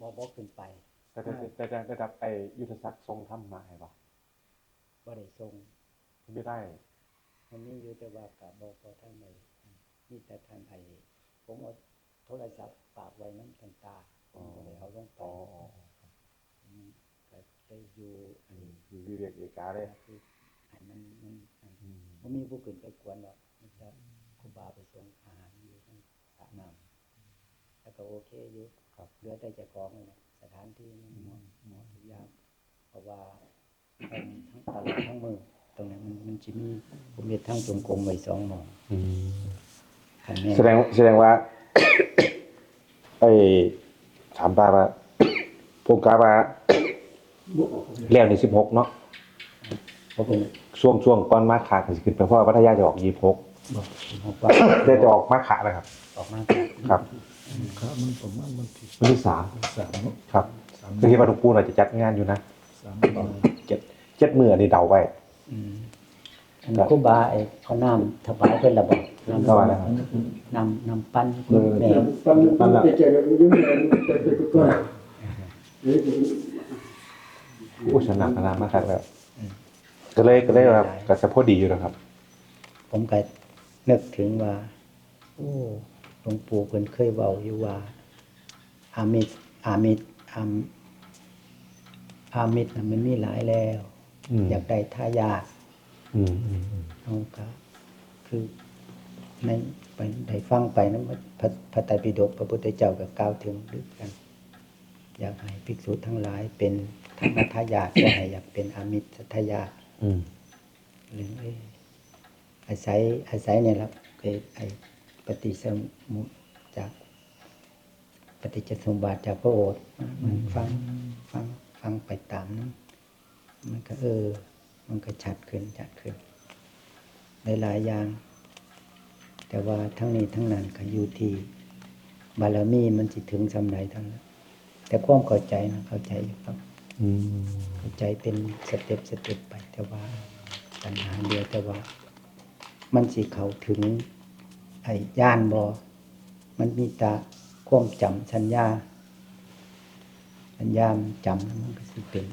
ບໍ່ ບໍ່ຂຶ້ນໄປ ແຕ່ ແຕ່ ແຕ່ ແຕ່ ແຕ່ໄອ້ຍຸດທະສັກສົ່ງທຳມາໃຫ້ບໍ່? ບໍ່ໄດ້ສົ່ງ ເປັນໄປໄດ້ ມັນມີຢູ່ ແຕ່ວ່າກະບໍ່ ບໍ່ທັນໄດ້ ມີແຕ່ທ່ານໄອ້ ຜົມເອົາໂທລະສັບຝາກໄວ້ນຳທ່ານຕາ ຜົມກໍໄດ້ເອົາລົງໄປ ອືມ ກະໄດ້ຢູ່ ອືມ ຢູ່ວຽກເອກາເດ້ ຄືໃຫ້ມັນ ມັນ ອືມ ບໍ່ມີຜູ້ຂຶ້ນໄປກວນດອກ ມີແຕ່ຄູບາໄປສົ່ງອາຫານຢູ່ທາງສະນ້ຳ ແລ້ວກໍໂອເຄຢູ່ ເຫຼືອແຕ່ເຈົ້າຂອງນີ້ແຫຼະ ສະຖານທີ່ມັນເໝາະ ເໝາະທຸກຢ່າງ ເພາະວ່າ ທັງຕະຫຼອດທັງມື້ ຕົງນັ້ນມັນ ມັນຊິມີ ຜົມເຮັດທາງຈົງກົມໄວ້ສອງໝ່ອງ ອືມ ຄັນແມ່ນ ສະແດງ ສະແດງວ່າ ໄອ້ ຖາມຕາວ່າ ໂຄງການວ່າ ແລ້ວນີ້ສິບຫົກເນາະ ບໍ່ເປັນ ຊ່ວງ ຊ່ວງກ່ອນມາຄະກໍຊິຂຶ້ນໄປ ເພາະວ່າພັດທະຍາຈະອອກຊາວຫົກ ບໍ່ ສິບຫົກ ແຕ່ຈະອອກມາຄະແລ້ວຄັບ ອອກມາຄະ ຄັບ ມາຄະມັນປະມານວັນທີ ວັນທີສາມ ສາມເນາະ ຄັບ ສາມ ກໍຄິດວ່າຫຼວງປູ່ໜ້າຈະຈັດງານຢູ່ນະ ສາມ ເຈັດ ເຈັດມື້ ອັນນີ້ເດົາໄວ້ ອືມ ອັນຄູບາໄອ້ເອົານ້ຳຖວາຍເພິ່ນລະບໍ? ນ້ຳຖວາຍແລ້ວ ນ້ຳ ນ້ຳປັ່ນ ເອີ ແມ່ ປັ່ນ ປັ່ນລະ ໂອ້ ສະໜັກຂະໜາດມາຄັກແລ້ວ ອືມ ກໍເລີຍ ກໍເລີຍວ່າ ກໍຈະພໍດີຢູ່ດອກຄັບ ຜົມກໍນຶກເຖິງວ່າ ໂອ້ ຫຼວງປູ່ເພິ່ນເຄີຍເວົ້າຢູ່ວ່າ ອາມິດ ອາມິດ ອາ ອາມິດນະມັນມີຫຼາຍແລ້ວ ອືມ ຢາກໄດ້ທາຍາດ ອືມໆໆ ເຮົາກະຄືໃນ ໄປ ໄດ້ຟັງໄປນຳພະ ພະໄຕປິດົກ ພະພຸດທະເຈົ້າກໍກ່າວເຖິງຄືກັນ ຢາກໃຫ້ພິກສຸທັງຫຼາຍເປັນທຳມະທາຍາດ ບໍ່ໃຫ້ຢາກເປັນອາມິດທະຍາດ ອືມ ເລື່ອງ ເອີ ອາໄສ ອາໄສນີ້ລະ ເອີ ໄອ້ປະຕິສະມຸດຈາກ ປະຕິດຈະສົມບັດຈາກພະໂອດ ອືມ ຟັງ ຟັງ ຟັງໄປຕາມນັ້ນ ມັນກໍ ເອີ ມັນກໍຊັດຂຶ້ນ ຊັດຂຶ້ນ ຫຼາຍໆຢ່າງ ແຕ່ວ່າທັງນີ້ທັງນັ້ນກໍຢູ່ທີ່ບາລະມີມັນຊິເຖິງສ່ຳໃດເທົ່ານັ້ນ ແຕ່ຄວາມເຂົ້າໃຈນະ ເຂົ້າໃຈຢູ່ຄັບ ອືມ ເຂົ້າໃຈເປັນສະເຕັບ ສະເຕັບໄປ ແຕ່ວ່າ ປັນຫາດຽວ ແຕ່ວ່າ ມັນຊິເຂົ້າເຖິງໄອ້ຍານບໍ່? ມັນມີແຕ່ຄວາມຈຳ ສັນຍາ ສັນຍາມັນຈຳ ມັນກໍຊິເປັນ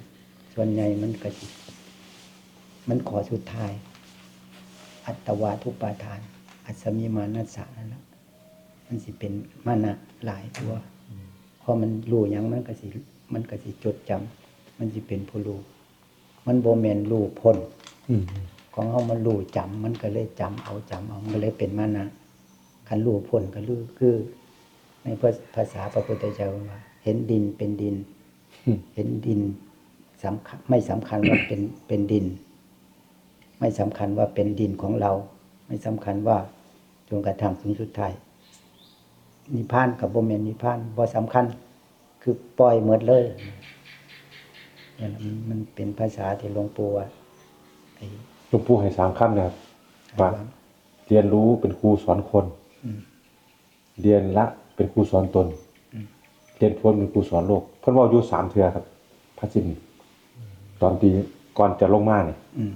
ສ່ວນໃຫຍ່ມັນກໍຊິ ມັນຂໍ້ສຸດທ້າຍ ອັດຕະວາທຸປາທານ ອັດສະມິມານັດສະນັ້ນລະ ມັນຊິເປັນມານະຫຼາຍກວ່າ ເພາະມັນຮູ້ຫຍັງ ມັນກໍຊິ ມັນກໍຊິຈົດຈຳ ມັນຊິເປັນຜູ້ຮູ້ ມັນບໍ່ແມ່ນຮູ້ພົ້ນ ອືມ ຂອງເຮົາມັນຮູ້ຈຳ ມັນກໍເລີຍຈຳເອົາ ຈຳເອົາ ມັນກໍເລີຍເປັນມານະ ຄັນຮູ້ພົ້ນກໍຄື ຄືໃນພາ ພາສາພະພຸດທະເຈົ້າເພິ່ນວ່າ ເຫັນດິນເປັນດິນ ອືມ ເຫັນດິນ ສຳຄັນ ໄມ່ສຳຄັນວ່າເປັນ ເປັນດິນ ໄມ່ສຳຄັນວ່າເປັນດິນຂອງເຮົາ ໄມ່ສຳຄັນວ່າ ຈົນກະທັ່ງສິ່ງສຸດທ້າຍ ນິບພານກໍບໍ່ແມ່ນນິບພານ ບໍ່ສຳຄັນ ຄືປ່ອຍໝົດເລີຍ ນັ້ນລະ ມັນ ມັນເປັນພາສາທີ່ຫຼວງປູ່ວ່າ ໄອ້ ຫຼວງປູ່ໃຫ້ສາມຄຳນະ ວ່າ ວ່າ ຮຽນຮູ້ເປັນຄູສອນຄົນ ອືມ ຮຽນລະເປັນຄູສອນຕົນ ອືມ ຮຽນພົ້ນເປັນຄູສອນໂລກ ເພິ່ນເວົ້າຢູ່ສາມເທື່ອຄັບ ພະສິນ ອືມ ຕອນທີ່ກ່ອນຈະລົງມານີ້ ອືມ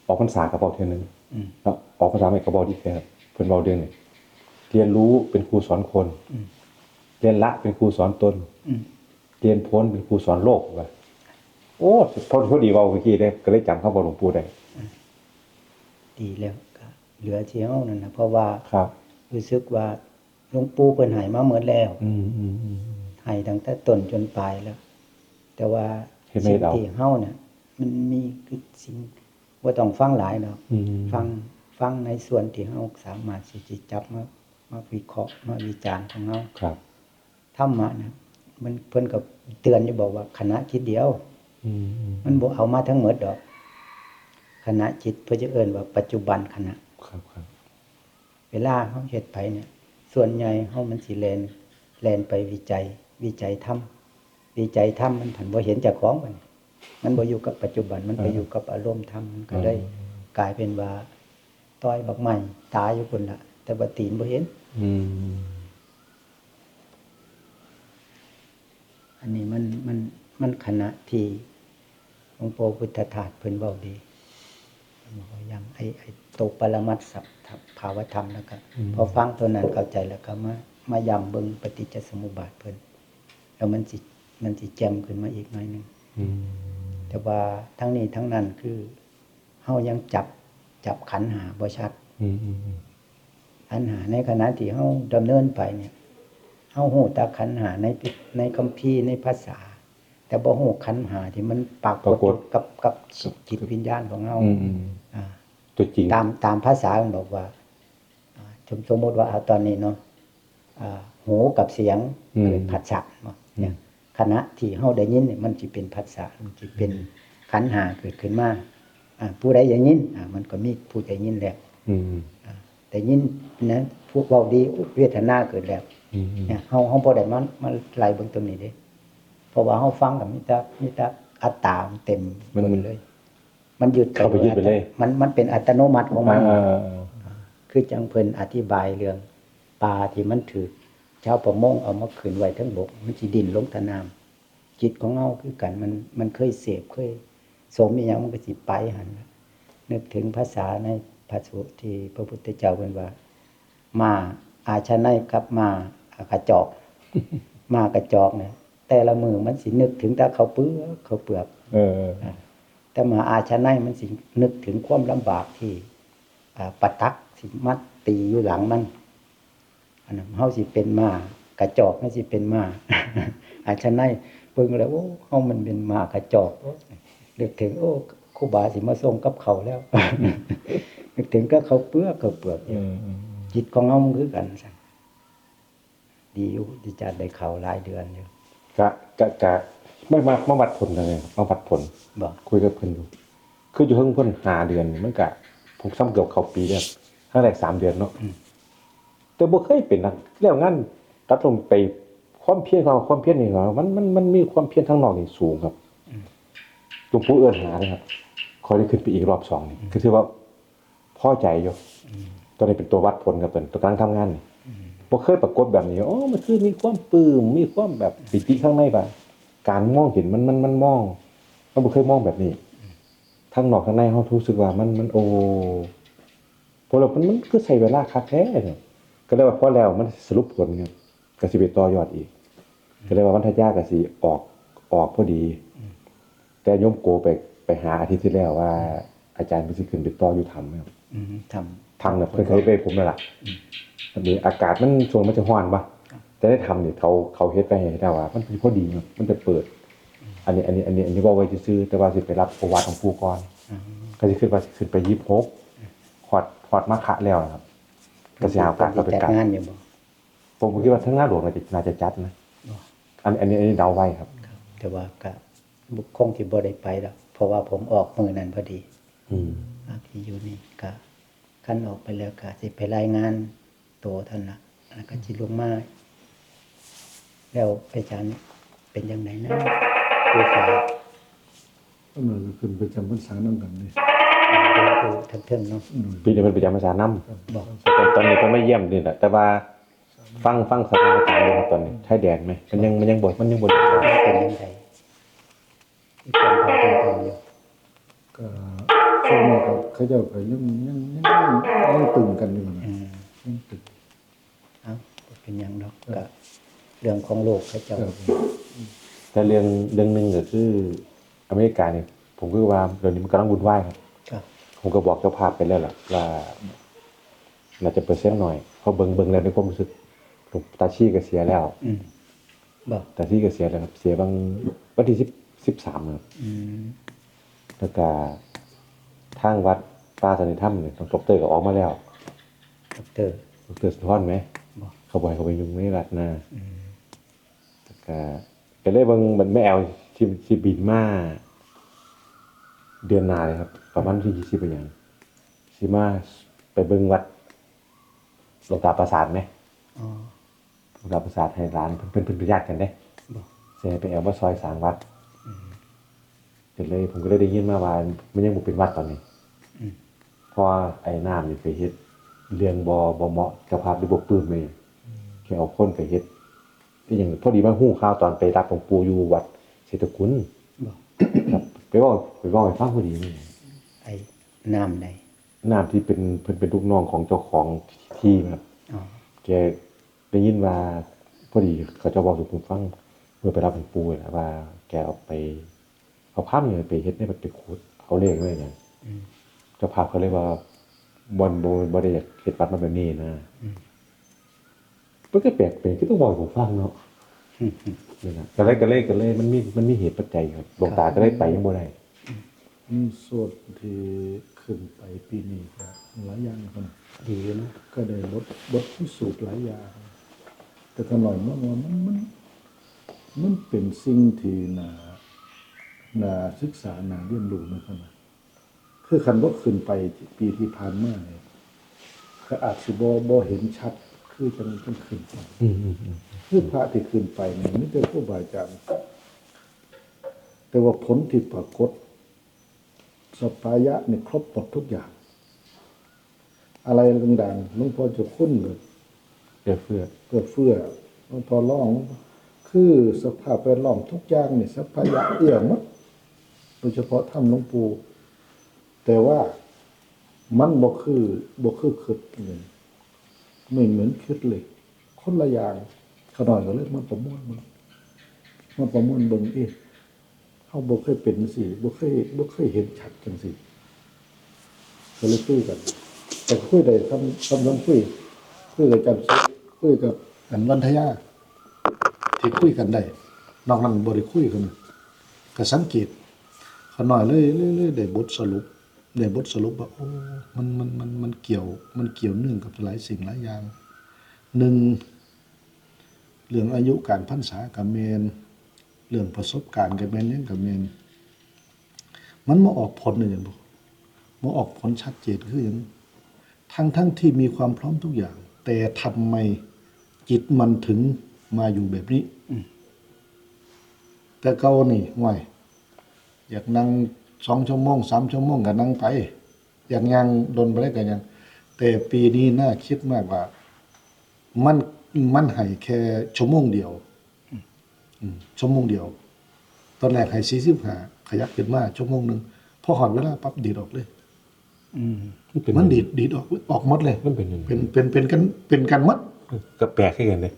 ອອກພັນສາກໍເວົ້າເທື່ອໜຶ່ງ ອືມ ເນາະ ອອກພັນສາໃໝ່ກໍເວົ້າອີກເທື່ອ ເພິ່ນເວົ້າເລື່ອງນີ້ ຮຽນຮູ້ເປັນຄູສອນຄົນ ອືມ ຮຽນລະເປັນຄູສອນຕົນ ອືມ ຮຽນພົ້ນເປັນຄູສອນໂລກ ວ່າ ໂອ້ ພໍ ພໍດີເວົ້າມື້ກີ້ເດ້ ກໍເລີຍຈຳຄຳເວົ້າຫຼວງປູ່ໄດ້ ອືມ ດີແລ້ວ ກໍເຫຼືອທີ່ເຮົານັ້ນນະ ເພາະວ່າ ຄັບ ຮູ້ສຶກວ່າ ຫຼວງປູ່ເພິ່ນໃຫ້ມາໝົດແລ້ວ ອືມໆໆ ໃຫ້ຕັ້ງແຕ່ຕົ້ນຈົນປາຍແລ້ວ ແຕ່ວ່າ ເຮັດໃຫ້ເຮົາ ສິ່ງທີ່ເຮົານະ ມັນມີຄືສິ່ງ ບໍ່ຕ້ອງຟັງຫຼາຍດອກ ອືມ ຟັງ ຟັງໃນສ່ວນທີ່ເຮົາສາມາດຊິ ຊິຈັບມາ ມາວິເຄາະ ມາວິຈານຂອງເຮົາ ຄັບ ທຳມະນະ ມັນ ເພິ່ນກໍເຕືອນຢູ່ບອກວ່າຂະນະຈິດດຽວ ອືມໆໆ ມັນບໍ່ເອົາມາທັງໝົດດອກ ຂະນະຈິດ ເພິ່ນຈະເອີ້ນວ່າປັດຈຸບັນຂະນະ ຄັບໆ ເວລາເຮົາເຮັດໄປເນຍ ສ່ວນໃຫຍ່ເຮົາມັນຊິແລ່ນ ແລ່ນໄປວິໄຈ ວິໄຈທຳ ວິໄຈທຳ ມັນພັນບໍ່ເຫັນເຈົ້າຂອງບັດນີ້ ມັນບໍ່ຢູ່ກັບປັດຈຸບັນ ມັນໄປ ເອີ ຢູ່ກັບອາລົມທຳ ມັນກໍເລີຍ ເອີ ກາຍເປັນວ່າ ຕ່ອຍບັກໄມ້ຕາຍຢູ່ພຸ້ນລະ ແຕ່ວ່າຕີນບໍ່ເຫັນ ອືມ ອັນນີ້ມັນ ມັນ ມັນຂະນະທີ່ ຫຼວງພໍ່ພຸດທະທາດເພິ່ນເວົ້າດີ ເວົ້າຢ່າງໄອ້ ໄອ້ໂຕປະລະມັດສະ ພາວະທຳ ແລ້ວກໍ ອືມ ພໍຟັງຕົວນັ້ນເຂົ້າໃຈ ແລ້ວກໍມາ ມາຢ້ຳເບິ່ງປະຕິດຈະສະມຸບບາດເພິ່ນ ແລ້ວມັນຊິ ມັນຊິແຈ່ມຂຶ້ນມາອີກໜ້ອຍໜຶ່ງ. ອືມ ແຕ່ວ່າທັງນີ້ທັງນັ້ນ ຄືເຮົາຍັງຈັບ ຈັບຂັນຫ້າບໍ່ຊັດ. ອືມ ອືມ ອືມ ຂັນຫ້າໃນຂະນະທີ່ເຮົາດຳເນີນໄປນີ້ ເຮົາຮູ້ແຕ່ຂັນຫ້າໃນ ໃນຄຳພີ ໃນພາສາ ແຕ່ບໍ່ຮູ້ຂັນຫ້າທີ່ມັນປາກົດ ປາກົດ ຢູ່ກັບ ກັບ ກັບ ຈິດວິນຍານຂອງເຮົາ. ອືມ ອືມ ອ່າ ຕົວຈິງ ຕາມ ຕາມພາສາມັນບອກວ່າ ອ່າ ສົມ ສົມມຸດວ່າ ເອົາຕອນນີ້ເນາະ ອ່າ ຫູກັບສຽງ ອືມ ເກີດຜັດສະເນາະ ອືມ ເນຍ ຂະນະທີ່ເຮົາໄດ້ຍິນນີ້ ມັນຊິເປັນຜັດສະ ມັນຊິເປັນ ອືມ ຂັນຫ້າເກີດຂຶ້ນມາ. ອ່າ ຜູ້ໃດໄດ້ຍິນ ອ່າ ມັນກໍມີຜູ້ໄດ້ຍິນແລ້ວ. ອືມ ອ່າ ໄດ້ຍິນນະ ພວກເວົ້າດີ ເວທະນາເກີດແລ້ວ. ອືມ ເນຍ ເຮົາ ເຮົາບໍ່ໄດ້ມາ ມາໄລ່ເບິ່ງຕົງນີ້ເດ້ ເພາະວ່າເຮົາຟັງກໍມີແຕ່ ມີແຕ່ອັດຕາມັນເຕັມ ມັນ ເບິດເລີຍ. ມັນຍຶດ ເຂົ້າໄປຍຶດໄປເລີຍ ມັນ ມັນເປັນອັດຕະໂນມັດຂອງມັນ. ອ່າ ອ່າ ອ່າ ຄືຈັ່ງເພິ່ນອະທິບາຍເລື່ອງປາທີ່ມັນຖືກຊາວປະມົງເອົາມາຂຶ້ນໄວ້ເທິງບົກ ມັນຊິດີ້ນລົງໃຕ້ນ້ຳ. ຈິດຂອງເຮົາຄືກັນ ມັນ ມັນເຄີຍເສບ ເຄີຍສົມອີ່ຫຍັງ ມັນກໍຊິໄປຫັ້ນ. ນຶກເຖິງພາສາໃນພະສູດທີ່ພະພຸດທະເຈົ້າເພິ່ນວ່າ ມ້າອາຊະໄນກັບມ້າກະຈອກ ມ້າກະຈອກນະ ແຕ່ລະມື້ມັນຊິນຶກເຖິງແຕ່ເຂົ້າເປືອກ ເຂົ້າເປືອກ. ເອີ ເອີ ເອີ ແຕ່ມ້າອາຊະໄນມັນຊິນຶກເຖິງຄວາມລຳບາກທີ່ ອ່າ ປະຕັກຊິມາຕີຢູ່ຫຼັງມັນ. ອັນນັ້ນເຮົາຊິເປັນມ້າກະຈອກ ເຮົາຊິເປັນມ້າອາຊະໄນ ເບິ່ງແລ້ວ ໂອ້ ເຮົາມັນເປັນມ້າກະຈອກ. ນຶກເຖິງ ໂອ້ ຄູບາຊິມາສົ່ງກັບເຂົ້າແລ້ວ ນຶກເຖິງກໍເຂົ້າເປືອກ ເຂົ້າເປືອກ. ອືມ ອືມ ອືມ ຈິດຂອງເຮົາມັນຄືກັນຊັ້ນ. ດີຢູ່ ດີຈາດໄດ້ເຂົ້າຫຼາຍເດືອນຢູ່. ກະ ກະ ກະ ມາ ມາ ມາວັດຜົນເລີຍ ມາວັດຜົນ. ບໍ່ ຄຸຍກັບເພິ່ນຢູ່ ຄືຢູ່ເທິງເພິ່ນຫ້າເດືອນ ມັນກະ ພວກຊ້ຳເກືອບເຂົ້າປີແລ້ວ ຄັ້ງແລກສາມເດືອນເນາະ. ອືມ ແຕ່ບໍ່ເຄີຍເປັນນະ ແລ້ວງານຕັດລົງໄປ ຄວາມພຽນເຂົາ ຄວາມພຽນນີ້ເຂົາ ມັນ ມັນ ມັນມີຄວາມພຽນທາງນອກນີ້ສູງຄັບ. ອືມ ຫຼວງປູ່ເອີ້ນຫາເດ້ຄັບ ຂ້ອຍໄດ້ຂຶ້ນໄປອີກລອບສອງນີ້ ອືມ ກໍຖືວ່າພໍໃຈຢູ່. ອືມ ຕົວນີ້ເປັນຕົວວັດຜົນຄັບ ຕົວ ຕົວກຳລັງທຳງານນີ້. ອືມ ບໍ່ເຄີຍປາກົດແບບນີ້ ໂອ້ ມັນຄືມີຄວາມປຶ້ມ ມີຄວາມແບບປີຕິຂ້າງໃນວ່າ ການມອງເຫັນມັນ ມັນ ມັນມອງ ມັນບໍ່ເຄີຍມອງແບບນີ້. ອືມ ທາງນອກທາງໃນເຮົາຮູ້ສຶກວ່າມັນ ມັນ ໂອ້ ພໍແລ້ວ ມັນ ມັນຄືໃຊ້ເວລາຄັກແທ້ເນາະ. ກໍເລີຍວ່າພໍແລ້ວ ມັນສະຫຼຸບຜົນ ກໍຊິໄປຕໍ່ຍອດອີກ ກໍເລີຍວ່າວັນທະຍາກໍຊິອອກ ອອກພໍດີ. ອືມ ແຕ່ໂຍມໂກໄປ ໄປຫາອາທິດທີ່ແລ້ວວ່າ ອາຈານເພິ່ນຊິຂຶ້ນໄປຕໍ່ຢູ່ຖ້ຳ. ອືມ ຖ້ຳ ຖ້ຳນະ ເພິ່ນເຄີຍໄປພົບແລ້ວລະ. ອືມ ອັນນີ້ອາກາດມັນ ຊ່ວງມັນຈະຮ້ອນບໍ່ ແຕ່ໃນຖ້ຳນີ້ເຂົາ ເຂົາເຮັດໄວ້ໃຫ້ແລ້ວວ່າ ມັນຊິພໍດີເນາະ ມັນຈະເປີດ. ອືມ ອັນນີ້ ອັນນີ້ ອັນນີ້ ອັນນີ້ເວົ້າໄວ້ຊື່ໆ ແຕ່ວ່າຊິໄປຮັບໂອວາດຂອງປູ່ກ່ອນ. ອືມ ກໍຊິຄິດວ່າຊິຂຶ້ນໄປຊາວຫົກ ຮອດ ຮອດມາຄະແລ້ວນະຄັບ ກໍຊິຫາໂອກາດເຂົ້າໄປກາບ. ຈັດງານຢູ່ບໍ່? ຜົມກໍຄິດວ່າທາງໜ້າຫຼວງໜ້າຈະ ໜ້າຈະຈັດນະ. ບໍ່ ອັນ ອັນນີ້ ອັນນີ້ເດົາໄວ້ຄັບ. ຄັບ ແຕ່ວ່າກະຄົງຊິບໍ່ໄດ້ໄປດອກ ເພາະວ່າຜົມອອກມື້ນັ້ນພໍດີ. ອືມ ອາ ທີ່ຢູ່ນີ້ກະ ຄັນອອກໄປແລ້ວກະຊິໄປລາຍງານໂຕເທົ່ານັ້ນລະ ແລ້ວກະຊິລົງມາ. ແລ້ວອາຈານເປັນຈັ່ງໃດນະ ຢູ່ໄສ? ເພິ່ນວ່າຂຶ້ນໄປຈຳພັນສານຳກັນເດ້ ຢູ່ທາງເທິງເນາະ. ອືມ ປີນີ້ເພິ່ນໄປຈຳພັນສານຳ. ບໍ່ ຕອນ ຕອນນີ້ເພິ່ນມາຢ້ຽມນີ້ແຫຼະ ແຕ່ວ່າ ຟັງ ຟັງສະຖານະການຢູ່ຄັບ ຕອນນີ້ຊາຍແດນແມ ມັນຍັງ ມັນຍັງບໍ່ ມັນຍັງບໍ່ ເປັນຈັ່ງໃດ ມີຄວາມເປັນໄປຢູ່. ກໍຊ່ວງນີ້ກໍເຂົາເຈົ້າກໍຍັງ ຍັງ ຍັງ ຍັງຕຶງກັນຢູ່ນະ. ອືມ ຍັງຕຶງ. ເອົ້າ ບໍ່ເປັນຫຍັງດອກ ກໍເລື່ອງຂອງໂລກເຂົາເຈົ້າ. ແຕ່ເລື່ອງ ເລື່ອງໜຶ່ງກໍຄື ອາເມລິການີ້ ຜົມຄິດວ່າດຽວນີ້ມັນກຳລັງວຸ່ນວາຍຄັບ. ຄັບ ຜົມກໍບອກເຈົ້າພາບໄປແລ້ວລະວ່າ ໜ້າຈະເປີເຊັນໜ້ອຍ ເພາະເບິ່ງ ເບິ່ງແລ້ວໃນຄວາມຮູ້ສຶກ ຕາຊີກໍເສຍແລ້ວ. ອືມ ບໍ່ ຕາຊີກໍເສຍແລ້ວຄັບ ເສຍບາງວັນທີສິບ ສິບສາມ. ອືມ ແລ້ວກໍທາງວັດປ່າສັນຕິທຳນີ້ ດອກເຕີກໍອອກມາແລ້ວ. ດອກເຕີ ດອກເຕີສຸນທອນແມ ບໍ່ ເຂົາບໍ່ໃຫ້ເຂົາໄປຫຍຸ້ງໃນວັດນະ. ອືມ ແລ້ວກະ ກະເລີຍເບິ່ງ ແມ່ແອວຊິ ຊິບິນມາເດືອນໜ້າເລີຍຄັບ ປະມານວັນທີຊາວ ຫຍັງ ຊິມາໄປເບິ່ງວັດຫຼວງຕາປາສາດແມ. ອໍ ຫຼວງຕາປາສາດໃຫ້ຫຼານ ເພິ່ນ ເພິ່ນ ເພິ່ນເປັນຍາດກັນເດ້. ບໍ່ ຊິໃຫ້ແມ່ແອວມາຊ່ອຍສ້າງວັດ. ອືມ ກໍເລີຍ ຜົມກໍເລີຍໄດ້ຍິນມາວ່າມັນຍັງບໍ່ເປັນວັດຕອນນີ້. ອືມ ເພາະວ່າໄອ້ນ້ຳນີ້ໄປເຮັດເລື່ອງບໍ່ ບໍ່ເໝາະ ເຈົ້າພາບເລີຍບໍ່ປຶ້ມເລີຍ. ອືມ ແຄ່ເອົາຄົນໄປເຮັດ ອີ່ຫຍັງ ພໍດີມາຮູ້ຂ່າວຕອນໄປຮັບຫຼວງປູ່ຢູ່ວັດເສດຖະກຸນ. ບໍ່ ຄັບ ໄປເວົ້າ ໄປເວົ້າໃຫ້ຟັງພໍດີ. ໄອ້ນ້ຳໃດ? ນ້ຳທີ່ເປັນ ເພິ່ນເປັນລູກນ້ອງຂອງເຈົ້າຂອງທີ່ນະ. ອໍ ແກ ໄດ້ຍິນວ່າ ພໍດີເຂົາເຈົ້າເວົ້າສູ່ຜົມຟັງ ເມື່ອໄປຮັບຫຼວງປູ່ນີ້ລະ ວ່າແກເອົາໄປ ເອົາພານນີ້ໄປເຮັດໃນວັດ ໄປຂຸດເອົາເລກເລີຍນະ. ອືມ ເຈົ້າພາບເຂົາເລີຍວ່າ ບໍ່ ບໍ່ ບໍ່ໄດ້ຢາກເຮັດວັດມາແບບນີ້ນະ. ອືມ ເພິ່ນກໍແປກເປັນ ຄືຕ້ອງເວົ້າໃຫ້ຜູ້ຟັງເນາະ. ອືມ ນີ້ນະ ກໍເລີຍ ກໍເລີຍ ກໍເລີຍ ມັນມີ ມັນມີເຫດປັດໄຈ ຫຼວງຕາກໍເລີຍໄປຍັງບໍ່ໄດ້. ອືມ ໂສດທີ່ຂຶ້ນໄປປີນີ້ກໍຫຼາຍຢ່າງນະ ດີເນາະ ກໍໄດ້ບົດ ບົດພິສູດຫຼາຍຢ່າງ ແຕ່ຂ້ານ້ອຍມອງວ່າມັນ ມັນ ມັນເປັນສິ່ງທີ່ໜ້າ ໜ້າສຶກສາ ໜ້າຮຽນຮູ້ນະ ຄືຄັນບໍ່ຂຶ້ນໄປປີທີ່ຜ່ານມານີ້ ກໍອາດຊິບໍ່ ບໍ່ເຫັນຊັດຄືຈັ່ງ ຈັ່ງຂຶ້ນໄປ. ອືມ ອືມ ອືມ ຄືພະທີ່ຂຶ້ນໄປນີ້ມີແຕ່ຄູບາອາຈານ ແຕ່ວ່າຜົນທີ່ປາກົດ ສັບພະຍະນີ້ຄົບໝົດທຸກຢ່າງ ອາໄລຕ່າງໆ ຫຼວງພໍ່ເຈົ້າຄຸນກໍເອື້ອເຟື້ອ ເອື້ອເຟື້ອ ຫຼວງພໍ່ລອງ ຄືສະພາບແວດລ້ອມທຸກຢ່າງນີ້ ສັບພະຍະເອື້ອໝົດ ໂດຍສະເພາະທຳຫຼວງປູ່ ແຕ່ວ່າມັນບໍ່ຄື ບໍ່ຄືຄິດ ໄມ່ເໝືອນຄິດເລີຍ ຄົນລະຢ່າງ. ຂ້ານ້ອຍກໍເລີຍມາປະມວນເບິ່ງ ມາປະມວນເບິ່ງ ເອະ ເຮົາບໍ່ເຄີຍເປັນຈັ່ງຊີ້ ບໍ່ເຄີຍ ບໍ່ເຄີຍເຫັນຊັດຈັ່ງຊີ້ ກໍເລີຍຄຸຍກັນ ແຕ່ຄຸຍໄດ້ສ່ຳ ສ່ຳ ສ່ຳຄຸຍ ຄຸຍກັບອາຈານສຸດ ຄຸຍກັບອັນວັນທະຍາ ທີ່ຄຸຍກັນໄດ້ ນອກນັ້ນບໍ່ໄດ້ຄຸຍກັນ. ກໍສັງເກດ ຂ້ານ້ອຍເລີຍ ເລີຍ ເລີຍໄດ້ບົດສະຫຼຸບ ໄດ້ບົດສະຫຼຸບວ່າ ໂອ້ ມັນ ມັນ ມັນ ມັນກ່ຽວ ມັນກ່ຽວເນື່ອງກັບຫຼາຍສິ່ງຫຼາຍຢ່າງ. ໜຶ່ງ ເລື່ອງອາຍຸການພັນສາກໍແມ່ນ ເລື່ອງປະສົບການກໍແມ່ນ ຫຍັງກໍແມ່ນ ມັນມາອອກຜົນອີ່ຫຍັງບໍ່ ມາອອກຜົນຊັດເຈນຄືຫຍັງ ທັງໆທີ່ມີຄວາມພ້ອມທຸກຢ່າງ ແຕ່ທຳໄມຈິດມັນເຖິງມາຢູ່ແບບນີ້? ອືມ ແຕ່ເກົ່ານີ້ ໂອ້ຍ ຢາກນັ່ງສອງຊົ່ວໂມງ ສາມຊົ່ວໂມງກໍນັ່ງໄປ ຢາກຍ່າງດົນປານໃດກໍຍ່າງ ແຕ່ປີນີ້ໜ້າຄິດມາກວ່າ ມັນ ມັນໃຫ້ແຄ່ຊົ່ວໂມງດຽວ ອືມ ອືມ ຊົ່ວໂມງດຽວ ຕອນແລກໃຫ້ສີ່ສິບຫ້າ ຂະຫຍັບຂຶ້ນມາຊົ່ວໂມງໜຶ່ງ ພໍຮອດເວລາປັບດີດອອກເລີຍ. ອືມ ມັນ ມັນດີດ ດີດອອກ ອອກໝົດເລີຍ ມັນເປັນຫຍັງ? ເປັນ ເປັນ ເປັນກັນ ເປັນກັນໝົດ. ເອີ ກໍແປກຄືກັນເດ້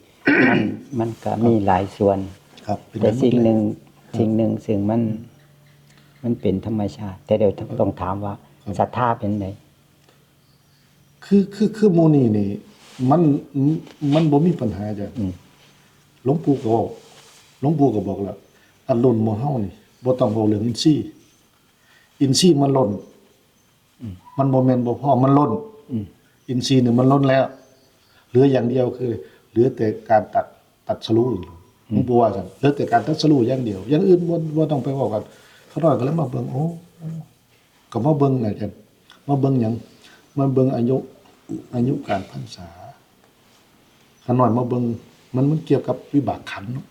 ມັນ ມັນກໍມີຫຼາຍສ່ວນ ຄັບ ເປັນ ແຕ່ສິ່ງໜຶ່ງ ເປັນກັນໝົດເລີຍ ສິ່ງໜຶ່ງ ຊຶ່ງມັນ ມັນເປັນທຳມະຊາດ ແຕ່ດຽວ ເອີ ຕ້ອງຖາມວ່າ ຄັບ ສັດທາເປັນໃດ? ຄື ຄື ຄືໝູ່ນີ້ນີ້ ມັນ ມັນບໍ່ມີບັນຫາ. ອືມ ຫຼວງປູ່ກໍເວົ້າ ຫຼວງປູ່ກໍບອກແລ້ວ ອັນລຸ້ນໝູ່ເຮົານີ້ ບໍ່ຕ້ອງເວົ້າເລື່ອງອິນຊີ ອິນຊີມັນລົ້ນ ອືມ ມັນບໍ່ແມ່ນບໍ່ພໍ ມັນລົ້ນ ອືມ ອິນຊີນີ້ມັນລົ້ນແລ້ວ ເຫຼືອຢ່າງດຽວຄືເຫຼືອແຕ່ການຕັດ ຕັດສະຮູ້. ອືມ ຫຼວງປູ່ວ່າຊັ້ນ ເຫຼືອແຕ່ການຕັດສະຮູ້ຢ່າງດຽວ ຢ່າງອື່ນບໍ່ ບໍ່ຕ້ອງໄປເວົ້າກັນ. ຂ້ານ້ອຍກໍເລີຍມາເບິ່ງ ໂອ້ ກໍມາເບິ່ງນະ ມາເບິ່ງຫຍັງ ມາເບິ່ງອາຍຸ ອາຍຸການພັນສາ ຂ້ານ້ອຍມາເບິ່ງ ມັນ ມັນກ່ຽວກັບວິບາກຂັນເນາະ.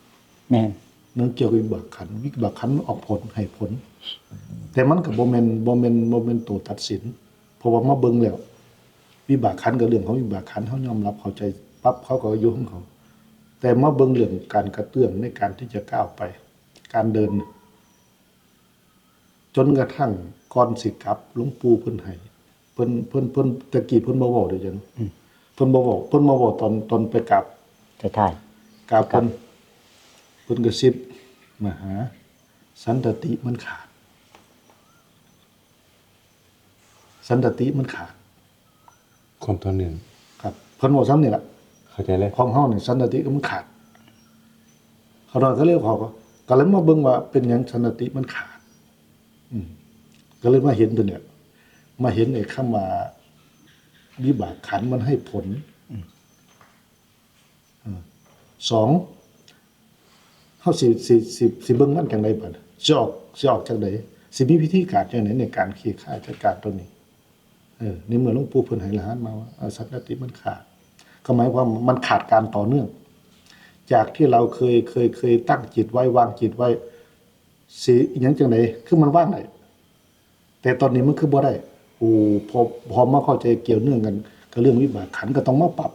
ແມ່ນ ມັນກ່ຽວກັບວິບາກຂັນ ວິບາກຂັນມັນອອກຜົນ ໃຫ້ຜົນ ແຕ່ມັນກໍບໍ່ແມ່ນ ບໍ່ແມ່ນ ບໍ່ແມ່ນໂຕຕັດສິນ ເພາະວ່າມາເບິ່ງແລ້ວ ວິບາກຂັນກໍເລື່ອງຂອງວິບາກຂັນ ເຮົາຍອມຮັບເຂົ້າໃຈປັບ ເຂົາກໍຢູ່ຂອງເຂົາ ແຕ່ມາເບິ່ງເລື່ອງການກະເຕື້ອງໃນການທີ່ຈະກ້າວໄປ ການເດີນ ຈົນກະທັ່ງກ່ອນຊິກັບ ຫຼວງປູ່ເພິ່ນໃຫ້ ເພິ່ນ ເພິ່ນ ເພິ່ນ ແຕ່ກີ້ເພິ່ນບໍ່ເວົ້າເດ້ຈັ່ງ ອືມ ເພິ່ນບໍ່ເວົ້າ ເພິ່ນມາເວົ້າຕອນ ຕອນໄປກາບ ທ້າຍໆ ກາບເພິ່ນ ເພິ່ນກະຊິບມາຫາ ສັນຕະຕິມັນຂາດ ສັນຕະຕິມັນຂາດ ຄວາມຕໍ່ເນື່ອງ ຄັບ ເພິ່ນເວົ້າສ່ຳນີ້ລະ ເຂົ້າໃຈເລີຍ ຂອງເຮົານີ້ສັນຕະຕິມັນຂາດ ຂ້ານ້ອຍກໍເລີຍ ເຂົາກໍ ກໍເລີຍມາເບິ່ງວ່າເປັນຫຍັງສັນຕະຕິມັນຂາດ ອືມ ກໍເລີຍມາເຫັນຕົວນີ້ ມາເຫັນໄອ້ຄຳວ່າວິບາກຂັນມັນໃຫ້ຜົນ ອືມ ເອີ ສອງ ເຮົາຊິ ຊິ ຊິ ຊິເບິ່ງມັນຈັ່ງໃດບາດ ຊິອອກ ຊິອອກຈັ່ງໃດ ຊິມີວິທີການຈັ່ງໃດໃນການເຄຍຄາຍຈັດການຕົວນີ້? ເອີ ໃນເມື່ອຫຼວງປູ່ເພິ່ນໃຫ້ລະຫັດມາວ່າ ອາ ສັນຕະຕິມັນຂາດ ກໍໝາຍຄວາມວ່າມັນຂາດການຕໍ່ເນື່ອງ ຈາກທີ່ເຮົາເຄີຍ ເຄີຍ ເຄີຍຕັ້ງຈິດໄວ້ ວາງຈິດໄວ້ ຊິອີ່ຫຍັງຈັ່ງໃດ ຄືມັນວາງໄດ້ ແຕ່ຕອນນີ້ມັນຄືບໍ່ໄດ້. ໂອ້ ພໍ ພໍມາເຂົ້າໃຈກ່ຽວເນື່ອງກັນກັບເລື່ອງວິບາກຂັນ ກໍຕ້ອງມາປັບ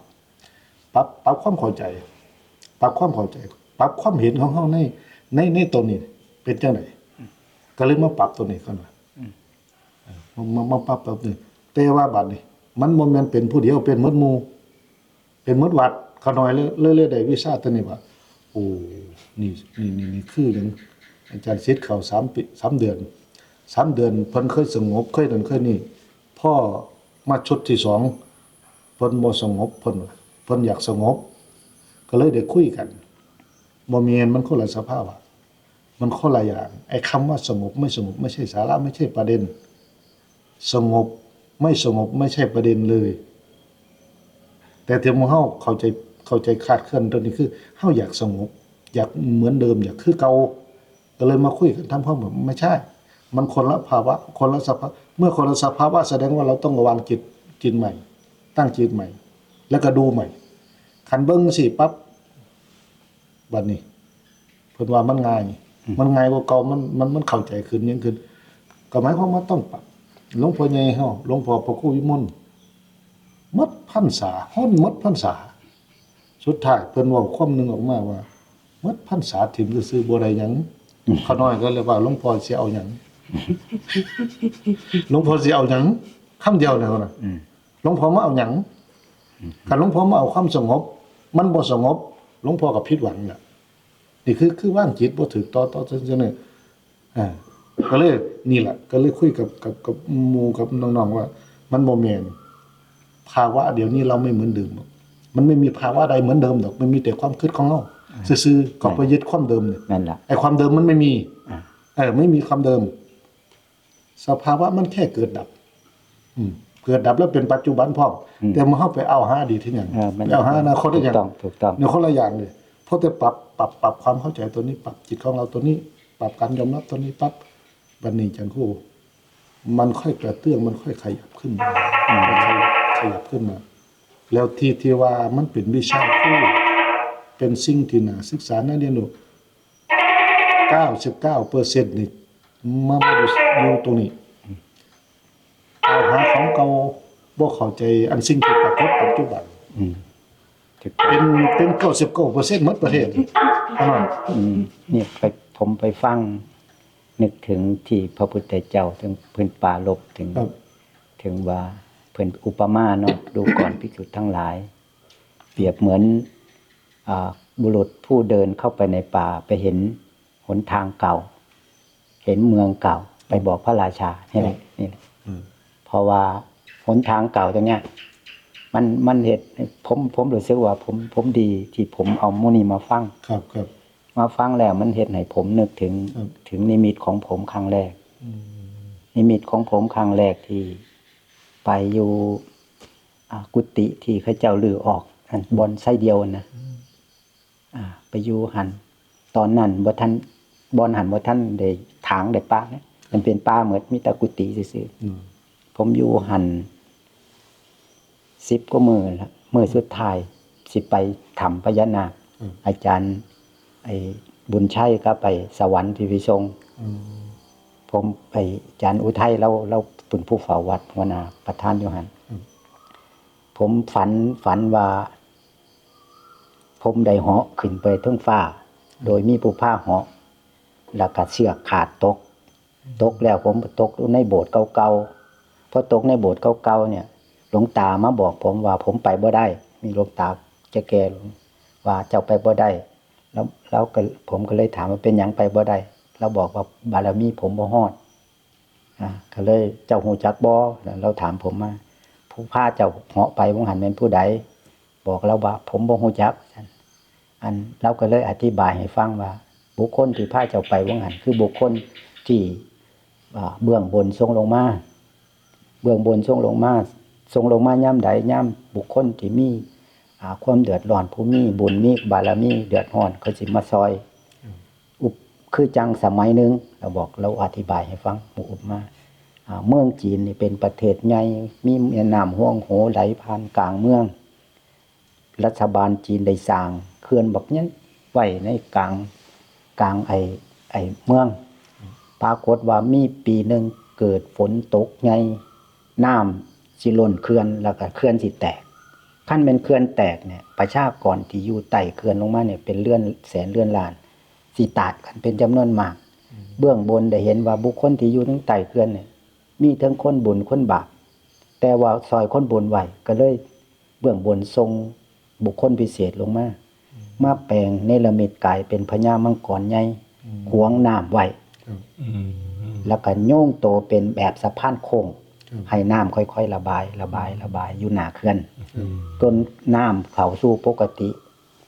ປັບ ປັບຄວາມເຂົ້າໃຈ ປັບຄວາມເຂົ້າໃຈ ປັບຄວາມເຫັນຂອງເຮົາໃນ ໃນ ໃນຕົນນີ້ເປັນຈັ່ງໃດ ກໍເລີຍມາປັບຕົວນີ້ກ່ອນວ່າ ອືມ ເອີ ມາ ມາ ມາປັບຕົວນີ້ ແຕ່ວ່າບາດນີ້ມັນບໍ່ແມ່ນເປັນຜູ້ດຽວ ເປັນໝົດໝູ່ ເປັນໝົດວັດ ຂ້ານ້ອຍເລີຍ ເລີຍ ເລີຍໄດ້ວິຊາຕົວນີ້ວ່າ ໂອ້ ນີ້ ນີ້ ນີ້ ນີ້ຄືຫຍັງ? ອາຈານສິດເຂົ້າສາມປີ ສາມເດືອນ ສາມເດືອນ ເພິ່ນເຄີຍສະຫງົບ ເຄີຍນັ້ນເຄີຍນີ້ ພໍມາຊຸດທີສອງ ເພິ່ນບໍ່ສະຫງົບ ເພິ່ນວ່າ ເພິ່ນຢາກສະຫງົບ ກໍເລີຍໄດ້ຄຸຍກັນ. ບໍ່ແມ່ນ ມັນຄົນລະສະພາວະ ມັນຄົນລະຢ່າງ. ໄອ້ຄຳວ່າສະຫງົບ ໄມ່ສະຫງົບ ໄມ່ໃຊ່ສາລະ ໄມ່ໃຊ່ປະເດັນ. ສະຫງົບ ໄມ່ສະຫງົບ ໄມ່ໃຊ່ປະເດັນເລີຍ. ແຕ່ທີ່ໝູ່ເຮົາເຂົ້າໃຈ ເຂົ້າໃຈຄາດເຄື່ອນຕົວນີ້ຄື ເຮົາຢາກສະຫງົບ ຢາກເໝືອນເດີມ ຢາກຄືເກົ່າ ກໍເລີຍມາຄຸຍກັນທຳຄວາມ ບໍ່ໃຊ່ ມັນຄົນລະພາວະ ຄົນລະສະພາ ເມື່ອຄົນລະສະພາວະ ສະແດງວ່າເຮົາຕ້ອງວາງຈິດ ຈິດໃໝ່ ຕັ້ງຈິດໃໝ່ ແລ້ວກໍດູໃໝ່. ຄັນເບິ່ງຈັ່ງຊີ້ປັບ ບັດນີ້ເພິ່ນວ່າມັນງ່າຍ ອືມ ມັນງ່າຍກວ່າເກົ່າ ມັນ ມັນ ມັນເຂົ້າໃຈຂຶ້ນຫຍັງຂຶ້ນ ກໍໝາຍຄວາມວ່າຕ້ອງປັບ. ຫຼວງພໍ່ໃຫຍ່ເຮົາ ຫຼວງພໍ່ພະຄູວິມົນ ໝົດພັນສາ ຫົນໝົດພັນສາ ສຸດທ້າຍເພິ່ນເວົ້າຄຳໜຶ່ງອອກມາວ່າ ໝົດພັນສາຖິ້ມຊື່ໆ ບໍ່ໄດ້ຫຍັງ. ອືມ ຂ້ານ້ອຍກໍເລີຍວ່າ ຫຼວງພໍ່ຊິເອົາຫຍັງ? ຫຼວງພໍ່ຊິເອົາຫຍັງ? ຄຳດຽວນີ້ນະ ອືມ ຫຼວງພໍ່ມາເອົາຫຍັງ? ອືມ ຄັນຫຼວງພໍ່ມາເອົາຄວາມສະຫງົບ ມັນບໍ່ສະຫງົບ ຫຼວງພໍ່ກໍຜິດຫວັງແຫຼະ. ນີ້ຄື ຄືວາງຈິດບໍ່ຖືກຕໍ່ ຕໍ່ເຊິ່ງເຊິ່ງນີ້ ອ່າ ກໍເລີຍ ນີ້ແຫຼະ ກໍເລີຍຄຸຍກັບ ກັບ ກັບໝູ່ກັບນ້ອງໆ ວ່າ ມັນບໍ່ແມ່ນ ພາວະດຽວນີ້ເຮົາໄມ່ເໝືອນເດີມດອກ ມັນໄມ່ມີພາວະໃດເໝືອນເດີມດອກ ມັນມີແຕ່ຄວາມຄິດຂອງເຮົາ ອ່າ ຊື່ໆ ກໍໄປຍຶດຄວາມເດີມນີ້ ແມ່ນລະ ໄອ້ຄວາມເດີມມັນໄມ່ມີ ອ່າ ເອີ ໄມ່ມີຄວາມເດີມ. ສະພາວະມັນແຄ່ເກີດດັບ ອືມ ເກີດດັບແລ້ວເປັນປັດຈຸບັນພ້ອມ ອືມ ແຕ່ເມື່ອເຮົາໄປເອົາຫາອະດີດເຮັດຫຍັງ? ເອີ ມັນ ໄປເອົາຫາອະນາຄົດເຮັດຫຍັງ? ຖືກຕ້ອງ ຖືກຕ້ອງ ແມ່ນຄົນລະຢ່າງເລີຍ. ພໍແຕ່ປັບ ປັບ ປັບຄວາມເຂົ້າໃຈຕົວນີ້ ປັບຈິດຂອງເຮົາຕົວນີ້ ປັບການຍອມຮັບຕົວນີ້ ປັບ ບັດນີ້ຈັ່ງ ໂອ້ ມັນຄ່ອຍກະເຕື້ອງ ມັນຄ່ອຍຂະຫຍັບຂຶ້ນມາ ອືມ ມັນຂະຫຍັບ ຂະຫຍັບຂຶ້ນມາ. ແລ້ວທີ່ ທີ່ວ່າມັນເປັນວິຊາຄູ ເປັນສິ່ງທີ່ໜ້າສຶກສາ ໜ້າຮຽນຮູ້ ເກົ້າສິບເກົ້າເປີເຊັນນີ້ ມາ ມາຢູ່ ຢູ່ຕົງນີ້ ອືມ ເອົາຫາຂອງເກົ່າ ບໍ່ເຂົ້າໃຈອັນສິ່ງທີ່ປາກົດປັດຈຸບັນ ອືມ ເປັນ ເປັນເກົ້າສິບເກົ້າເປີເຊັນໝົດປະເທດ ອືມ ນີ້ໄປ ຜົມໄປຟັງ ນຶກເຖິງທີ່ພະພຸດທະເຈົ້າເຖິງເພິ່ນປາລົບເຖິງ ເຖິງວ່າເພິ່ນອຸປະມາເນາະ ດູກ່ອນພິກຂຸທັງຫຼາຍ ປຽບເໝືອນ ອ່າ ບຸລຸດຜູ້ເດີນເຂົ້າໄປໃນປ່າ ໄປເຫັນຫົນທາງເກົ່າ ເຫັນເມືອງເກົ່າ ໄປບອກພະລາຊາ ນີ້ແຫຼະ ນີ້ແຫຼະ ເພາະວ່າຫົນທາງເກົ່າຕົງເນີ້ຍ ມັນ ມັນເຮັດໃຫ້ຜົມ ຜົມຮູ້ສຶກວ່າ ຜົມ ຜົມດີທີ່ຜົມເອົາມື້ນີ້ມາຟັງ ມາຟັງແລ້ວມັນເຮັດໃຫ້ຜົມນຶກເຖິງ ເຖິງນິມິດຂອງຜົມຄັ້ງແລກ ອືມ ນິມິດຂອງຜົມຄັ້ງແລກທີ່ໄປຢູ່ ອ່າ ກຸຕິທີ່ເຂົາເຈົ້າຮື້ອອກ ອັນ ອືມ ບ່ອນໄຊດຽວຫັ້ນນະ ອືມ ອ່າ ໄປຢູ່ຫັ້ນ ຕອນນັ້ນບໍ່ທັນ ບ່ອນຫັ້ນບໍ່ທັນໄດ້ຖາງໄດ້ປະນະ ມັນເປັນປ່າໝົດ ມີແຕ່ກຸຕິຊື່ໆ ອືມ ຜົມຢູ່ຫັ້ນສິບກວ່າມື້ລະ ມື້ສຸດທ້າຍຊິໄປຖ້ຳພະຍານາກ ອືມ ອາຈານ ໄອ້ ບຸນໄຊກໍໄປສະຫວັນທີ່ໄປສົ່ງ ອືມ ຜົມ ໄອ້ ອາຈານອຸໄທ ລາວ ລາວເປັນຜູ້ເຝົ້າວັດ ຫົວໜ້າປະທານຢູ່ຫັ້ນ ອືມ ຜົມຝັນ ຝັນວ່າ ຜົມໄດ້ເຫາະຂຶ້ນໄປເທິງຟ້າ ອືມ ໂດຍມີຜູ້ພາເຫາະ ແລ້ວກະເຊືອກຂາດຕົກ ຕົກແລ້ວຜົມກໍຕົກຢູ່ໃນໂບດເກົ່າໆ ພໍຕົກໃນໂບດເກົ່າໆ ນີ້ ຫຼວງຕາມາບອກຜົມວ່າ ຜົມໄປບໍ່ໄດ້ ມີຫຼວງຕາແກ່ໆ ວ່າ ເຈົ້າໄປບໍ່ໄດ້ ແລ້ວ ແລ້ວກໍ ຜົມກໍເລີຍຖາມວ່າ ເປັນຫຍັງໄປບໍ່ໄດ້? ລາວບອກວ່າ ບາລະມີຜົມບໍ່ຮອດ ອ່າ ກໍເລີຍ ເຈົ້າຮູ້ຈັກບໍ່? ລາວຖາມຜົມມາ ຜູ້ພາເຈົ້າເຫາະໄປຫວ່າງຫັ້ນແມ່ນຜູ້ໃດ? ບອກລາວວ່າ ຜົມບໍ່ຮູ້ຈັກ ວ່າຊັ້ນ ອັນ ລາວກໍເລີຍອະທິບາຍໃຫ້ຟັງວ່າ ບຸກຄົນທີ່ພາເຈົ້າໄປຫວ່າງຫັ້ນ ຄືບຸກຄົນທີ່ ອ່າ ເບື້ອງບົນສົ່ງລົງມາ ເບື້ອງບົນສົ່ງລົງມາ ສົ່ງລົງມາຍາມໃດ? ຍາມບຸກຄົນທີ່ມີ ອ່າ ຄວາມເດືອດຮ້ອນ ຜູ້ມີບຸນມີບາລະມີເດືອດຮ້ອນ ເຂົາຊິມາຊ່ອຍ ອືມ ອຸບ ຄືຈັ່ງສະໄໝໜຶ່ງ ລາວບອກ ລາວອະທິບາຍໃຫ້ຟັງ ອຸປະມາ ອ່າ ເມືອງຈີນນີ້ເປັນປະເທດໃຫຍ່ ມີແມ່ນ້ຳຮວງໂຫໄຫຼຜ່ານກາງເມືອງ ລັດຖະບານຈີນໄດ້ສ້າງເຂື່ອນບັກໃຫຍ່ໄວ້ໃນກາງ ກາງໄອ້ ໄອ້ເມືອງ ປາກົດວ່າມີປີໜຶ່ງເກີດຝົນຕົກໃຫຍ່ ນ້ຳຊິລົ້ນເຂື່ອນ ແລ້ວກໍເຂື່ອນຊິແຕກ ຄັນແມ່ນເຂື່ອນແຕກນີ້ ປະຊາກອນທີ່ຢູ່ໃຕ້ເຂື່ອນລົງມານີ້ເປັນເຮືອນແສນເຮືອນລ້ານ ຊິຕາຍກັນເປັນຈຳນວນມາກ ອືມ ເບື້ອງບົນໄດ້ເຫັນວ່າບຸກຄົນທີ່ຢູ່ທາງໃຕ້ເຂື່ອນນີ້ ມີເຖິງຄົນບຸນຄົນບາບ ແຕ່ວ່າຊ່ອຍຄົນບຸນໄວ້ ກໍເລີຍເບື້ອງບົນສົ່ງບຸກຄົນພິເສດລົງມາ ມາແປງເນລະມິດກາຍເປັນພະຍາມັງກອນໃຫຍ່ ອືມ ຂວາງນ້ຳໄວ້ ອືມ ແລ້ວກໍໂຍງໂຕເປັນແບບສະພານໂຄ້ງ ອືມ ໃຫ້ນ້ຳຄ່ອຍໆລະບາຍ ລະບາຍ ລະບາຍຢູ່ໜ້າເຂື່ອນ ອືມ ຈົນນ້ຳເຂົ້າສູ່ປົກກະຕິ.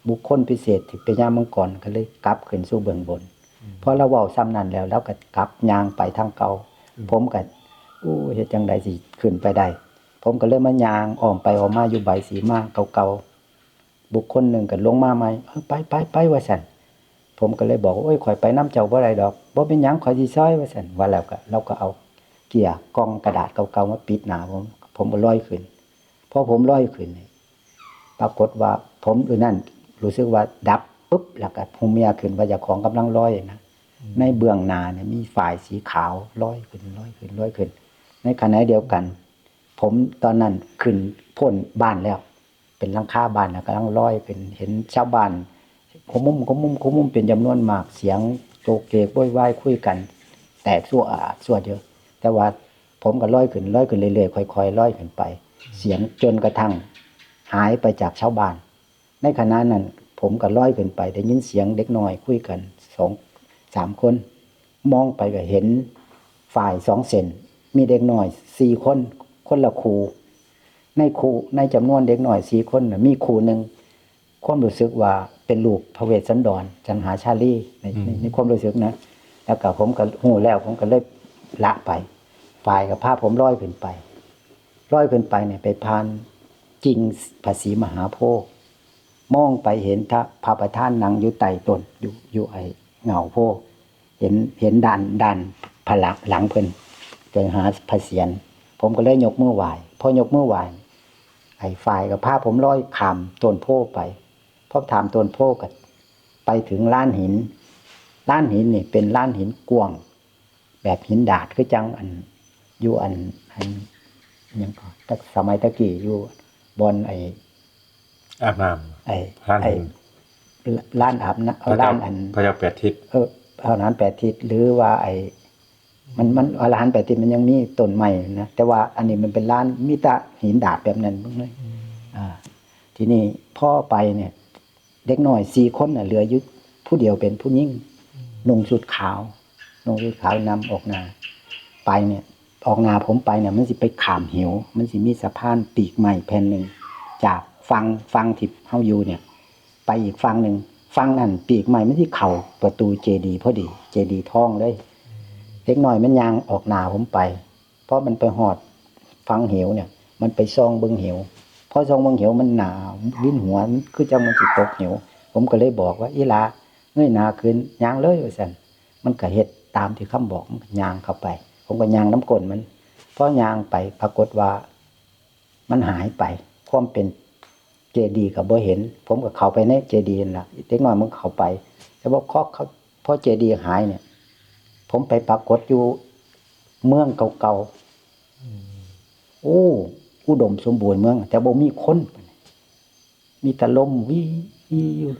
ບຸກຄົນພິເສດທີ່ເປັນພະຍາມັງກອນກໍເລີຍກັບຂຶ້ນສູ່ເບື້ອງບົນ. ອືມ ພໍລາວເວົ້າສ່ຳນັ້ນແລ້ວ ລາວກໍກັບຍ່າງໄປທາງເກົ່າ. ອືມ ຜົມກໍ ໂອ້ ເຮັດຈັ່ງໃດຊິຂຶ້ນໄປໄດ້? ຜົມກໍເລີຍມາຍ່າງອ້ອມໄປອ້ອມມາຢູ່ໃບສີມາເກົ່າໆ. ບຸກຄົນໜຶ່ງກໍລົງມາໃໝ່ ເອີ ໄປ ໄປ ໄປ ວ່າຊັ້ນ. ຜົມກໍເລີຍບອກ ໂອ້ຍ ຂ້ອຍໄປນຳເຈົ້າບໍ່ໄດ້ດອກ ບໍ່ເປັນຫຍັງ ຂ້ອຍຊິຊ່ອຍ ວ່າຊັ້ນ. ວ່າແລ້ວກໍ ລາວກໍເອົາເກ້ຍກ່ອງກະດາດເກົ່າໆມາປິດໜ້າຜົມ ຜົມກໍລອຍຂຶ້ນ. ພໍຜົມລອຍຂຶ້ນນີ້ ປາກົດວ່າຜົມຢູ່ນັ້ນຮູ້ສຶກວ່າດັບປຶບ ແລ້ວກໍຮູ້ເມື່ອຂຶ້ນວ່າເຈົ້າຂອງກຳລັງລອຍນະ. ອືມ ໃນເບື້ອງໜ້ານີ້ມີຝ້າຍສີຂາວລອຍຂຶ້ນ ລອຍຂຶ້ນ ລອຍຂຶ້ນ. ໃນຂະນະດຽວກັນ ຜົມຕອນນັ້ນຂຶ້ນໂພ້ນບ້ານແລ້ວ ເປັນຫຼັງຄາບ້ານແລ້ວ ກຳລັງລອຍຂຶ້ນ ເຫັນຊາວບ້ານຂະມຸມ ຂະມຸມ ຂະມຸມເປັນຈຳນວນມາກ ສຽງໂຈກເຈກໂວຍວາຍຄຸຍກັນແຕກສ່ວດ ສ່ວດຢູ່. ແຕ່ວ່າຜົມກໍລອຍຂຶ້ນ ລອຍຂຶ້ນເລື້ອຍໆ ຄ່ອຍໆລອຍຂຶ້ນໄປ ສຽງຈົນກະທັ່ງຫາຍໄປຈາກຊາວບ້ານ. ໃນຂະນະນັ້ນຜົມກໍລອຍຂຶ້ນໄປ ໄດ້ຍິນສຽງເດັກນ້ອຍຄຸຍກັນສອງສາມຄົນ. ມອງໄປກໍເຫັນຝ້າຍສອງເສັ້ນ ມີເດັກນ້ອຍສີ່ຄົນ ຄົນລະຄູ່. ໃນຄູ່ ໃນຈຳນວນເດັກນ້ອຍສີ່ຄົນນະ ມີຄູ່ໜຶ່ງ ຄວາມຮູ້ສຶກວ່າເປັນລູກພະເວດສັນດອນ ຈັນຫາຊາລີ ໃນ ອືມ ໃນ ໃນຄວາມຮູ້ສຶກນະ. ແລ້ວກໍຜົມກໍຮູ້ແລ້ວ ຜົມກໍເລີຍລະໄປ. ຝ້າຍກໍພາຜົມລອຍຂຶ້ນໄປ ລອຍຂຶ້ນໄປນີ້ໄປຜ່ານກິ່ງພະສີມະຫາໂພ ມອງໄປເຫັນພະ ພະປະທານນັ່ງຢູ່ໃຕ້ຕົ້ນ ຢູ່ ຢູ່ໄອ້ເຫງົ້າໂພ ເຫັນ ເຫັນດ້ານ ດ້ານພະຫຼັງ ຫຼັງເພິ່ນ ໄປຫາພະສຽນ. ຜົມກໍເລີຍຍົກມືໄຫວ້ ພໍຍົກມືໄຫວ້ ໄອ້ຝ້າຍກໍພາຜົມລອຍຂ້າມຕົ້ນໂພໄປ. ພໍຂ້າມຕົ້ນໂພກໍໄປເຖິງລານຫີນ ລານຫີນນີ້ເປັນລານຫີນກວ້າງ ແບບຫີນດາດ ຄືຈັ່ງອັນ ຢູ່ອັນ ອັນຫຍັງກໍ ແຕ່ສະໄໝແຕ່ກີ້ຢູ່ບ່ອນໄອ້ ອາບນ້ຳ ໄອ້ ຮ້าน ໄອ້ หิน ລ- ລານອາບນ້ຳ ເອີ ພະເຈົ້າ ລານອັນ ພະເຈົ້າແປດທິດ ເອີ ພະວິຫານແປດທິດ ຫຼືວ່າໄອ້ ມັນ ມັນ ອາຫານແປດທິດມັນຍັງມີຕົ້ນໄມ້ນະ ແຕ່ວ່າອັນນີ້ມັນເປັນລານມີແຕ່ຫີນດາດແບບນັ້ນເບິ່ງເລີຍ. ອືມ ອ່າ ທີນີ້ພໍໄປນີ້ ເດັກນ້ອຍສີ່ຄົນນະ ເຫຼືອຢູ່ຜູ້ດຽວເປັນຜູ້ຍິງ ອືມ ນຸ່ງຊຸດຂາວ ນຸ່ງຊຸດຂາວນຳອອກໜ້າໄປນີ້ ອອກໜ້າຜົມໄປນີ້ ມັນຊິໄປຂ້າມເຫວ ມັນຊິມີສະພານປີກໄມ້ແຜ່ນໜຶ່ງ ຈາກຝັ່ງ ຝັ່ງທີ່ເຮົາຢູ່ນີ້ໄປອີກຝັ່ງໜຶ່ງ ຝັ່ງນັ້ນປີກໄມ້ມັນຊິເຂົ້າປະຕູເຈດີພໍດີ ເຈດີທອງເລີຍ. ເດັກນ້ອຍມັນຍ່າງອອກໜ້າຜົມໄປ ພໍມັນໄປຮອດຝັ່ງເຫວນີ້ ມັນໄປສ່ອງເບິ່ງເຫວ ພໍສ່ອງເບິ່ງເຫວມັນໜາວ ວິນຫົວ ມັນຄືຈັ່ງມັນຊິຕົກເຫວ. ຜົມກໍເລີຍບອກວ່າ ອີ່ຫຼ້າ ເງີຍໜ້າຂຶ້ນ ຍ່າງເລີຍ ວ່າຊັ້ນ. ມັນກໍເຮັດຕາມທີ່ຄຳບອກ ມັນກໍຍ່າງເຂົ້າໄປ ຜົມກໍຍ່າງນຳກົ້ນມັນ. ພໍຍ່າງໄປປາກົດວ່າມັນຫາຍໄປ ຄວາມເປັນເຈດີກໍບໍ່ເຫັນ. ຜົມກໍເຂົ້າໄປໃນເຈດີຫັ້ນລະ ເດັກນ້ອຍມັນເຂົ້າໄປ ແຕ່ວ່າພໍເຂົ້າ ພໍເຈດີຫາຍນີ້ ຜົມໄປປາກົດຢູ່ເມືອງເກົ່າໆ ອືມ ໂອ້ ອຸດົມສົມບູນເມືອງ ແຕ່ບໍ່ມີຄົນ ມີແຕ່ລົມວີໆຢູ່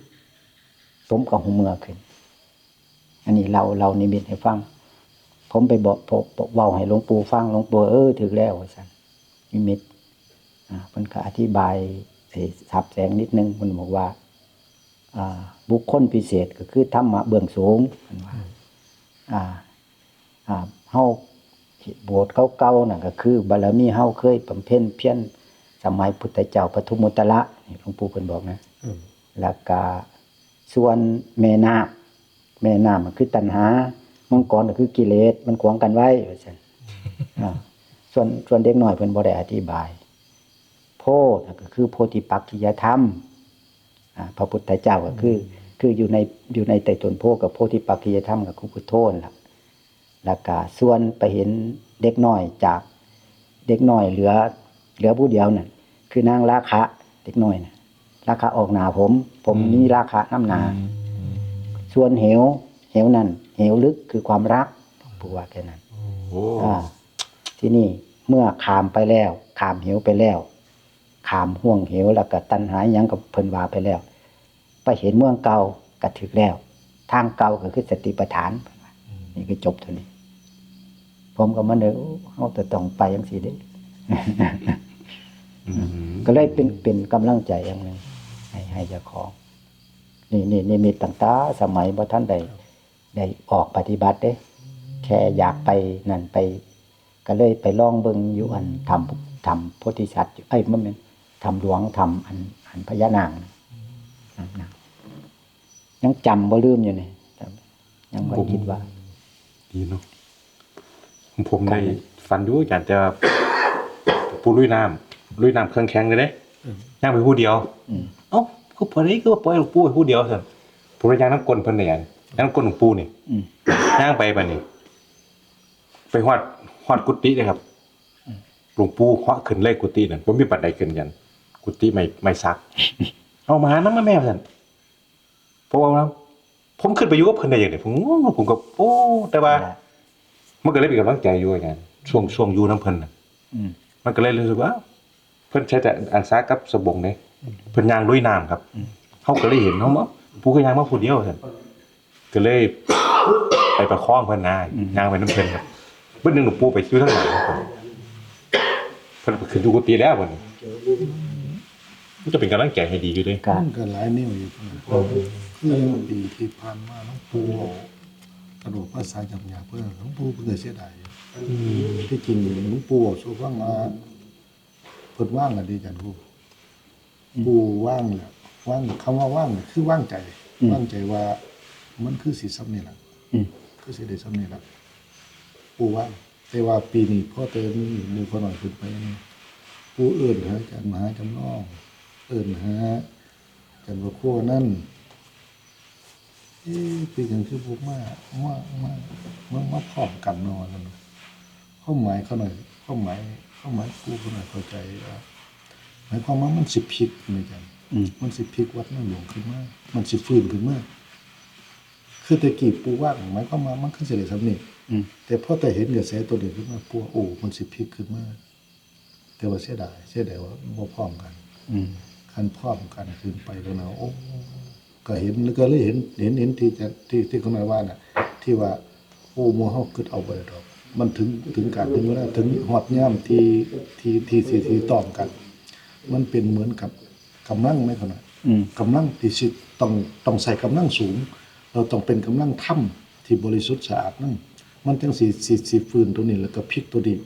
ຜົມກໍຫູເມືອຂຶ້ນ. ອັນນີ້ເລົ່າ ເລົ່ານິມິດໃຫ້ຟັງ ຜົມໄປບອກ ເວົ້າໃຫ້ຫຼວງປູ່ຟັງ ຫຼວງປູ່ ເອີ ຖືກແລ້ວ ວ່າຊັ້ນ ນິມິດ ອ່າ ເພິ່ນກໍອະທິບາຍໃຫ້ສັບແສງນິດໜຶ່ງ ເພິ່ນບອກວ່າ ອ່າ ບຸກຄົນພິເສດກໍຄືທຳມະເບື້ອງສູງ ເພິ່ນວ່າ ອືມ ອ່າ ອ່າ ເຮົາ ໂບດເກົ່າໆນັ້ນກໍຄືບາລະມີເຮົາເຄີຍບຳເພັນພຽນສະໄໝພຸດທະເຈົ້າປະທຸມມຸດຕະລະ ນີ້ ຫຼວງປູ່ເພິ່ນບອກນະ ອືມ ແລ້ວກະສ່ວນແມ່ນ້ຳ ແມ່ນ້ຳກໍຄືຕັນຫາ ມັງກອນກໍຄືກິເລດ ມັນຂວາງກັນໄວ້ ວ່າຊັ້ນ. ອ່າ ສ່ວນ ສ່ວນເດັກນ້ອຍເພິ່ນບໍ່ໄດ້ອະທິບາຍ. ໂພນະກໍຄືໂພທິປັກຂິຍະທຳ ອ່າ ພະພຸດທະເຈົ້າກໍຄື ອືມ ຄືຢູ່ໃນ ຢູ່ໃນໃຕ້ຕົ້ນໂພ ກັບໂພທິປັກຂິຍະທຳກໍຄືພຸດໂທນັ້ນລະ. ແລ້ວກະຊວນໄປເຫັນເດັກນ້ອຍຈາກ ເດັກນ້ອຍເຫຼືອ ເຫຼືອຜູ້ດຽວນັ້ນ ຄືນາງລາຄະ ເດັກນ້ອຍນະ ລາຄະອອກໜ້າຜົມ ຜົມ ອືມ ມີລາຄະນຳໜ້າ ອືມ ສ່ວນເຫວ ເຫວນັ້ນ ເຫວລຶກຄືຄວາມລັກ ເພິ່ນວ່າແຄ່ນັ້ນ. ໂອ້ ອ່າ ທີນີ້ເມື່ອຂ້າມໄປແລ້ວ ຂ້າມເຫວໄປແລ້ວ ຂ້າມຫ່ວງເຫວ ແລ້ວກໍຕັນຫາຫຍັງກໍເພິ່ນວ່າໄປແລ້ວ ໄປເຫັນເມືອງເກົ່າກໍຖືກແລ້ວ ທາງເກົ່າກໍຄືສະຕິປະທານ. ອືມ ນີ້ຄືຈົບເທົ່ານີ້ ຜົມກໍມານຶກ ໂອ້ ເຮົາຈະຕ້ອງໄປຈັ່ງຊີ້ເດ້. ອືມ ກໍເລີຍເປັນ ເປັນກຳລັງໃຈຢ່າງໜຶ່ງໃຫ້ ໃຫ້ເຈົ້າຂອງ. ນີ້ ນີ້ນິມິດຕັ້ງແຕ່ສະໄໝບໍ່ທັນໄດ້ ໄດ້ອອກປະຕິບັດເດ້ ແຄ່ຢາກໄປນັ້ນໄປ ກໍເລີຍໄປລອງເບິ່ງຢູ່ອັນຖ້ຳ ຖ້ຳໂພທິສັດ ເອີຍ ບໍ່ແມ່ນ ຖ້ຳຫຼວງ ຖ້ຳອັນ ອັນພະຍານາງນັ້ນນະ ຍັງຈຳບໍ່ລືມຢູ່ນີ້ ຍັງວ່າ ໂອ້ ຄິດວ່າ ດີເນາະ ຜົມໄດ້ຝັນຢູ່ອາຈານ ແຕ່ວ່າປູລຸຍນ້ຳ ລຸຍນ້ຳເຄື່ອງແຂງເລີຍເດ້ ອືມ ຍ່າງໄປຜູ້ດຽວ ອືມ ເອົ້າ ຄືພໍດີ ຄືວ່າປ່ອຍປູໄປຜູ້ດຽວຊັ້ນ ຜົມໄດ້ຍ່າງນຳກົ້ນເພິ່ນເດ້ ຍ່າງນຳກົ້ນຫຼວງປູນີ້ ອືມ ຍ່າງໄປບາດນີ້ ໄປຮອດ ຮອດກຸຕິເດ້ຄັບ ອືມ ຫຼວງປູເຫາະຂຶ້ນເລີຍກຸຕິນັ້ນ ບໍ່ມີບັນໄດຂຶ້ນຫຍັງ ກຸຕິໄມ້ ໄມ້ສັກ ເອົາມາຫານຳມາແມ່ວ່າຊັ້ນ ເພາະວ່າ ນຳ ຜົມຂຶ້ນໄປຢູ່ກັບເພິ່ນໄດ້ຈັ່ງໃດ ຜົມ ຜົມກໍ ໂອ້ ແຕ່ວ່າ ນັ້ນແຫຼະ ມັນກໍເລີຍເປັນກຳລັງໃຈຢູ່ອາຈານ ຊ່ວງ ຊ່ວງຢູ່ນຳເພິ່ນນະ ອືມ ມັນກໍເລີຍຮູ້ສຶກວ່າ ເພິ່ນໃສ່ແຕ່ອັນສາກັບສະບົງເດ້ ອືມ ເພິ່ນຍ່າງລຸຍນ້ຳຄັບ ອືມ ເຮົາກໍເລີຍເຫັນ ເຮົາ ເອົ້າ ປູຄືຍ່າງມາຜູ້ດຽວຊັ້ນ ກໍເລີຍໄປປະຄອງເພິ່ນນະ ອືມ ຍ່າງໄປນຳເພິ່ນຄັບ ບາດໜຶ່ງຫຼວງປູໄປຢູ່ທາງຫຼັງ ເພິ່ນຂຶ້ນຢູ່ກຸຕິແລ້ວບັດນີ້ ມັນກໍເປັນກຳລັງໃຈໃຫ້ດີຢູ່ເດ້ ມັນກໍຫຼາຍແນວຢູ່ ເອີ ຄືປີທີ່ຜ່ານມາ ຫຼວງປູເວົ້າ ກະໂດດພາສາຫຍາບໆ ເພິ່ນ ຫຼວງປູເພິ່ນກໍເສຍດາຍຢູ່ ອືມ ທີ່ຈິງຫຼວງປູເວົ້າສູ່ຟັງວ່າ ເພິ່ນວາງແລ້ວເດ້ ອາຈານຄູ ອືມ ປູວາງແລ້ວ ວາງ ຄຳວ່າວາງນີ້ຄືວາງໃຈ ອືມ ວາງໃຈວ່າມັນຄືຊິສ່ຳນີ້ລະ ອືມ ຄືຊິໄດ້ສ່ຳນີ້ລະ ປູວາງ ແຕ່ວ່າປີນີ້ພໍແຕ່ມີໝູ່ຂ້ານ້ອຍຂຶ້ນໄປນີ້ ປູເອີ້ນຫາອາຈານມະຫາຈຳລອງ ເອີ້ນຫາອາຈານພະຄົວນັ້ນ ເອ ເປັນຫຍັງຄືບໍ່ມາ ມາ ມາ ມາ ມາພ້ອມກັນເນາະ ວ່າຊັ້ນເນາະ ຄວາມໝາຍຂ້ານ້ອຍ ຄວາມໝາຍ ຄວາມໝາຍປູຂ້ານ້ອຍເຂົ້າໃຈວ່າ ໝາຍຄວາມວ່າມັນຊິພິກແມ່ນຫຍັງ ອືມ ມັນຊິພິກວັດນາຫຼວງຂຶ້ນມາ ມັນຊິຟື້ນຂຶ້ນມາ ຄືແຕ່ກີ້ປູວາງ ໝາຍຄວາມວ່າມັນຄືຊິໄດ້ສ່ຳນີ້ ອືມ ແຕ່ພໍແຕ່ເຫັນກະແສໂຕນີ້ຂຶ້ນມາ ປູ ໂອ້ ມັນຊິພິກຂຶ້ນມາ ແຕ່ວ່າເສຍດາຍ ເສຍດາຍວ່າບໍ່ພ້ອມກັນ ອືມ ຄັນພ້ອມກັນຂຶ້ນໄປແລ້ວນະ ໂອ້ ກໍເຫັນ ກໍເລີຍເຫັນ ເຫັນ ເຫັນທີ່ຈະ ທີ່ ທີ່ຄຸນນ້ອຍວ່ານະ ທີ່ວ່າ ໂອ້ ໝູ່ເຮົາຄິດເອົາບໍ່ໄດ້ດອກ ມັນເຖິງ ເຖິງການເຖິງເວລາ ເຖິງຮອດຍາມທີ່ ທີ່ ທີ່ ທີ່ ທີ່ຕ້ອງກັນ ມັນເປັນເໝືອນກັບກຳລັງແມ່ນບໍ່ນະ ອືມ ກຳລັງທີ່ຊິຕ້ອງ ຕ້ອງໃຊ້ກຳລັງສູງ ແລ້ວຕ້ອງເປັນກຳລັງທຳທີ່ບໍລິສຸດສະອາດນຳ ມັນຈັ່ງຊິ ຊິ ຊິຟື້ນໂຕນີ້ ແລ້ວກໍພິກໂຕນີ້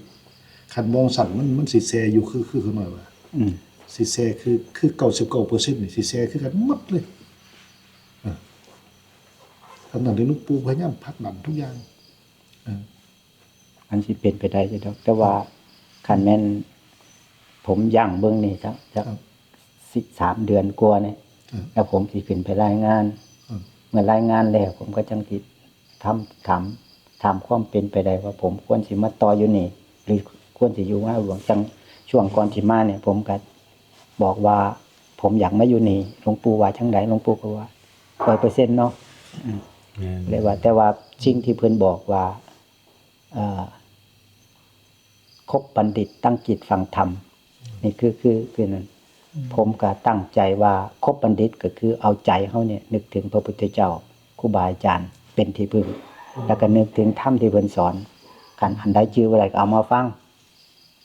ຄັນບໍ່ຊັ້ນ ມັນ ມັນຊິແຊ່ຢູ່ ຄື ຄືຂ້ານ້ອຍວ່າ ອືມ ຊິແຊ່ຄື ຄືເກົ້າສິບເກົ້າເປີເຊັນນີ້ ຊິແຊ່ຄືກັນໝົດເລີຍ ເອີ ທັງໆທີ່ຫຼວງປູ່ພະຍາຍາມຜັກດັນທຸກຢ່າງ ເອີ ມັນຊິເປັນໄປໄດ້ຢູ່ດອກ ແຕ່ວ່າ ເອີ ຄັນແມ່ນ ອືມ ຜົມຢັ້ງເບິ່ງນີ້ ຈັກ ຈັກ ເອີ ສິບສາມເດືອນກວ່ານີ້ ເອີ ແລ້ວຜົມຊິຂຶ້ນໄປລາຍງານ ເອີ ເມື່ອລາຍງານແລ້ວ ຜົມກໍຈັ່ງຊິ ຖາມ ຖາມ ຖາມຄວາມເປັນໄປໄດ້ວ່າ ຜົມຄວນຊິມາຕໍ່ຢູ່ນີ້ ຫຼື ຄວນຊິຢູ່ນາຫຼວງ? ຈັ່ງຊ່ວງກ່ອນຊິມານີ້ ຜົມກໍບອກວ່າ ຜົມຢາກມາຢູ່ນີ້ ຫຼວງປູ່ວ່າຈັ່ງໃດ? ຫຼວງປູ່ກໍວ່າ ຮ້ອຍເປີເຊັນເນາະ ອືມ ແມ່ນ ເລີຍວ່າ ແຕ່ວ່າສິ່ງທີ່ເພິ່ນບອກວ່າ ເອີ ຄົບບັນດິດຕັ້ງຈິດຟັງທຳ ນີ້ຄື ຄື ຄືນັ້ນ ອືມ ຜົມກໍຕັ້ງໃຈວ່າ ຄົບບັນດິດກໍຄືເອົາໃຈເຮົານີ້ນຶກເຖິງພະພຸດທະເຈົ້າ ຄູບາອາຈານເປັນທີ່ເພິ່ງ ອືມ ແລ້ວກໍນຶກເຖິງທຳທີ່ເພິ່ນສອນ ຄັນອັນໃດຈື່ບໍ່ໄດ້ກໍເອົາມາຟັງ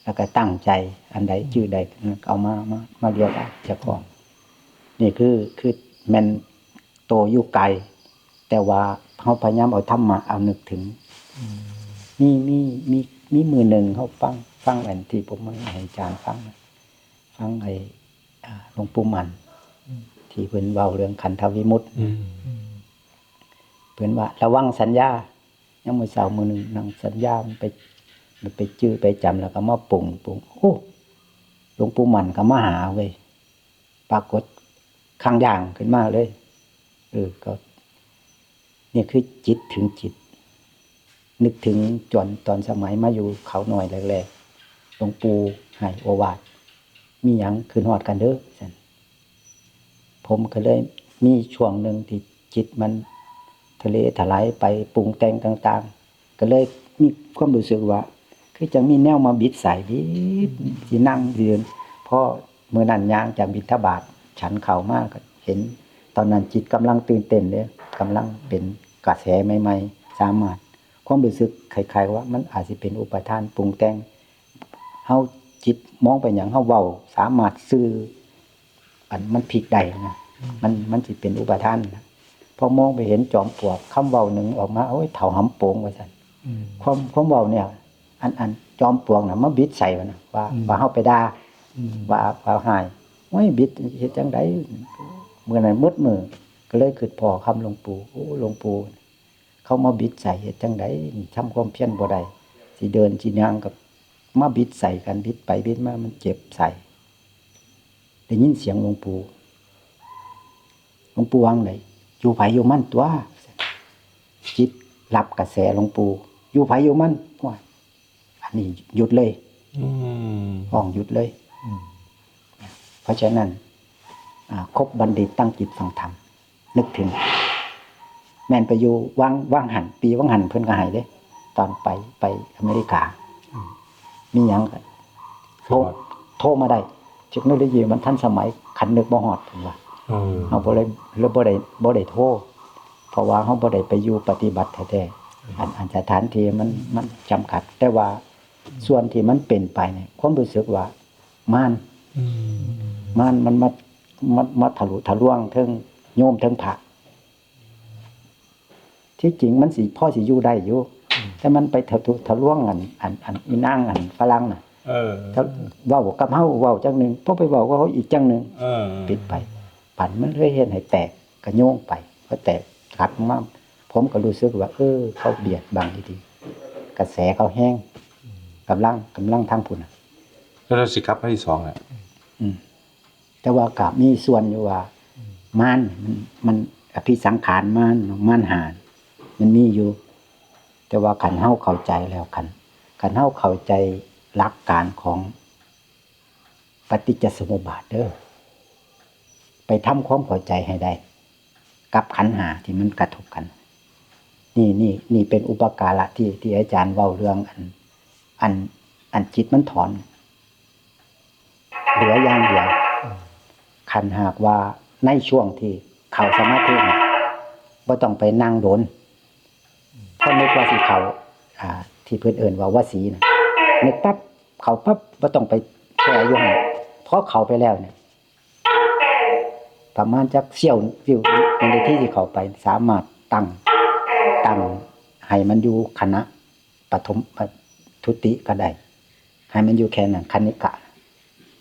ແລ້ວກໍຕັ້ງໃຈ ອັນໃດຈື່ໄດ້ກໍເອົາມາ ມາ ມາລຽນເອົາເຈົ້າຂອງ ນີ້ຄື ຄືແມ່ນ ໂຕຢູ່ໄກ ແຕ່ວ່າເຮົາພະຍາຍາມເອົາທຳມະ ເອົານຶກເຖິງ ອືມ ມີ ມີ ມີ ມີມື້ໜຶ່ງເຮົາຟັງ ຟັງອັນທີ່ຜົມໃຫ້ອາຈານຟັງ ຟັງໄອ້ ອາ ຫຼວງປູ່ໝັ້ນ ອືມ ທີ່ເພິ່ນເວົ້າເລື່ອງຂັນທະວິມຸດ ອືມ ເພິ່ນວ່າ ລະວັງສັນຍາ ຍາມມື້ເຊົ້າມື້ໜຶ່ງນັ່ງສັນຍາ ໄປ ໄປຈື່ໄປຈຳ ແລ້ວກໍມາປຸງ ປຸງ ໂອ້ ຫຼວງປູ່ໝັ້ນກໍມາຫາເວີຍ ປາກົດຂ້າງຢ່າງຂຶ້ນມາເລີຍ ເອີ ກໍ ນີ້ຄືຈິດເຖິງຈິດ ນຶກເຖິງຕອນ ຕອນສະໄໝມາຢູ່ເຂົານ້ອຍແລກໆ ຫຼວງປູ່ໃຫ້ໂອວາດ ມີຫຍັງຂຶ້ນຮອດກັນເດີ ວ່າຊັ້ນ ຜົມກໍເລີຍມີຊ່ວງໜຶ່ງທີ່ຈິດມັນທະເລທະຫຼາຍໄປປຸງແຕ່ງຕ່າງໆ ກໍເລີຍມີຄວາມຮູ້ສຶກວ່າ ຄືຈັ່ງມີແນວມາບິດສາຍ ບິດ ຊິນັ່ງຢືນ ພໍມື້ນັ້ນຍ່າງຈາກບິນທະບາດ ສັນເຂົ້າມາກໍເຫັນ ຕອນນັ້ນຈິດກຳລັງຕື່ນເຕັ້ນເດ້ ກຳລັງເປັນກະແສໃໝ່ໆ ສາມາດ ຄວາມຮູ້ສຶກຄ້າຍໆວ່າມັນອາດຊິເປັນອຸປະທານປຸງແຕ່ງ ເຮົາຈິດມອງໄປຫຍັງ ເຮົາເວົ້າສາມາດສື່ ອັນມັນພິກໄດ້ນະ ມັນ ມັນຊິເປັນອຸປາທານນະ. ພໍມອງໄປເຫັນຈອມປວກ ຄຳເວົ້າໜຶ່ງອອກມາ ໂອ້ຍ ເຖົ້າຫຳໂປງ ວ່າຊັ້ນ. ອືມ ຄວາມ ຄວາມເວົ້ານີ້ ອັນ ອັນຈອມປວກນະມາບິດໃສ່ວ່ານະ ວ່າ ອືມ ວ່າເຮົາໄປດ່າ ອືມ ວ່າ ວ່າຮ້າຍ. ໂອ້ຍ ບິດເຮັດຈັ່ງໃດ? ມື້ນັ້ນໝົດມື້ ກໍເລີຍຄິດພໍ້ຄຳຫຼວງປູ່ ໂອ້ ຫຼວງປູ່ ເຂົາມາບິດໃສ່ເຮັດຈັ່ງໃດ? ນີ້ທຳຄວາມພຽນບໍ່ໄດ້ ຊິເດີນຊິຍ່າງກໍມາບິດໃສ່ກັນ ບິດໄປບິດມາ ມັນເຈັບໃສ່. ໄດ້ຍິນສຽງຫຼວງປູ່ ຫຼວງປູ່ວ່າຈັ່ງໃດ? ຢູ່ໃຜຢູ່ມັນຕົວະ. ຈິດຮັບກະແສຫຼວງປູ່ ຢູ່ໃຜຢູ່ມັນ. ໂອ້ຍ ອັນນີ້ຢຸດເລີຍ ອືມ ຮ້ອງຢຸດເລີຍ. ອືມ ເພາະສະນັ້ນ ອາ ຄົບບັນດິດຕັ້ງຈິດຟັງທຳ ນຶກເຖິງ ແມ່ນໄປຢູ່ວັງ ວັງຫັນ ປີວັງຫັນເພິ່ນກໍໃຫ້ເດ້ ຕອນໄປ ໄປອາເມລິກາ. ອືມ ມີຫຍັງກໍໂທ ໂທມາໄດ້ ເທັກໂນໂລຢີມັນທັນສະໄໝ ຄັນນຶກບໍ່ຮອດ ເພິ່ນວ່າ. ເອີ ເຮົາບໍ່ໄດ້ ເລີຍບໍ່ໄດ້ ບໍ່ໄດ້ໂທ ເພາະວ່າເຮົາບໍ່ໄດ້ໄປຢູ່ປະຕິບັດແທ້ໆ. ອືມ ອັນ ອັນສະຖານທີ່ມັນ ມັນຈຳກັດ ແຕ່ວ່າ ສ່ວນທີ່ມັນເປັນໄປນີ້ ຄວາມຮູ້ສຶກວ່າມານ ອືມ ມານມັນມາ ມາ ມາທະລຸທະລວງເທິງໂຍມເທິງພະ. ທີ່ຈິງມັນຊິພໍຊິຢູ່ໄດ້ຢູ່ ອືມ ແຕ່ມັນໄປທະລຸທະລວງອັນ ອັນ ອັນອີນາງອັນຝຣັ່ງນະ. ເອີ ເວົ້າກັບເຮົາເວົ້າຈັ່ງໜຶ່ງ ພໍໄປເວົ້າກັບເຮົາອີກຈັ່ງໜຶ່ງ ເອີ ຜິດໄປ. ບັດມັນເລີຍເຮັດໃຫ້ແຕກ ກະໂຍງໄປ ພໍແຕກກັບມາ ຜົມກໍຮູ້ສຶກວ່າ ເອີ ເຂົາບຽດບັງດີໆ ກະແສເຂົາແຮງ ກຳລັງ ກຳລັງທາງພຸ້ນນະ. ແລ້ວເຮົາຊິກັບມາທີສອງແຫຼະ. ອືມ ແຕ່ວ່າກໍມີສ່ວນຢູ່ວ່າ ອືມ ມານ ມັນ ມັນ ອະພິສັງຂານມານ ມານຫ້າ ມັນມີຢູ່ ແຕ່ວ່າຄັນເຮົາເຂົ້າໃຈແລ້ວ ຄັນ ຄັນເຮົາເຂົ້າໃຈຫຼັກການຂອງ ປະຕິດຈະສະມຸບບາດເດີ້ ໄປທຳຄວາມເຂົ້າໃຈໃຫ້ໄດ້ກັບຂັນຫ້າທີ່ມັນກະທົບກັນ. ນີ້ ນີ້ ນີ້ເປັນອຸປະກາລະທີ່ ທີ່ອາຈານເວົ້າເລື່ອງອັນ ອັນ ອັນຈິດມັນຖອນ ເຫຼືອຢ່າງດຽວ ຄັນຫາກວ່າໃນຊ່ວງທີ່ເຂົ້າສະມາທິນະ ບໍ່ຕ້ອງໄປນັ່ງດົນ ພໍນຶກວ່າຊິເຂົ້າ ອ່າ ທີ່ເພິ່ນເອີ້ນວ່າວະສີນະ ນຶກປັບ ເຂົ້າປັບ ບໍ່ຕ້ອງໄປແຊ່ຢູ່ຫັ້ນ. ພໍເຂົ້າໄປແລ້ວນີ້ ປະມານຈັກສ່ຽວ ວິວ ວິນາທີທີ່ເຂົ້າໄປ ສາມາດຕັ້ງ ຕັ້ງໃຫ້ມັນຢູ່ຄະນະປະຖົມ ປະ ທຸຕິກໍໄດ້ ໃຫ້ມັນຢູ່ແຄ່ນັ້ນ ຄະນິກະ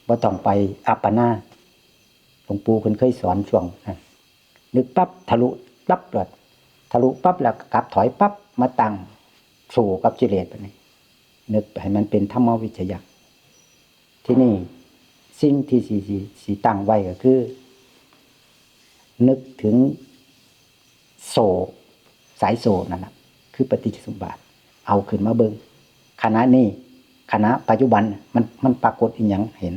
ບໍ່ຕ້ອງໄປອັບປະນາ. ຫຼວງปู่ເພິ່ນເຄີຍສອນຊ່ວງນັ້ນ ນຶກປັບ ທະລຸປັບ ແລ້ວ ທະລຸປັບ ແລ້ວກັບຖອຍປັບ ມາຕັ້ງສູ້ກັບກິເລດບາດນີ້ ນຶກໃຫ້ມັນເປັນທຳມະວິຈະຍະ. ທີນີ້ສິ່ງທີ່ຊິ ຊິ ຊິຕັ້ງໄວ້ກໍຄື ນຶກເຖິງໂສ້ ສາຍໂສ້ນັ້ນນະ ຄືປະຕິດຈະສົມບາດ ເອົາຂຶ້ນມາເບິ່ງ ຂະນະນີ້ ຂະນະປັດຈຸບັນ ມັນ ມັນປາກົດອີ່ຫຍັງເຫັນ?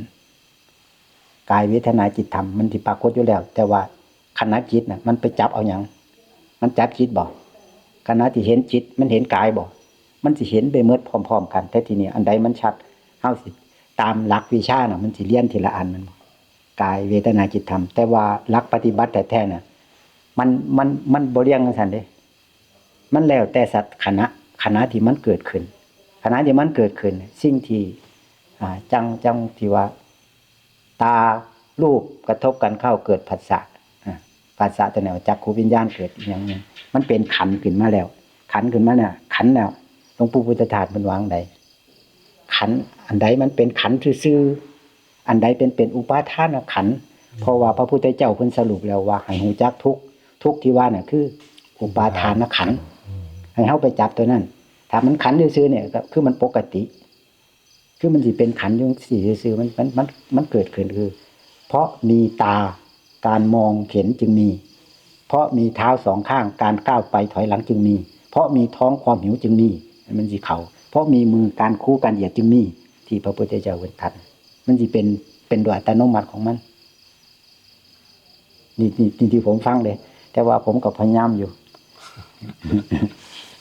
ກາຍ ເວທະນາ ຈິດ ທຳ ມັນຊິປາກົດຢູ່ແລ້ວ ແຕ່ວ່າຂະນະຈິດນະ ມັນໄປຈັບເອົາຫຍັງ? ມັນຈັບຈິດບໍ່? ຂະນະທີ່ເຫັນຈິດ ມັນເຫັນກາຍບໍ່? ມັນຊິເຫັນໄປໝົດພ້ອມໆກັນ. ແຕ່ທີນີ້ອັນໃດມັນຊັດ ເຮົາຊິຕາມຫຼັກວິຊານະ ມັນຊິລຽນທີລະອັນ ແມ່ນບໍ່? ກາຍ ເວທະນາ ຈິດ ທຳ ແຕ່ວ່າຫຼັກປະຕິບັດແທ້ໆນະ ມັນ ມັນ ມັນບໍ່ລຽງຈັ່ງຊັ້ນເດ້. ມັນແລ້ວແຕ່ສັດຂະນະ ຂະນະທີ່ມັນເກີດຂຶ້ນ ຂະນະທີ່ມັນເກີດຂຶ້ນ ສິ່ງທີ່ ອ່າ ຈັ່ງ ຈັ່ງທີ່ວ່າ ຕາ ຮູບກະທົບກັນເຂົ້າເກີດຜັດສະ ອ່າ ຜັດສະຕົວນີ້ ຈັກຂຸວິນຍານເກີດອີ່ຫຍັງນີ້ ມັນເປັນຂັນຂຶ້ນມາແລ້ວ ຂັນຂຶ້ນມານະ ຂັນແລ້ວ. ຫຼວງปู่ພຸດທະທາດເພິ່ນວ່າຈັ່ງໃດ? ຂັນ ອັນໃດມັນເປັນຂັນຊື່ໆ ອັນໃດເປັນ ເປັນອຸປາທານະຂັນ ເພາະວ່າພະພຸດທະເຈົ້າເພິ່ນສະຫຼຸບແລ້ວວ່າໃຫ້ຮູ້ຈັກທຸກ ທຸກທີ່ວ່ານະຄືອຸປາທານະຂັນ ໃຫ້ເຮົາໄປຈັບຕົວນັ້ນ. ຖ້າມັນຂັນຊື່ໆນີ້ກໍຄືມັນປົກກະຕິ ຄືມັນຊິເປັນຂັນຢູ່ຈັ່ງຊີ້ຊື່ໆ ມັນ ມັນ ມັນ ມັນເກີດຂຶ້ນຄື ເພາະມີຕາ ການມອງເຫັນຈຶ່ງມີ ເພາະມີເທົ້າສອງຂ້າງ ການກ້າວໄປຖອຍຫຼັງຈຶ່ງມີ ເພາະມີທ້ອງຄວາມຫິວຈຶ່ງມີ ມັນຊິເຂົ້າ ເພາະມີມື ການຄູການຢຽດຈຶ່ງມີ ທີ່ພະພຸດທະເຈົ້າເພິ່ນຕັດ ມັນຊິເປັນ ເປັນໂດຍອັດຕະໂນມັດຂອງມັນ. ນີ້ ນີ້ ນີ້ທີ່ຜົມຟັງເດ້ ແຕ່ວ່າຜົມກໍພະຍາຍາມຢູ່ ອາ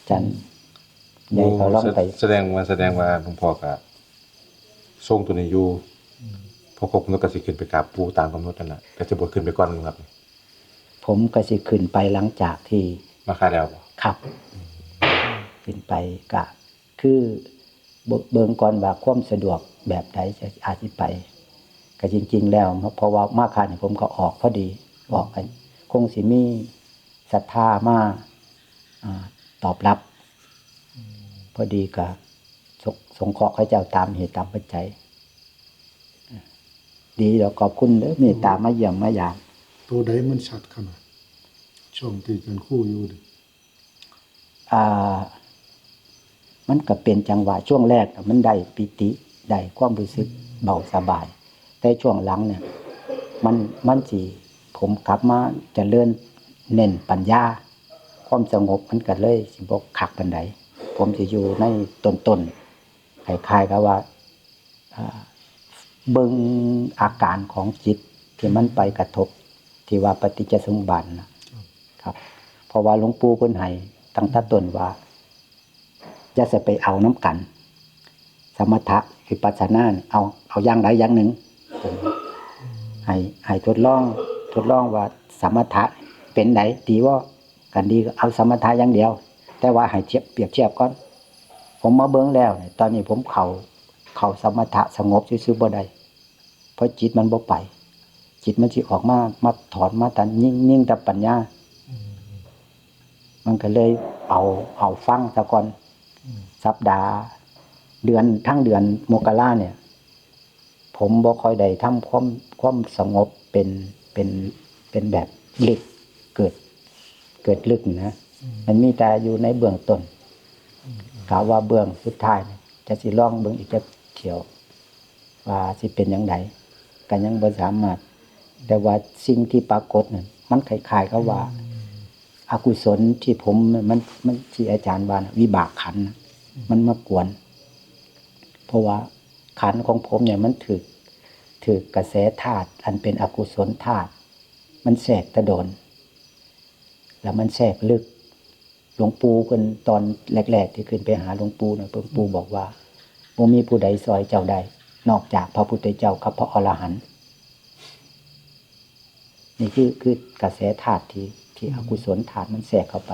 ຈານໃຫຍ່ກໍລອງໄປ ສະແດງວ່າ ສະແດງວ່າຫຼວງພໍ່ກໍຊົງຕົວນີ້ຢູ່ ອືມ ພໍຄົບກຳນົດກໍຊິຂຶ້ນໄປກາບປູ່ຕາມກຳນົດນັ້ນລະ ກໍຈະບວດຂຶ້ນໄປກ່ອນແມ່ນບໍ່ຄັບ? ຜົມກໍຊິຂຶ້ນໄປຫຼັງຈາກທີ່ມາຄາແລ້ວບໍ່? ຄັບ ຂຶ້ນໄປກະ ຄືເບິ່ງ ເບິ່ງກ່ອນວ່າຄວາມສະດວກແບບໃດ ອາດຊິໄປ. ກະຈິງໆແລ້ວ ເພາະວ່າມາຄານີ້ຜົມກໍອອກພໍດີ ອອກ ຄົງຊິມີສັດທາມາ ອາ ຕອບຮັບ. ພໍດີກະສົງ ສົງເຄາະເຂົາເຈົ້າຕາມເຫດຕາມປັດໄຈ. ດີແລ້ວ ຂອບຄຸນເດີ ເມດຕາມາຢ້ຽມມາຢາມ. ໂຕໃດມັນຊັດຂະໜາດ ຊ່ວງທີ່ທ່ານຄູຢູ່ນີ້? ອ່າ ມັນກະເປັນຈັງຫວະ ຊ່ວງແລກມັນໄດ້ປີຕິ ໄດ້ຄວາມຮູ້ສຶກເບົາສະບາຍ, ແຕ່ຊ່ວງຫຼັງນີ້ ມັນ ມັນຊິ ຜົມກັບມາຈະເລີນເນັ້ນປັນຍາ, ຄວາມສະຫງົບມັນກະເລີຍຊິບໍ່ຄັກປານໃດ. ຜົມຊິຢູ່ໃນຕົ້ນໆ ຄ້າຍໆກັບວ່າ ອ່າ ເບິ່ງອາການຂອງຈິດທີ່ມັນໄປກະທົບ ທີ່ວ່າປະຕິດຈະສົມບັດນະ ຄັບ ເພາະວ່າຫຼວງປູ່ເພິ່ນໃຫ້ຕັ້ງແຕ່ຕົ້ນວ່າ ຢ່າຊິໄປເອົານຳກັນ ສະມະຖະ ວິປັດສະນາ ເອົາ ເອົາຢ່າງໃດຢ່າງໜຶ່ງ ໃຫ້ ໃຫ້ທົດລອງ ທົດລອງວ່າສະມະຖະເປັນໃດ ດີບໍ່? ຄັນດີກະເອົາສະມະຖະຢ່າງດຽວ ແຕ່ວ່າໃຫ້ທຽບ ປຽບທຽບກ່ອນ. ຜົມມາເບິ່ງແລ້ວນີ້ ຕອນນີ້ຜົມເຂົ້າ ເຂົ້າສະມະຖະສະຫງົບຊື່ໆບໍ່ໄດ້ ເພາະຈິດມັນບໍ່ໄປ, ຈິດມັນຊິອອກມາ ມາຖອນ ມາຕັນ ຍິ່ງ ຍິ່ງແຕ່ປັນຍາ. ມັນກະເລີຍເອົາ ເອົາຟັງຊະກ່ອນ. ສັບດາ ເດືອນ ທັງເດືອນມົກກະລານີ້ ຜົມບໍ່ຄ່ອຍໄດ້ທຳຄວາມ ຄວາມສະຫງົບເປັນ ເປັນ ເປັນແບບເລິກ ເກີດ ເກີດເລິກນະ. ມັນມີແຕ່ຢູ່ໃນເບື້ອງຕົ້ນ ກະວ່າເບື້ອງສຸດທ້າຍຈະຊິລອງເບິ່ງອີກຈັກຖ້ຽວ ວ່າຊິເປັນຈັ່ງໃດ ກະຍັງບໍ່ສາມາດ. ແຕ່ວ່າສິ່ງທີ່ປາກົດນັ້ນ ມັນຄ້າຍໆກັບວ່າ ອະກຸສົນທີ່ຜົມ ມັນ ມັນ ທີ່ອາຈານວ່ານະ ວິບາກຂັນນະ ມັນມາກວນ ເພາະວ່າຂັນຂອງຜົມນີ້ມັນຖືກ ຖືກກະແສທາດອັນເປັນອະກຸສົນທາດ ມັນແຊກແຕ່ດົນ ແລ້ວມັນແຊກເລິກ. ຫຼວງປູ່ເພິ່ນ ຕອນແລກໆທີ່ຂຶ້ນໄປຫາຫຼວງປູ່ນະ ຫຼວງປູ່ບອກວ່າ ບໍ່ມີຜູ້ໃດຊ່ອຍເຈົ້າໄດ້ ນອກຈາກພະພຸດທະເຈົ້າກັບພະອໍລະຫັນ. ນີ້ຄື ຄືກະແສທາດທີ່ ທີ່ອະກຸສົນທາດມັນແຊກເຂົ້າໄປ.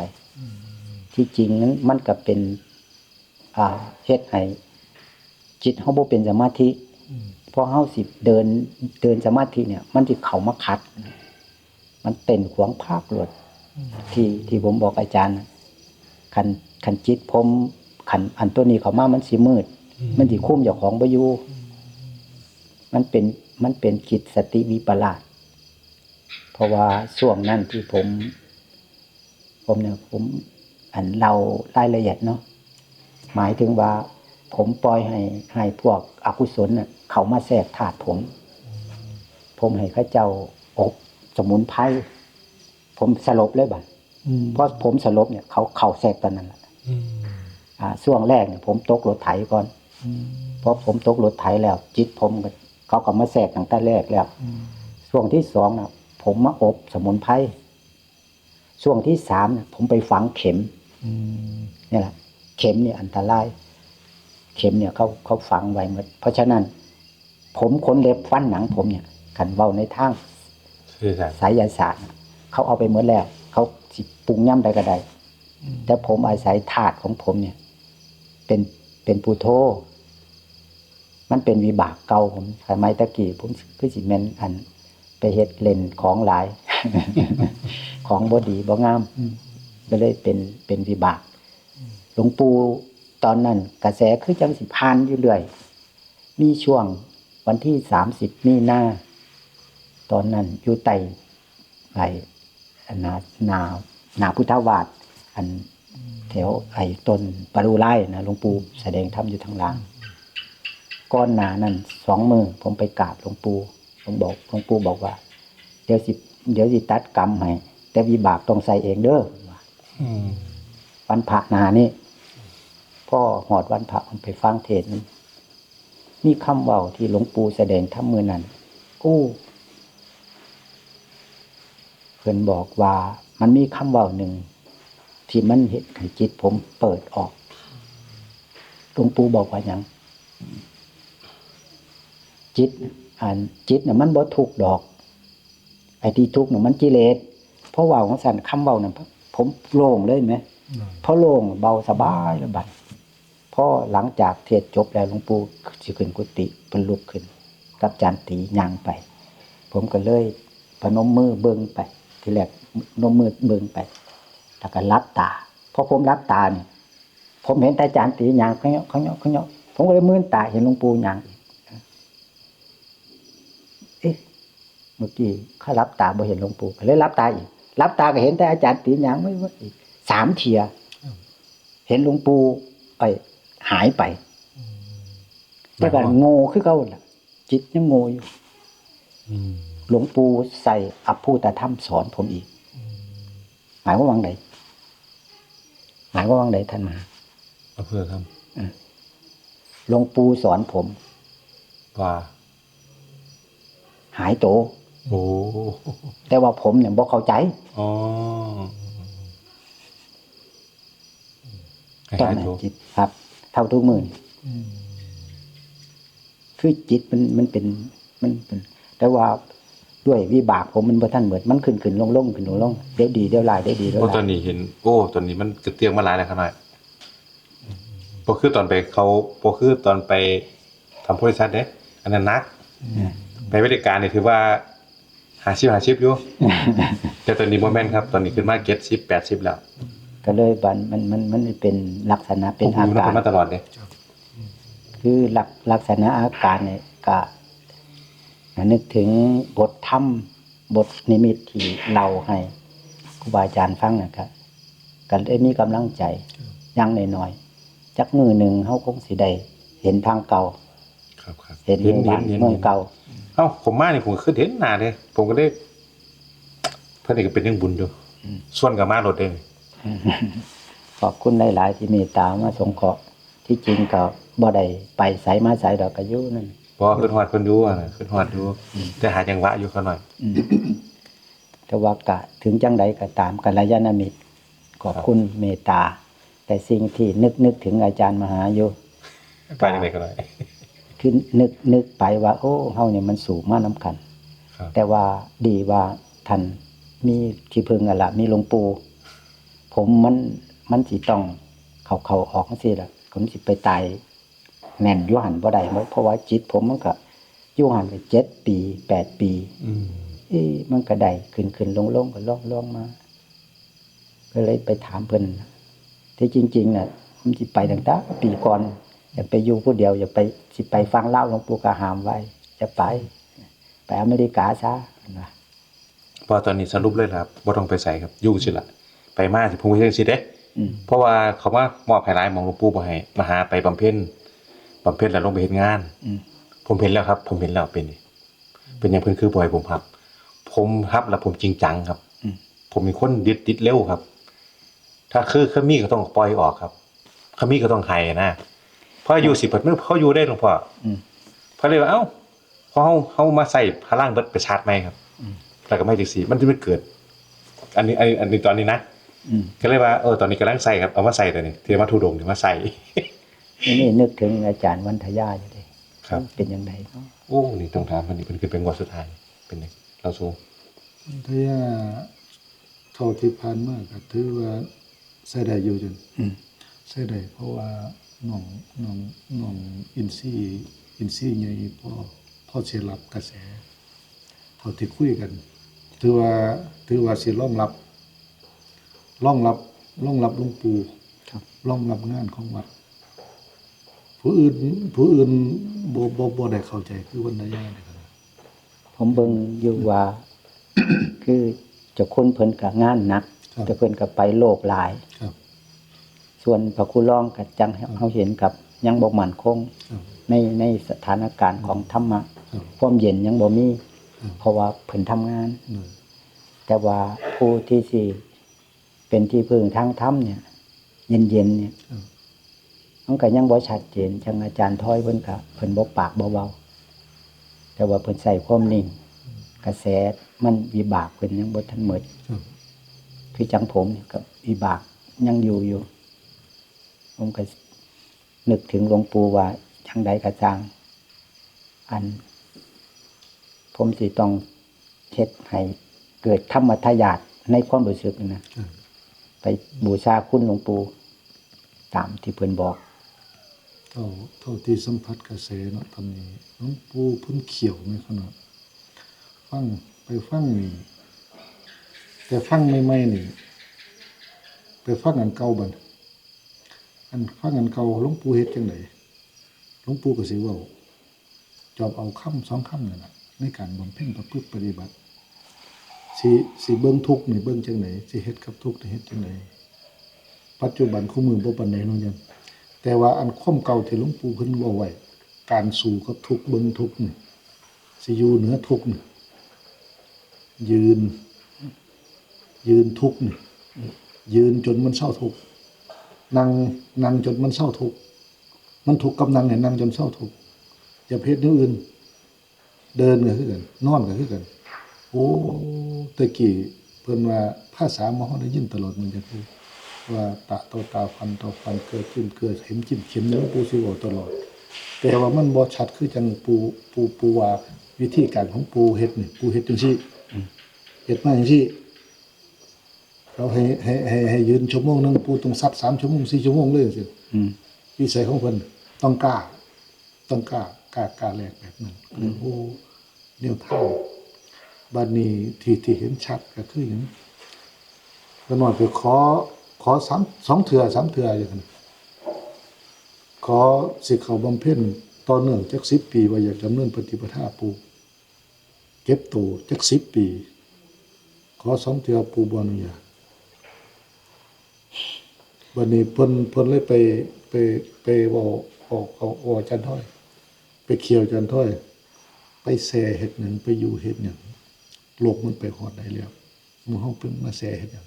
ທີ່ຈິງມັນ ມັນກະເປັນ ອ່າ ເຮັດໃຫ້ຈິດເຮົາບໍ່ເປັນສະມາທິ. ເພາະເຮົາຊິເດີນ ເດີນສະມາທິນີ້ ມັນຊິເຂົ້າມາຂັດ ມັນເຕັ້ນຂວາງພາບໂລດ. ທີ່ ທີ່ຜົມບອກອາຈານນະ ຄັນ ຄັນຈິດຜົມ ຄັນອັນໂຕນີ້ເຂົ້າມາ ມັນຊິມືດ ມັນຊິຄຸມເຈົ້າຂອງບໍ່ຢູ່. ມັນເປັນ ມັນເປັນຈິດສະຕິວິປະລາດ. ເພາະວ່າຊ່ວງນັ້ນທີ່ຜົມ ຜົມນີ້ ຜົມ ອັນ ເລົ່າລາຍລະອຽດເນາະ ໝາຍເຖິງວ່າຜົມປ່ອຍໃຫ້ ໃຫ້ພວກອະກຸສົນນະເຂົ້າມາແຊກທາດຜົມ. ຜົມໃຫ້ເຂົາເຈົ້າອົບສະໝຸນໄພ ຜົມສະຫຼົບເລີຍບາດ. ອືມ ເພາະຜົມສະຫຼົບນີ້ ເຂົາເຂົ້າແຊກຕອນນັ້ນລະ. ອືມ ອ່າ ຊ່ວງແລກນີ້ຜົມຕົກລົດໄຖກ່ອນ. ອືມ ເພາະຜົມຕົກລົດໄຖແລ້ວ ຈິດຜົມກະ ເຂົາກະມາແຊກຕັ້ງແຕ່ແລກແລ້ວ. ອືມ ຊ່ວງທີສອງນະ ຜົມມາອົບສະໝຸນໄພ. ຊ່ວງທີສາມນະ ຜົມໄປຝັງເຂັມ. ອືມ ນີ້ລະ ເຂັມນີ້ອັນຕະລາຍ. ເຂັມນີ້ເຂົາ ເຂົາຝັງໄວ້ໝົດ. ເພາະສະນັ້ນ ຜົມ ຂົນເລັບ ຟັນ ໜັງຜົມນີ້ ຄັນເວົ້າໃນທາງໄສຍະສາດ ເຂົາເອົາໄປໝົດແລ້ວ ເຂົາຊິປຸງຍາມໃດກະໄດ້. ອືມ ແຕ່ຜົມອາໄສທາດຂອງຜົມນີ້ ເປັນ ເປັນປູໂທ. ມັນເປັນວິບາກເກົ່າຜົມ ສະໄໝແຕ່ກີ້ ຜົມຄືຊິແມ່ນ ອັນ ໄປເຮັດຫຼິ້ນຂອງຫຼາຍ ຂອງບໍ່ດີບໍ່ງາມ ອືມ ກະເລີຍເປັນ ເປັນວິບາກ. ອືມ ຫຼວງປູ່ຕອນນັ້ນກະແສຄືຈັ່ງຊິຜ່ານຢູ່ເລື້ອຍ. ມີຊ່ວງວັນທີສາມສິບມີນາ ຕອນນັ້ນຢູ່ໃຕ້ ໄອ້ ໜ້າ ໜ້າ ໜ້າພຸດທະວາດ ອັນ ແຖວໄອ້ຕົ້ນປະດູລາຍນະ ຫຼວງປູ່ສະແດງທຳຢູ່ທາງລ່າງ. ກ່ອນໜ້ານັ້ນສອງມື້ ຜົມໄປກາບຫຼວງປູ່ ຜົມບອກ ຫຼວງປູ່ບອກວ່າ ດຽວຊິ ດຽວຊິຕັດກຳໃຫ້ ແຕ່ວິບາກຕ້ອງໃສ່ເອງເດີ. ອືມ ວັນພະໜ້ານີ້ ພໍຮອດວັນພະ ຜົມໄປຟັງເທດ ມີຄຳເວົ້າທີ່ຫຼວງປູ່ສະແດງທຳມື້ນັ້ນ ໂອ້ ເພິ່ນບອກວ່າ ມັນມີຄຳເວົ້າໜຶ່ງທີ່ມັນເຮັດໃຫ້ຈິດຜົມເປີດອອກ. ຫຼວງປູ່ບອກວ່າຫຍັງ? ຈິດ ອັນ ຈິດນະມັນບໍ່ທຸກດອກ ໄອ້ທີ່ທຸກນະມັນກິເລດ. ເພາະວ່າຈັ່ງຊັ້ນ ຄຳເວົ້ານັ້ນ ຜົມໂລ່ງເລີຍແມະ. ອືມ ພໍໂລ່ງ ເບົາສະບາຍລະບາດ. ພໍຫຼັງຈາກເທດຈົບແລ້ວ ຫຼວງປູ່ຊິຂຶ້ນກຸຕິ ເພິ່ນລຸກຂຶ້ນກັບຈານຕີຍ່າງໄປ ຜົມກະເລີຍ ພະນົມມືເບິ່ງໄປ ທີແລກພະນົມມືເບິ່ງໄປ ແລ້ວກໍຫຼັບຕາ. ພໍຜົມຫຼັບຕານີ້ ຜົມເຫັນແຕ່ອາຈານຕີຫຍັງຂະເຍາະ ຂະເຍາະ ຂະເຍາະ ຜົມກໍເລີຍມືນຕາເຫັນຫຼວງປູ່ຍ່າງອີກ. ເອະ ເມື່ອກີ້ຂ້ອຍຫຼັບຕາບໍ່ເຫັນຫຼວງປູ່ ກໍເລີຍຫຼັບຕາອີກ. ຫຼັບຕາກໍເຫັນແຕ່ອາຈານຕີຫຍັງໄວ້ ໄວ້ອີກສາມເທື່ອ ເຫັນຫຼວງປູ່ ໄອ້ ຫາຍໄປ. ອືມ ແຕ່ກໍໂງ່ຄືເກົ່າລະ ຈິດຍັງໂງ່ຢູ່. ອືມ ຫຼວງປູ່ໃສ່ອະພູຕະທຳສອນຜົມອີກ. ອືມ ໝາຍຄວາມວ່າໃດ? ໝາຍຄວາມວ່າໃດທ່ານມະຫາ? ອະເພື່ອທຳ ອືມ ຫຼວງປູ່ສອນຜົມວ່າ ຫາຍໂຕ. ໂອ້ ແຕ່ວ່າຜົມນີ້ບໍ່ເຂົ້າໃຈ. ອໍ ໃຫ້ ຕ້ອງ ຫາຍໂຕ ໃຫ້ຈິດ ຄັບ ເທົ່າທຸກມື້ນີ້. ອືມ ຄືຈິດມັນ ມັນເປັນ ມັນເປັນ ແຕ່ວ່າດ້ວຍວິບາກຜົມມັນບໍ່ທັນໝົດ ມັນຂຶ້ນໆລົງໆ ຂຶ້ນລົງໆ ດຽວດີດຽວຮ້າຍ ດຽວດີດຽວຮ້າຍ. ໂອ້ ຕອນນີ້ເຫັນ ໂອ້ ຕອນນີ້ມັນກະເຕີງມາຫຼາຍແລ້ວຂະນ້ອຍ. ບໍ່ຄືຕອນໄປເຂົ້າ ບໍ່ຄືຕອນໄປທຳບໍລິສັດເດ້ ອັນນັ້ນໜັກ. ອືມ ໄປເວການີ້ຖືວ່າຫ້າສິບຫ້າສິບຢູ່ ແຕ່ຕອນນີ້ບໍ່ແມ່ນຄັບ ຕອນນີ້ຂຶ້ນມາເຈັດສິບແປດສິບແລ້ວ. ກໍເລີຍວ່າມັນ ມັນ ມັນເປັນລັກສະນະເປັນອາການ ມາຕະຫຼອດເດ້. ຄືລັກ ລັກສະນະອາການນີ້ກະນຶກເຖິງບົດທຳ ບົດນິມິດທີ່ເລົ່າໃຫ້ຄູບາອາຈານຟັງນັ້ນ ກະ ກະໄດ້ມີກຳລັງໃຈ ຢ່າງໜ້ອຍໆ ຈັກມື້ໜຶ່ງເຮົາຄົງຊິໄດ້ເຫັນທາງເກົ່າ. ຄັບໆ ເຫັນ ເຫັນ ເຫັນ ເຫັນ ເມືອງເກົ່າ. ເອົ້າ ຜົມມານີ້ ຜົມກໍຄືເຫັນໜ້າເດ້ ຜົມກໍເລີຍ ເພິ່ນນີ້ກໍເປັນຍັງບຸນຢູ່. ອືມ ຊວນກໍມາໂລດເດ້. ຂອບຄຸນຫຼາຍໆ ທີ່ເມດຕາມາສົງເຄາະ. ທີ່ຈິງກໍບໍ່ໄດ້ໄປໃສມາໃສດອກ ກໍຢູ່ນັ້ນ. ບໍ່ ຄິດຮອດເພິ່ນຢູ່ ຄິດຮອດຢູ່ ອືມ ແຕ່ຫາຈັງຫວະຢູ່ຂ້ານ້ອຍ. ອືມ ແຕ່ວ່າກະເຖິງຈັ່ງໃດກໍຕາມ ກັນລະຍານະມິດ ຂອບຄຸນເມດຕາ. ແຕ່ສິ່ງທີ່ນຶກ ນຶກເຖິງອາຈານມະຫາຢູ່ ໄປຈັ່ງໃດກໍໄດ້ ຄືນຶກ ນຶກໄປວ່າ ໂອ້ ເຮົານີ້ມັນສູ້ມານຳກັນ. ແຕ່ວ່າດີວ່າທ່ານມີທີ່ເພິ່ງຫັ້ນລະ ມີຫຼວງປູ່. ຜົມມັນ ມັນຊິຕ້ອງເຂົ້າໆອອກໆຈັ່ງຊີ້ລະ ມັນຊິໄປຕາຍ ແໜ້ນຢູ່ຫັ້ນບໍ່ໄດ້ ເພາະວ່າຈິດຜົມມັນກະຢູ່ຫັ້ນເຈັດປີແປດປີ. ອືມ ເອະ ມັນກະໄດ້ຂຶ້ນໆລົງໆ ກໍລ່ອງໆມາ ກໍເລີຍໄປຖາມເພິ່ນ. ທີ່ຈິງໆນະ ມັນຊິໄປຕັ້ງແຕ່ປີກ່ອນ ຢາກໄປຢູ່ຜູ້ດຽວ ຢາກໄປ ຊິໄປຝັ່ງລາວ ຫຼວງປູ່ກໍຫ້າມໄວ້ ຢ່າໄປ ໄປອາເມລິກາຊະ ເພິ່ນວ່າ. ເພາະຕອນນີ້ສະຫຼຸບເລີຍລະ ບໍ່ຕ້ອງໄປໃສຄັບ ຢູ່ຊີ້ລະ ໄປມາຊິ ຜົມກໍເຮັດຈັ່ງຊີ້ເດ້. ອືມ ເພາະວ່າເຂົາມາມອບໃຫ້ຫຼາຍໝ່ອງ ຫຼວງປູ່ບໍ່ໃຫ້ມາຫາໄປບຳເພັນ ບຳເພັນແລ້ວລົງໄປເຮັດງານ. ອືມ ຜົມເຫັນແລ້ວຄັບ ຜົມເຫັນແລ້ວເປັນນີ້ ເປັນຫຍັງເພິ່ນຄືບໍ່ໃຫ້ຜົມຮັບ? ຜົມຮັບແລ້ວຜົມຈິງຈັງຄັບ. ອືມ ຜົມເປັນຄົນດິດ ດິດເລັວຄັບ. ຖ້າຄື ຄືມີກໍຕ້ອງປ່ອຍອອກຄັບ ຄັນມີກໍຕ້ອງໃຫ້ນະ ເພາະອາຍຸສິບ ເພິ່ນ ເຮົາຢູ່ເດ້ຫຼວງພໍ່. ອືມ ເພິ່ນເລີຍວ່າ ເອົ້າ ເຮົາ ເຮົາມາໃຊ້ພະລັງເບິດໄປຊາດໃໝ່ຄັບ. ອືມ ແລ້ວກໍມາຈັ່ງຊີ້ ມັນ ມັນເກີດ ອັນນີ້ ອັນນີ້ ອັນນີ້ຕອນນີ້ນະ. ອືມ ກໍເລີຍວ່າ ເອີ ຕອນນີ້ກຳລັງໃຊ້ຄັບ ເອົາມາໃຊ້ຕອນນີ້ ທີ່ມາທຸດົງນີ້ມາໃຊ້. ນີ້ນຶກເຖິງອາຈານວັນທະຍາຢູ່ເດ້. ຄັບ ເປັນຈັ່ງໃດເນາະ? ໂອ້ ນີ້ຕ້ອງຖາມເພິ່ນນີ້ ເພິ່ນຂຶ້ນໄປງວດສຸດທ້າຍ ເປັນຈັ່ງໃດລາວໂຊ? ວັນທະຍາ ເທົ່າທີ່ຜ່ານມາກໍຖືວ່າໃຊ້ໄດ້ຢູ່. ອືມ ໃຊ້ໄດ້ ເພາະວ່ານ້ອງ ນ້ອງ ນ້ອງອິນຊີ ອິນຊີໃຫຍ່ພໍ ພໍຊິຮັບກະແສ ເທົ່າທີ່ຄຸຍກັນ ຖືວ່າ ຖືວ່າຊິລອງຮັບ ລອງຮັບ ລອງຮັບຫຼວງປູ່ ລອງຮັບງານຂອງວັດ. ຜູ້ອື່ນ ຜູ້ອື່ນບໍ່ ບໍ່ ບໍ່ໄດ້ເຂົ້າໃຈຄືວັນທະຍາເດ້. ຜົມເບິ່ງຢູ່ວ່າ ຄືເຈົ້າຄຸນເພິ່ນກະງານໜັກ ແຕ່ເພິ່ນກະໄປໂລກຫຼາຍ. ສ່ວນພະຄູລອງກະຈັ່ງເຮົາເຫັນກັບຍັງບໍ່ໝັ້ນຄົງ ໃນ ໃນສະຖານະການຂອງທຳມະ ຄວາມເຢັນຍັງບໍ່ມີ ເພາະວ່າເພິ່ນທຳງານ. ແຕ່ວ່າຜູ້ທີ່ຊິ ເປັນທີ່ເພິ່ງທາງທຳນີ້ ເຢັນໆນີ້ ມັນກໍຍັງບໍ່ຊັດເຈນ. ຈັ່ງອາຈານທອຍເພິ່ນກະ ເພິ່ນບໍ່ປາກບໍ່ເວົ້າ ແຕ່ວ່າເພິ່ນໃຊ້ຄວາມນິ່ງ ກະແສມັນ ວິບາກເພິ່ນຍັງບໍ່ທັນໝົດ. ຄືຈັ່ງຜົມນີ້ກໍວິບາກຍັງຢູ່ຢູ່ ຜົມກໍນຶກເຖິງຫຼວງປູ່ວ່າ ຈັ່ງໃດກໍຊ່າງ ອັນ ຜົມຊິຕ້ອງເຮັດໃຫ້ເກີດທຳມະທາຍາດໃນຄວາມຮູ້ສຶກນີ້ນະ ໄປບູຊາຄຸນຫຼວງປູ່ຕາມທີ່ເພິ່ນບອກ. ເທົ່າ ເທົ່າທີ່ສຳຜັດກະແສເນາະ ຕອນນີ້ ຫຼວງປູ່ເພິ່ນຂຽວແມ່ນຂະໜາດ ຟັງ ໄປຟັງນີ້ ແຕ່ຟັງໃໝ່ໆນີ້ ໄປຟັງອັນເກົ່າບັດ ອັນ ຟັງອັນເກົ່າ ຫຼວງປູ່ເຮັດຈັ່ງໃດ? ຫຼວງປູ່ກໍຊິເວົ້າ ຈອບເອົາຄຳສອງຄຳນັ້ນລະ ໃນການບຳເພັນປະພຶດປະຕິບັດ ຊິ ຊິເບິ່ງທຸກນີ້ເບິ່ງຈັ່ງໃດ? ຊິເຮັດກັບທຸກນີ້ເຮັດຈັ່ງໃດ? ປັດຈຸບັນຄູ່ມື້ບໍ່ປານໃດເນາະໂຍມ ແຕ່ວ່າອັນຄວາມເກົ່າທີ່ຫຼວງປູ່ເພິ່ນເວົ້າໄວ້ ການສູ້ກັບທຸກ ເບິ່ງທຸກນີ້ ຊິຢູ່ເໜືອທຸກນີ້ ຢືນ ຢືນທຸກນີ້ ຢືນຈົນມັນເຊົາທຸກ ນັ່ງ ນັ່ງຈົນມັນເຊົາທຸກ ມັນທຸກກັບນັ່ງໃຫ້ນັ່ງຈົນເຊົາທຸກ ຢ່າໄປເຮັດແນວອື່ນ ເດີນກໍຄືກັນ ນອນກໍຄືກັນ. ໂອ້ ແຕ່ກີ້ເພິ່ນວ່າ ພາສາໝູ່ເຮົາໄດ້ຍິນຕະຫຼອດມື້ຈັກ ວ່າ ຕະຕໍ່ຕາ ຟັນຕໍ່ຟັນ ເກື້ອຈິ້ມເກື້ອເຂັມ ຈິ້ມເຂັມ ນີ້ ໝູ່ປູ່ຊິເວົ້າຕະຫຼອດ ແຕ່ວ່າມັນບໍ່ຊັດຄືຈັ່ງປູ່ ປູ່ ປູ່ວ່າ ວິທີການຂອງປູ່ເຮັດນີ້ ປູ່ເຮັດຈັ່ງຊີ້ ອືມ ເຮັດມາຈັ່ງຊີ້ ເຂົາໃຫ້ ໃຫ້ ໃຫ້ ໃຫ້ຢືນຊົ່ວໂມງໜຶ່ງ ປູ່ຕ້ອງຊັດສາມຊົ່ວໂມງ ສີ່ຊົ່ວໂມງເລີຍຈັ່ງຊີ້ ອືມ ວິໄສຂອງເພິ່ນ ຕ້ອງກ້າ ຕ້ອງກ້າ ກ້າ ກ້າແລກແບບນັ້ນ ອືມ ໂອ້ ແນວທາງ ບາດນີ້ທີ່ ທີ່ເຫັນຊັດກໍຄືຫຍັງ? ຂ້ານ້ອຍໄປຂໍ ຂໍສາມ ສອງເທື່ອ ສາມເທື່ອຢູ່ຫັ້ນ ຂໍຊິເຂົ້າບຳເພັນຕໍ່ເນື່ອງຈັກສິບປີ ວ່າຢາກດຳເນີນປະຕິປະທາປູ່ ເກັບໂຕຈັກສິບປີ ຂໍສອງເທື່ອ ປູ່ບໍ່ອະນຸຍາດ. ບັດນີ້ເພິ່ນ ເພິ່ນເລີຍໄປ ໄປ ໄປເວົ້າ ເວົ້າ ເວົ້າອາຈານທອຍ ໄປເຄ່ຍອາຈານທອຍ ໄປແຊ່ເຮັດຫຍັງ ໄປຢູ່ເຮັດຫຍັງ ໂລກມັນໄປຮອດໃດແລ້ວ ໝູ່ເຮົາເພິ່ນມາແຊ່ເຮັດຫຍັງ?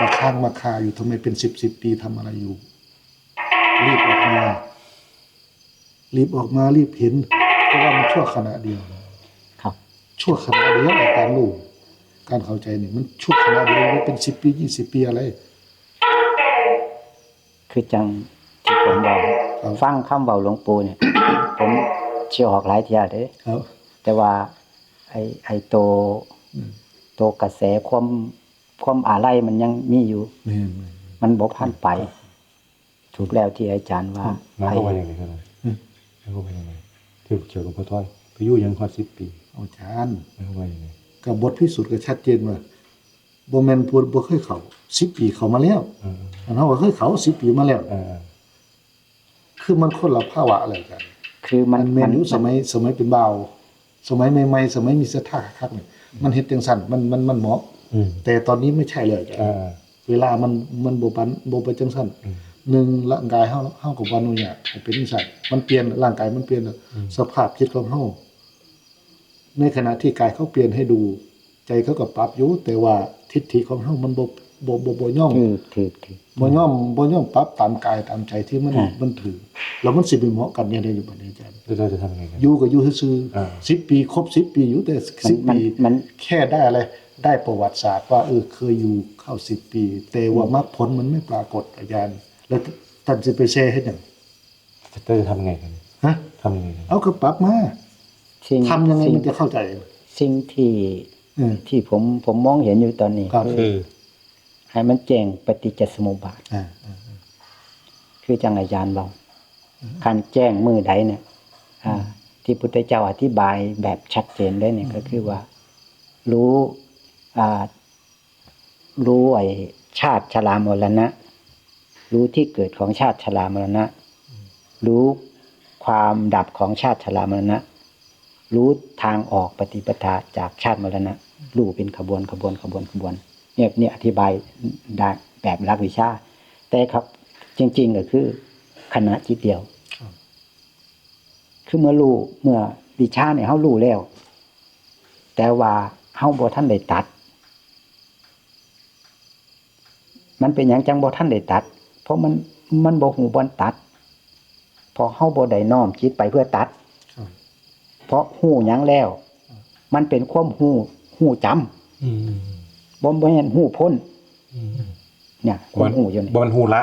ມາຄ້າງມາຄາຢູ່ ທຳໄມເປັນສິບສິບປີ ທຳອະໄລຢູ່? ລີບອອກມາ ລີບອອກມາ ລີບເຫັນ ເພາະວ່າມັນຊົ່ວຂະນະດຽວ ຄັບ ຊົ່ວຂະນະດຽວ ການຮູ້ ການເຂົ້າໃຈນີ້ ມັນຊົ່ວຂະນະດຽວ ມັນເປັນສິບປີ ຊາວປີອະໄລ ຄືຈັ່ງທີ່ຜົມເວົ້າ ເອີ ຟັງຄຳເວົ້າຫຼວງປູ່ນີ້ ຜົມຊິອອກຫຼາຍເທື່ອເດ້ ເອີ ແຕ່ວ່າໄອ້ ໄອ້ໂຕ ອືມ ໂຕກະແສຄວາມ ຄວາມອາໄລມັນຍັງມີຢູ່ ແມ່ນໆໆ ມັນບໍ່ທັນໄປ ຖືກແລ້ວທີ່ອາຈານວ່າ ໝາຍຄວາມວ່າຫຍັງນີ້? ໝາຍຄວາມວ່າຫຍັງ? ຖືກເຈົ້າຫຼວງພໍ່ທອຍ ໄປຢູ່ຫຍັງຮອດສິບປີ? ອາຈານ ໝາຍຄວາມວ່າຫຍັງ? ກໍບົດພິສູດກໍຊັດເຈນວ່າ ບໍ່ແມ່ນຜູ້ບໍ່ເຄີຍເຂົ້າ ສິບປີເຂົ້າມາແລ້ວ ເອີ ອັນເຮົາກໍເຄີຍເຂົ້າສິບປີມາແລ້ວ ເອີ ຄືມັນຄົນລະພາວະແລ້ວກັນ ຄືມັນ ອັນແມ່ນຢູ່ ມັນ ສະໄໝ ສະໄໝເປັນບ່າວ ສະໄໝໃໝ່ໆ ສະໄໝມີສັດທາຄັກໆນີ້ ມັນເຮັດຈັ່ງຊັ້ນ ມັນ ມັນ ມັນເໝາະ ອືມ ແຕ່ຕອນນີ້ໄມ່ໃຊ່ແລ້ວ ເອີ ເວລາມັນ ມັນບໍ່ປັນ ບໍ່ໄປຈັ່ງຊັ້ນ ອືມ ໜຶ່ງ ຮ່າງກາຍເຮົາ ເຮົາກໍບໍ່ອະນຸຍາດໃຫ້ເປັນຈັ່ງຊັ້ນ ມັນປ່ຽນ ຮ່າງກາຍມັນປ່ຽນ ອືມ ສະພາບຈິດຂອງເຮົາ ໃນຂະນະທີ່ກາຍເຂົາປ່ຽນໃຫ້ດູ ໃຈເຂົາກໍປັບຢູ່ ແຕ່ວ່າທິດຖິຂອງເຮົາມັນບໍ່ ບໍ່ ບໍ່ ບໍ່ຍອມ ຖືກ ຖືກ ຖືກ ບໍ່ຍອມ ບໍ່ຍອມປັບຕາມກາຍຕາມໃຈທີ່ມັນ ອ່າ ມັນຖືກ ແລ້ວມັນຊິໄປເໝາະກັນແນວໃດຢູ່ບັດນີ້ອາຈານ? ແລ້ວເຮົາຈະທຳຍັງໄງ? ຢູ່ກໍຢູ່ຊື່ໆ ອ່າ ສິບປີ ຄົບສິບປີຢູ່ ແຕ່ ມັນ ສິບປີ ມັນ ມັນແຄ່ໄດ້ອະໄລ ໄດ້ປະຫວັດສາດວ່າ ເອີ ເຄີຍຢູ່ເຂົ້າສິບປີ ແຕ່ວ່າ ອືມ ມັກຜົນມັນໄມ່ປາກົດອາຈານ ແລ້ວທ່ານຊິໄປແຊ່ເຮັດຫຍັງ? ແລ້ວຈະທຳຍັງໄງ? ຮະ? ທຳຍັງໄງ? ເອົາ ກໍປັບມາ ສິ່ງ ທຳຍັງໄງ ສິ່ງ ມັນຈະເຂົ້າໃຈ? ສິ່ງທີ່ ເອີ ທີ່ຜົມ ຜົມມອງເຫັນຢູ່ຕອນນີ້ ກໍຄື ຄື ໃຫ້ມັນແຈ້ງປະຕິດຈະສະມຸບາດ ອ່າ ອ່າ ອ່າ ຄືຈັ່ງອາຈານເວົ້າ ອືມ ຄັນແຈ້ງມື້ໃດນີ້ ອ່າ ອືມ ທີ່ພຸດທະເຈົ້າອະທິບາຍແບບຊັດເຈນເລີຍນີ້ ອືມ ກໍຄືວ່າ ຮູ້ ອ່າ ຮູ້ໄອ້ຊາດຊະລາມໍລະນະ ຮູ້ທີ່ເກີດຂອງຊາດຊະລາມໍລະນະ ອືມ ຮູ້ຄວາມດັບຂອງຊາດຊະລາມໍລະນະ ຮູ້ທາງອອກປະຕິປະທາຈາກຊາດມໍລະນະ ອືມ ຮູ້ເປັນຂະບວນ ຂະບວນ ຂະບວນ ຂະບວນ ແບບນີ້ອະທິບາຍໄດ້ແບບຫຼັກວິຊາ ແຕ່ຄັບ ຈິງໆ ກໍຄືຂະນະຈິດດຽວ ຄືເມື່ອຮູ້ ເມື່ອວິຊານີ້ເຮົາຮູ້ແລ້ວ ແຕ່ວ່າເຮົາບໍ່ທັນໄດ້ຕັດ ມັນເປັນຫຍັງຈັ່ງບໍ່ທັນໄດ້ຕັດ? ເພາະມັນ ມັນບໍ່ຮູ້ບ່ອນຕັດ ເພາະເຮົາບໍ່ໄດ້ນ້ອມຈິດໄປເພື່ອຕັດ ເພາະຮູ້ຫຍັງແລ້ວ ມັນເປັນຄວາມຮູ້ ຮູ້ຈຳ ອືມ ບໍ່ ບໍ່ແມ່ນຮູ້ພົ້ນ ອືມ ເນຍ ຄວາມຮູ້ຢູ່ນີ້ ບໍ່ແມ່ນຮູ້ລະ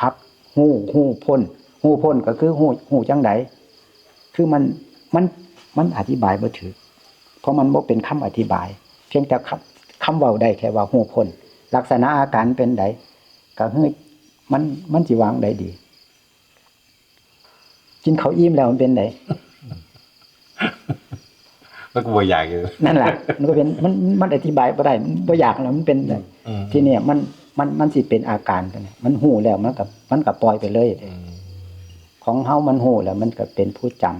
ຄັບ ຮູ້ ຮູ້ພົ້ນ ຮູ້ພົ້ນກໍຄືຮູ້ ຮູ້ຈັ່ງໃດ? ຄືມັນ ມັນ ມັນອະທິບາຍບໍ່ຖືກ ເພາະມັນບໍ່ເປັນຄຳອະທິບາຍ ພຽງແຕ່ຄຳ ຄຳເວົ້າໄດ້ແຄ່ວ່າຮູ້ພົ້ນ ລັກສະນະອາການເປັນໃດ ກໍຄືມັນ ມັນຊິວ່າຈັ່ງໃດດີ? ກິນເຂົ້າອີ່ມແລ້ວມັນເປັນໃດ? ມັນກໍບໍ່ຢາກຢູ່ ນັ້ນລະ ມັນກໍເປັນ ມັນ ມັນອະທິບາຍບໍ່ໄດ້ ມັນບໍ່ຢາກແລ້ວ ມັນເປັນ ອືມ ອືມ ທີນີ້ມັນ ມັນ ມັນຊິເປັນອາການຕົວນີ້ ມັນຮູ້ແລ້ວ ມັນກໍ ມັນກໍປ່ອຍໄປເລີຍ ອືມ ຂອງເຮົາມັນຮູ້ແລ້ວ ມັນກໍເປັນຜູ້ຈຳ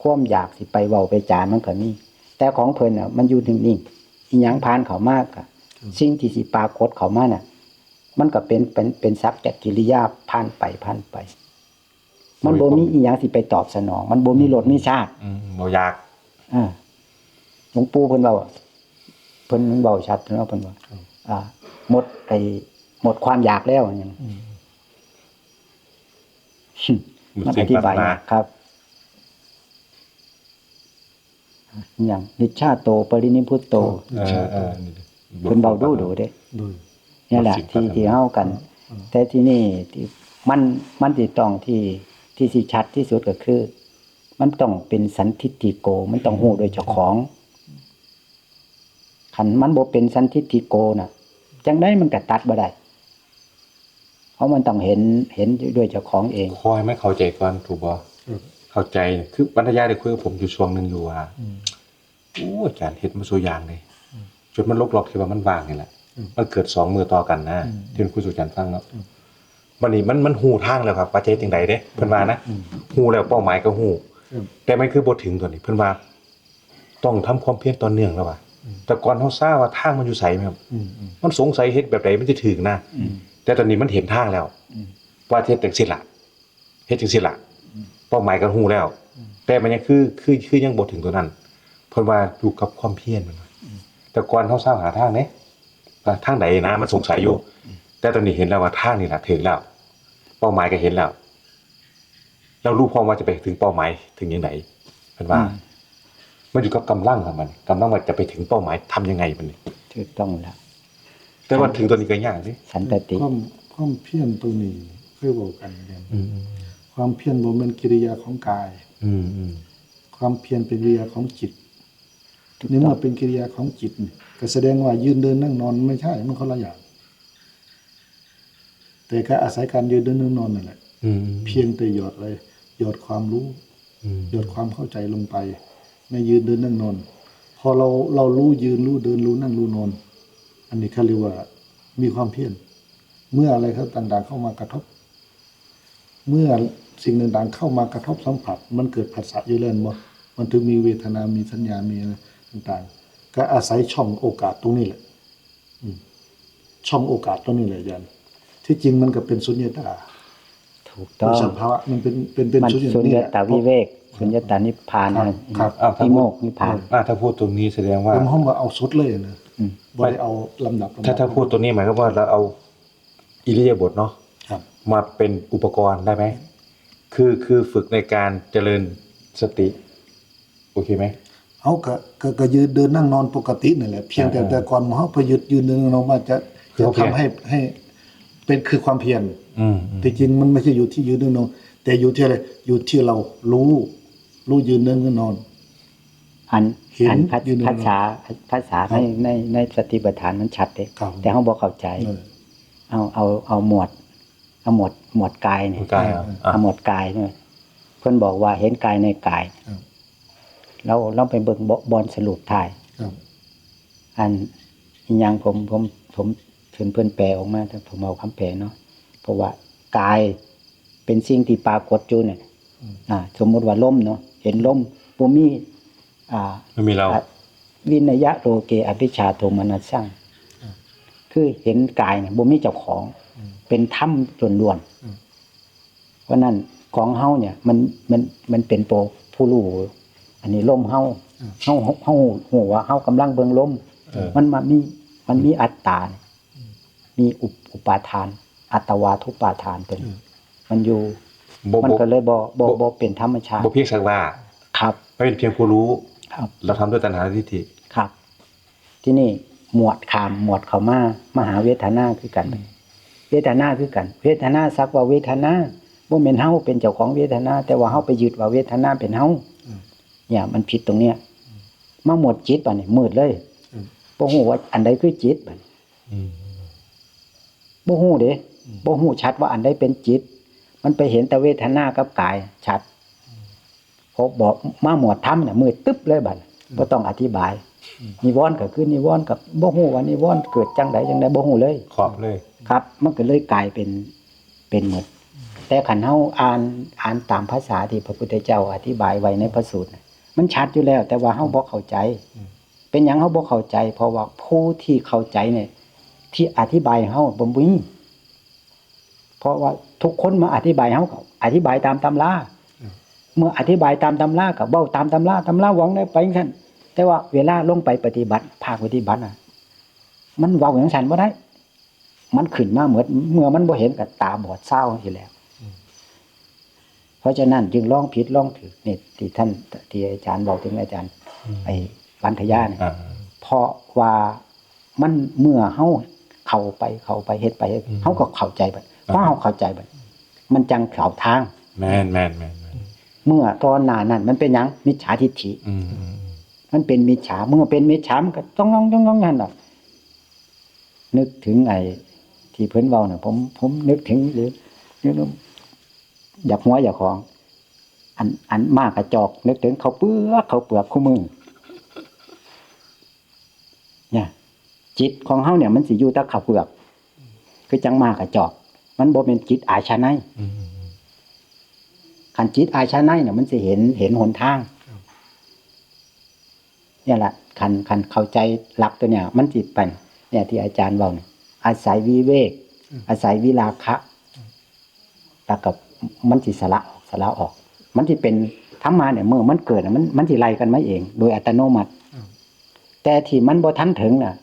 ຄວາມຢາກຊິໄປເວົ້າໄປຈາມັນກໍມີ ແຕ່ຂອງເພິ່ນນະ ມັນຢູ່ນິ່ງໆ ອີ່ຫຍັງຜ່ານເຂົ້າມາກໍ ອືມ ສິ່ງທີ່ຊິປາກົດເຂົ້າມານະ ມັນກໍເປັນ ເປັນ ເປັນສັກຈະກິລິຍາຜ່ານໄປ ຜ່ານໄປ ມັນບໍ່ມີອີ່ຫຍັງຊິໄປຕອບສະໜອງ ມັນບໍ່ມີລົດມີຊາດ ອືມ ບໍ່ຢາກ ອ່າ ຫຼວງปู่ເພິ່ນເວົ້າ ເພິ່ນເວົ້າຊັດເນາະ ເພິ່ນວ່າ ອືມ ອ່າ ໝົດ ໄອ້ ໝົດຄວາມຢາກແລ້ວ ຫຍັງ ອືມ ມັນອະທິບາຍຍາກຄັກ ຫຍັງ ນິດຊາໂຕ ປະລິນິບພຸດໂຕ ເອີ ເອີ ເພິ່ນເວົ້າດູໆເດ້ ໂດຍ ນີ້ແຫຼະ ທີ່ ທີ່ເຮົາກັນ ອືມ ແຕ່ທີ່ນີ້ທີ່ມັນ ມັນຊິຕ້ອງທີ່ ທີ່ຊິຊັດທີ່ສຸດກໍຄື ມັນຕ້ອງເປັນສັນທິດຖິໂກ ມັນຕ້ອງຮູ້ໂດຍເຈົ້າຂອງ ຄັນມັນບໍ່ເປັນສັນທິດຖິໂກນະ ຈັ່ງໃດມັນກໍຕັດບໍ່ໄດ້ ເພາະມັນຕ້ອງເຫັນ ເຫັນດ້ວຍເຈົ້າຂອງເອງ ຂໍໃຫ້ມັນເຂົ້າໃຈກ່ອນ ຖືກບໍ່? ເອີ ເຂົ້າໃຈ ຄືບັນທະຍາໄດ້ຄຸຍກັບຜົມຢູ່ຊ່ວງໜຶ່ງຢູ່ວ່າ ອືມ ໂອ້ ອາຈານເຮັດມາສູ່ຢ່າງເດ້ ອືມ ຈົນມັນລົກລັອກທີ່ວ່າມັນວ່າງນີ້ແຫຼະ ອືມ ມັນເກີດສອງມື້ຕໍ່ກັນນະ ອືມ ທີ່ເພິ່ນຄຸຍສູ່ອາຈານຟັງເນາະ ອືມ ບັດນີ້ມັນ ມັນຮູ້ທາງແລ້ວຄັບ ວ່າຈະເຮັດຈັ່ງໃດເດ້ ເພິ່ນວ່ານະ ອືມ ຮູ້ແລ້ວ ເປົ້າໝາຍກໍຮູ້ ອືມ ແຕ່ມັນຄືບໍ່ເຖິງຕົວນີ້ ເພິ່ນວ່າ ຕ້ອງທຳຄວາມພຽນຕໍ່ເນື່ອງແລ້ວວ່າ ອືມ ແຕ່ກ່ອນເຮົາຊາວ່າທາງມັນຢູ່ໃສແມ່ນ ອືມໆ ມັນສົງໄສເຮັດແບບໃດມັນຈະຖືກນະ ອືມ ແຕ່ຕອນນີ້ມັນເຫັນທາງແລ້ວ ອືມ ວ່າເຮັດຈັ່ງຊີ້ລະ ເຮັດຈັ່ງຊີ້ລະ ອືມ ເປົ້າໝາຍກໍຮູ້ແລ້ວ ອືມ ແຕ່ມັນຍັງຄື ຄື ຄືຍັງບໍ່ເຖິງຕົວນັ້ນ ເພິ່ນວ່າຢູ່ກັບຄວາມພຽນ ເພິ່ນວ່າ ອືມ ແຕ່ກ່ອນເຮົາຊາຫາທາງເດ້ ວ່າທາງໃດນະ ມັນສົງໄສຢູ່ ອືມ ແຕ່ຕອນນີ້ເຫັນແລ້ວວ່າທາງນີ້ລະຖືກແລ້ວ ເປົ້າໝາຍກໍເຫັນແລ້ວ ແລ້ວຮູ້ພ້ອມວ່າຈະໄປເຖິງເປົ້າໝາຍເຖິງຈັ່ງໃດ ເພິ່ນວ່າ ອືມ ມັນຢູ່ກັບກຳລັງຂອງມັນ ກຳລັງວ່າຈະໄປເຖິງເປົ້າໝາຍທຳຍັງໄງບັດນີ້ ຖືກຕ້ອງແລ້ວ ແຕ່ວ່າເຖິງຕອນນີ້ກໍຍາກເດ້ ສັນຕະຕິ ຄວາມ ຄວາມພຽນຕົວນີ້ເຄີຍເວົ້າກັນແມ່ນ ອືມ ຄວາມພຽນບໍ່ແມ່ນກິລິຍາຂອງກາຍ ອືມໆ ຄວາມພຽນເປັນກິລິຍາຂອງຈິດ ໃນເມື່ອເປັນກິລິຍາຂອງຈິດນີ້ ກໍສະແດງວ່າຢືນເດີນນັ່ງນອນມັນບໍ່ໃຊ່ ມັນຄົນລະຢ່າງ ແຕ່ກໍອາໄສການຢືນເດີນນັ່ງນອນນັ້ນແຫຼະ ອືມ ພຽງແຕ່ຫຍອດໄວ້ ຫຍອດຄວາມຮູ້ ອືມ ຫຍອດຄວາມເຂົ້າໃຈລົງໄປ ໃນຢືນເດີນນັ່ງນອນ ພໍເຮົາ ເຮົາຮູ້ຢືນ ຮູ້ເດີນ ຮູ້ນັ່ງ ຮູ້ນອນ ອັນນີ້ເຂົາເອີ້ນວ່າມີຄວາມພຽນ ເມື່ອອະໄລຕ່າງໆເຂົ້າມາກະທົບ ເມື່ອສິ່ງຕ່າງໆເຂົ້າມາກະທົບສຳຜັດ ມັນເກີດຜັດສະຢູ່ແລ້ວແມ່ນບໍ່? ມັນເຖິງມີເວທະນາ ມີສັນຍາ ມີອະໄລຕ່າງໆ ກໍອາໄສຊ່ອງໂອກາດຕົງນີ້ແຫຼະ ອືມ ຊ່ອງໂອກາດຕົງນີ້ແຫຼະອາຈານ ທີ່ຈິງມັນກໍເປັນສຸນຍະຕາ ຖືກຕ້ອງ ສະພາວະມັນເປັນ ເປັນ ເປັນ ມັນສຸນຍະຕາວິເວກ ສຸນຍະຕານິບພານ ຄັບ ວິໂມກນິບພານ ອ່າ ຖ້າພູດຕົງນີ້ສະແດງວ່າ ເຮົາວ່າເອົາສຸດເລີຍນະ ອືມ ບໍ່ໄດ້ເອົາລຳດັບ ຖ້າ ຖ້າພູດຕົງນີ້ໝາຍຄວາມວ່າເຮົາເອົາ ອິລິຍາບົດເນາະ ຄັບ ມາເປັນອຸປະກອນໄດ້ໄໝ? ຄື ຄືຝຶກໃນການຈະເລີນສະຕິ ໂອເຄໄໝ? ເຮົາກະ ກະ ກະຢືນເດີນນັ່ງນອນປົກກະຕິນັ້ນແຫຼະ ພຽງແຕ່ ອ່າ ແຕ່ກ່ອນເຮົາໄປຍຶດຢືນເດີນນັ່ງນອນວ່າຈະ ຈະທຳໃຫ້ ໃຫ້ເປັນຄືຄວາມພຽນ ອືມໆ ທີ່ຈິງມັນບໍ່ໃຊ່ຢູ່ທີ່ຢືນເດີນນັ່ງນອນ ແຕ່ຢູ່ທີ່ອະໄລ? ຢູ່ທີ່ເຮົາຮູ້ ຮູ້ຢືນເດີນນັ່ງນອນ ອັນ ເຫັນ ອັນພາ ຢູ່ໃນ ພາສາ ພາສາໃນ ໃນ ໃນສະຕິປັດຖານມັນຊັດເດ້ ແຕ່ເຮົາບໍ່ເຂົ້າໃຈ ເອີ ເອົາ ເອົາ ເອົາໝວດ ເອົາໝວດ ໝວດກາຍນີ້ ໝວດກາຍ ເອີ ເອົາໝວດກາຍນີ້ ເພິ່ນບອກວ່າເຫັນກາຍໃນກາຍ ເອີ ລາວ ລາວໄປເບິ່ງ ບ່ອນສະຫຼຸບທ້າຍ ເອີ ອັນອີ່ຫຍັງ ຜົມ ຜົມ ຜົມເຫັນເພິ່ນແປອອກມາ ແຕ່ຜົມເອົາຄຳແປເນາະ ເພາະວ່າກາຍເປັນສິ່ງທີ່ປາກົດຢູ່ນີ້ ອືມ ອ່າ ສົມມຸດວ່າລົມເນາະ ເຫັນລົມ ບໍ່ມີ ອ່າ ບໍ່ມີເຮົາ ອະ ວິນະຍະໂລເກ ອະວິຊຊາໂທມະນັດສັງ ອືມ ຄືເຫັນກາຍນີ້ບໍ່ມີເຈົ້າຂອງ ອືມ ເປັນທຳລ້ວນໆ ອືມ ເພາະນັ້ນຂອງເຮົານີ້ມັນ ມັນ ມັນເປັນໂຕຜູ້ຮູ້ ອັນນີ້ລົມເຮົາ ອືມ ເຮົາ ເຮົາຮູ້ວ່າເຮົາກຳລັງເບິ່ງລົມ ເອີ ມັນມາມີ ມັນມີອັດຕາ ອືມ ມີອຸປະ ອຸປາທານ ອັດຕະວາທຸປາທານຕົວນີ້ ອືມ ມັນຢູ່ ບໍ່ ມັນກໍເລີຍບໍ່ ບໍ່ ບໍ່ ບໍ່ເປັນທຳມະຊາດ ບໍ່ພຽງສັກວ່າ ຄັບ ມັນເປັນພຽງຜູ້ຮູ້ ຄັບ ແລ້ວທຳດ້ວຍຕັນຫາທິດຖິ ຄັບ ທີນີ້ໝວດ ຂ້າມໝວດເຂົ້າມາ ມະຫາເວທະນາຄືກັນ ອືມ ເວທະນາຄືກັນ ເວທະນາ ສັກວ່າເວທະນາ ບໍ່ແມ່ນເຮົາເປັນເຈົ້າຂອງເວທະນາ ແຕ່ວ່າເຮົາໄປຍຶດວ່າເວທະນາເປັນເຮົາ ອືມ ເນີ້ຍ ມັນຜິດຕົງເນີ້ຍ ອືມ ມາໝວດຈິດ ບາດນີ້ມືດເລີຍ ອືມ ບໍ່ຮູ້ວ່າອັນໃດຄືຈິດ ບາດນີ້ ອືມ ບໍ່ຮູ້ເດ້ ອືມ ບໍ່ຮູ້ຊັດວ່າອັນໃດເປັນຈິດ ມັນໄປເຫັນແຕ່ເວທະນາກັບກາຍຊັດ ອືມ ພໍບອກມາໝວດທຳນະ ມືດຕຶບເລີຍບາດນີ້ ບໍ່ຕ້ອງອະທິບາຍ. ອືມ ນິວອນກໍຄືນິວອນ ກໍບໍ່ຮູ້ວ່ານິວອນເກີດຈັ່ງໃດຈັ່ງໃດ ບໍ່ຮູ້ເລີຍ ຄອບເລີຍ. ຄັບ ມັນກໍເລີຍກາຍເປັນ ເປັນໝົດ. ແຕ່ຄັນເຮົາອ່ານ ອ່ານຕາມພາສາທີ່ພະພຸດທະເຈົ້າອະທິບາຍໄວ້ໃນພະສູດນະ ມັນຊັດຢູ່ແລ້ວ ແຕ່ວ່າເຮົາບໍ່ເຂົ້າໃຈ. ອືມ ເປັນຫຍັງເຮົາບໍ່ເຂົ້າໃຈ? ເພາະວ່າຜູ້ທີ່ເຂົ້າໃຈນີ້ ທີ່ອະທິບາຍເຮົາບໍ່ມີ. ເພາະວ່າທຸກຄົນມາອະທິບາຍເຮົາ ກໍອະທິບາຍຕາມຕຳລາ. ອືມ ເມື່ອອະທິບາຍຕາມຕຳລາ ກໍເວົ້າຕາມຕຳລາ, ຕຳລາວ່າຈັ່ງໃດໄປຈັ່ງຊັ້ນ. ແຕ່ວ່າເວລາລົງໄປປະຕິບັດ ພາກປະຕິບັດນະ ມັນເວົ້າຈັ່ງຊັ້ນບໍ່ໄດ້. ມັນຂຶ້ນມາໝົດ ເມື່ອມັນບໍ່ເຫັນກໍຕາບອດຊາວຊີ້ແຫຼະ. ອືມ ເພາະສະນັ້ນຈຶ່ງລອງຜິດລອງຖືກນີ້ ທີ່ທ່ານ ທີ່ອາຈານເວົ້າເຖິງອາຈານ ອືມ ໄອ້ວັນທະຍານີ້ ອ່າ ເພາະວ່າມັນ ເມື່ອເຮົາເຂົ້າໄປ ເຂົ້າໄປ ເຮັດໄປ ເຮັດ ອືມ ເຮົາກໍເຂົ້າໃຈບັດ ອ່າ ພໍເຮົາເຂົ້າໃຈບັດ ມັນຈັ່ງເຂົ້າທາງ. ແມ່ນໆໆໆ ເມື່ອກ່ອນໜ້ານັ້ນມັນເປັນຫຍັງ? ມິດສາທິດຖິ. ອືມ ມັນເປັນມິດສາ ເມື່ອເປັນມິດສາ ມັນກໍຕ້ອງໆໆນັ້ນລະ. ນຶກເຖິງໄອ້ທີ່ເພິ່ນເວົ້ານະ ຜົມ ຜົມນຶກເຖິງອີ່ຫຼີ ນຶກ ຢາກຫົວເຈົ້າຂອງ ອັນ ອັນໝາກກະຈອກ ນຶກເຖິງເຂົ້າເປືອກ ເຂົ້າເປືອກຄູ່ມື້ ເນຍ. ຈິດຂອງເຮົາເນຍ ມັນຊິຢູ່ແຕ່ເຂົ້າເປືອກ ຄືຈັ່ງໝາກກະຈອກ ມັນບໍ່ແມ່ນຈິດອາຊະໄນ. ອືມ ຄັນຈິດອາຊະໄນນະ ມັນຊິເຫັນ ເຫັນຫົນທາງ. ນີ້ລະ ຄັນ ຄັນເຂົ້າໃຈຫຼັກຕົວເນີ້ຍ ມັນຊິເປັນ ເນີ້ຍ ທີ່ອາຈານເວົ້ານີ້ ອາໄສວິເວກ ອືມ ອາໄສວິລາຄະ ອືມ ແລ້ວກໍມັນຊິສະຫຼະອອກ ສະຫຼະອອກ ມັນຊິເປັນທຳມະນີ້ ເມື່ອມັນເກີດນະ ມັນ ມັນຊິໄລ່ກັນມາເອງໂດຍອັດຕະໂນມັດ. ອືມ ແຕ່ທີ່ມັນບໍ່ທັນເຖິງນະ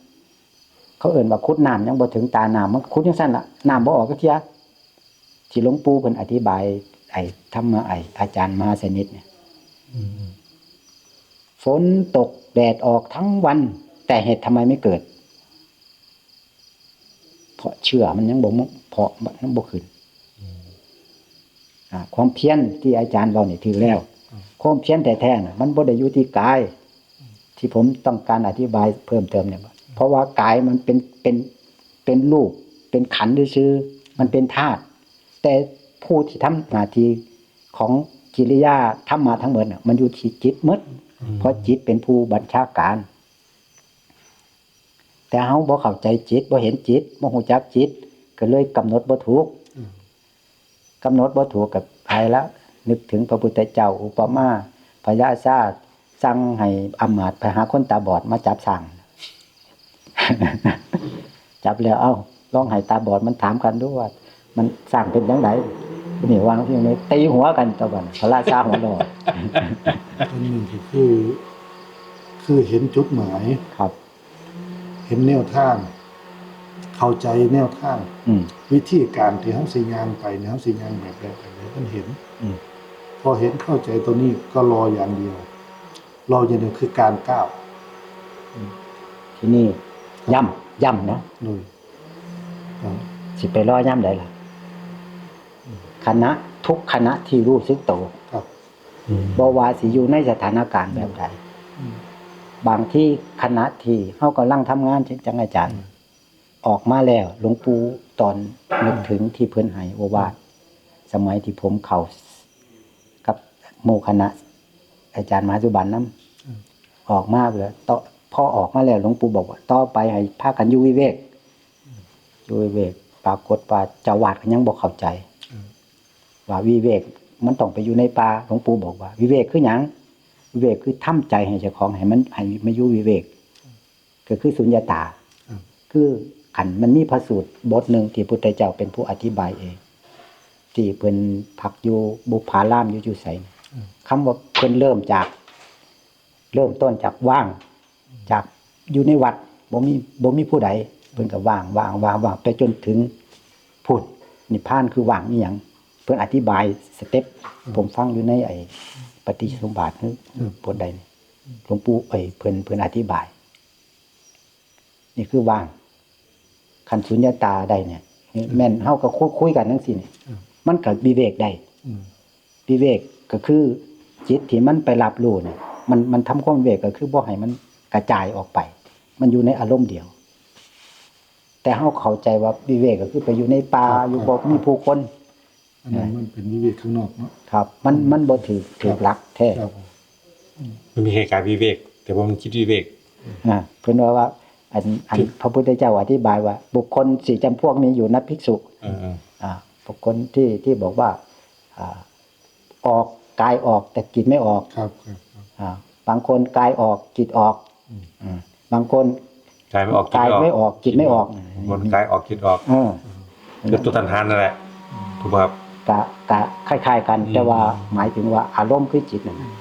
ເຂົາເອີ້ນວ່າຂຸດນ້ຳຍັງບໍ່ເຖິງຕານ້ຳ ມັນຂຸດຈັ່ງຊັ້ນລະ ນ້ຳບໍ່ອອກຈັກເທື່ອ. ທີ່ຫຼວງปู่ເພິ່ນອະທິບາຍ ໄອ້ທຳມະ ໄອ້ອາຈານມະຫາສະນິດນີ້ ອືມ ຝົນຕົກແດດອອກທັງວັນ ແຕ່ເຫັດທຳໄມໄມ່ເກີດ? ເພາະເຊື້ອມັນຍັງບໍ່ ເພາະມັນຍັງບໍ່ຂຶ້ນ. ອືມ ອາ ຄວາມພຽນທີ່ອາຈານເວົ້ານີ້ຖືກແລ້ວ. ອືມ ຄວາມພຽນແທ້ໆນະ ມັນບໍ່ໄດ້ຢູ່ທີ່ກາຍ ທີ່ຜົມຕ້ອງການອະທິບາຍເພີ່ມເຕີມນີ້ ເພາະວ່າກາຍມັນເປັນ ເປັນ ເປັນຮູບ ເປັນຂັນຊື່ໆ ມັນເປັນທາດ. ແຕ່ຜູ້ທີ່ທຳໜ້າທີ່ຂອງກິລິຍາທຳມະທັງໝົດນະ ມັນຢູ່ທີ່ຈິດໝົດ. ອືມ ເພາະຈິດເປັນຜູ້ບັນຊາການ. ແຕ່ເຮົາບໍ່ເຂົ້າໃຈຈິດ ບໍ່ເຫັນຈິດ ບໍ່ຮູ້ຈັກຈິດ ກໍເລີຍກຳນົດບໍ່ຖືກ. ອືມ ກຳນົດບໍ່ຖືກກໍໄປລະ ນຶກເຖິງພະພຸດທະເຈົ້າ ອຸປະມາ ພະລາຊາສັ່ງໃຫ້ອຳມາດໄປຫາຄົນຕາບອດມາຈັບຊ້າງ. ຈັບແລ້ວ ເອົ້າ ລອງໃຫ້ຕາບອດມັນຖາມກັນດູວ່າ ມັນ ຊ້າງເປັນຈັ່ງໃດ? ນີ້ວ່າຈັ່ງໃດ ຕີຫົວກັນຕົວະບັດ ພະລາຊາຫົວຫຼໍ່. ອັນໜຶ່ງກໍຄື ຄືເຫັນຈຸດໝາຍ ຄັບ ເຫັນແນວທາງ ເຂົ້າໃຈແນວທາງ ອືມ ວິທີການທີ່ເຮົາຊິຍ່າງໄປນີ້ ເຮົາຊິຍ່າງແບບໃດ ແບບໃດ ມັນເຫັນ. ອືມ ພໍເຫັນເຂົ້າໃຈຕົວນີ້ກໍລໍຢ່າງດຽວ ລໍຢ່າງດຽວຄືການກ້າວ. ອືມ ທີນີ້ຢ້ຳ ຢ້ຳເນາະ ໂດຍ ເອີ ຊິໄປລໍຍາມໃດລະ? ຂະນະ ທຸກຂະນະທີ່ຮູ້ສຶກໂຕ ຄັບ ອືມ ບໍ່ວ່າຊິຢູ່ໃນສະຖານະການແບບໃດ ອືມ ບາງທີຂະນະທີ່ເຮົາກຳລັງທຳງານ ເຊັ່ນຈັ່ງອາຈານ ອືມ ອອກມາແລ້ວ ຫຼວງປູ່ຕອນນຶກເຖິງທີ່ເພິ່ນໃຫ້ໂອວາດ ສະໄໝທີ່ຜົມເຂົ້າກັບໝູ່ຄະນະອາຈານມະຫາສຸບັນນຳ ອືມ ອອກມາເພື່ອ ຕໍ່ ພໍອອກມາແລ້ວ ຫຼວງປູ່ບອກວ່າ ຕໍ່ໄປໃຫ້ພາກັນຢູ່ວິເວກ ອືມ ຢູ່ວິເວກ ປາກົດວ່າເຈົ້າອາວາດກໍຍັງບໍ່ເຂົ້າໃຈ ອືມ ວ່າວິເວກມັນຕ້ອງໄປຢູ່ໃນປ່າ. ຫຼວງປູ່ບອກວ່າ ວິເວກຄືຫຍັງ? ວິເວກຄືທຳໃຈໃຫ້ເຈົ້າຂອງ ໃຫ້ມັນ ໃຫ້ມາຢູ່ວິເວກ ກໍຄືສຸນຍະຕາ ອືມ ຄື ຄັນມັນມີພະສູດບົດໜຶ່ງທີ່ພຸດທະເຈົ້າເປັນຜູ້ອະທິບາຍເອງ ທີ່ເພິ່ນພັກຢູ່ບຸບຜາລາມ ຢູ່ ຢູ່ໃສ ອືມ ຄຳວ່າເພິ່ນເລີ່ມຈາກ ເລີ່ມຕົ້ນຈາກວ່າງ ຈາກຢູ່ໃນວັດ ບໍ່ມີ ບໍ່ມີຜູ້ໃດ ເພິ່ນກໍວ່າງ ວ່າງ ວ່າງ ວ່າງ ໄປຈົນເຖິງພຸ້ນ ນິບພານຄືວ່າງອີ່ຫຍັງ ເພິ່ນອະທິບາຍສະເຕັບ ອືມ ຜົມຟັງຢູ່ໃນໄອ້ປະຕິສົມບາດ ຫຼື ອືມ ບົດໃດນີ້ ອືມ ຫຼວງປູ່ ເອີຍ ເພິ່ນ ເພິ່ນອະທິບາຍ ນີ້ຄືວ່າງ ຄັນສຸນຍະຕາໄດ້ນີ້ ອືມ ແມ່ນເຮົາກໍຄຸຍ ຄຸຍກັນຈັ່ງຊີ້ນີ້ ອືມ ມັນກໍວິເວກໄດ້ ອືມ ວິເວກກໍຄືຈິດທີ່ມັນໄປຮັບຮູ້ນີ້ ມັນ ມັນທຳຄວາມວິເວກ ກໍຄືບໍ່ໃຫ້ມັນກະຈາຍອອກໄປ ມັນຢູ່ໃນອາລົມດຽວ. ແຕ່ເຮົາເຂົ້າໃຈວ່າວິເວກກໍຄືໄປຢູ່ໃນປ່າ ຢູ່ບໍ່ມີຜູ້ຄົນ ອັນນັ້ນມັນເປັນວິເວກຂ້າງນອກເນາະ ຄັບ ມັນ ມັນບໍ່ຖືກ ຖືກຫຼັກແທ້ ມັນມີແຄ່ກາຍວິເວກ ແ แต่ว่ามันคิดวิเวก อ่า เพิ่นว่า ว่า อัน อัน คือ พระพุทธเจ้าอธิบายว่า บุคคลสี่จำพวกนี้อยู่นะภิกษุ เออ เออ อ่า บุคคลที่ ที่บอกว่า อ่า ออก กายออก แต่จิตไม่ออก ครับ ครับ ครับ อ่า บางคนกายออก จิตออก อืม อ่า บางคน กายไม่ออก จิตไม่ออก กายไม่ออก จิตไม่ออก บางคนกายออก จิตออก เออ คือตัวตัณหานั่นแหละ ถูกไหมครับ กะ กะคล้ายๆกัน อืม แต่ว่าหมายถึงว่าอารมณ์คือจิตนั่นน่ะ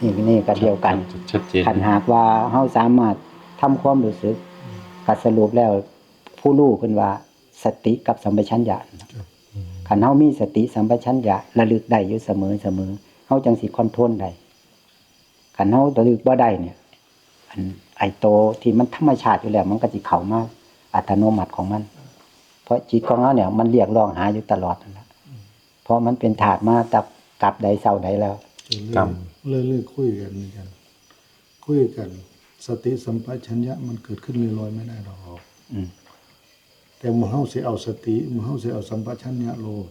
นี่ นี่ก็เดียวกัน ชัดเจน คันหากว่าเฮาสามารถทำความรู้สึก ก็สรุปแล้วผู้รู้เพิ่นว่าสติกับสัมปชัญญะ ครับ อืม คันเฮามีสติสัมปชัญญะระลึกได้อยู่เสมอๆ เฮาจั่งสิคอนโทรลได้ คันเฮาระลึกบ่ได้เนี่ย อัน ไอ้โตที่มันธรรมชาติอยู่แล้ว มันก็สิเข้ามาอัตโนมัติของมัน เพราะจิตของเฮาเนี่ยมันเรียกร้องหาอยู่ตลอดนั่นแหละ เพราะมันเป็นธาตุมาแต่กับใดเช้าใดแล้ว เรื่อยๆ กรรม เรื่อยๆ คุยกันเหมือนกัน คุยกัน สติสัมปชัญญะมันเกิดขึ้นลอยๆ ไม่ได้หรอก อืม แต่เมื่อเฮาสิเอาสติ เมื่อเฮาสิเอาสัมปชัญญะโลด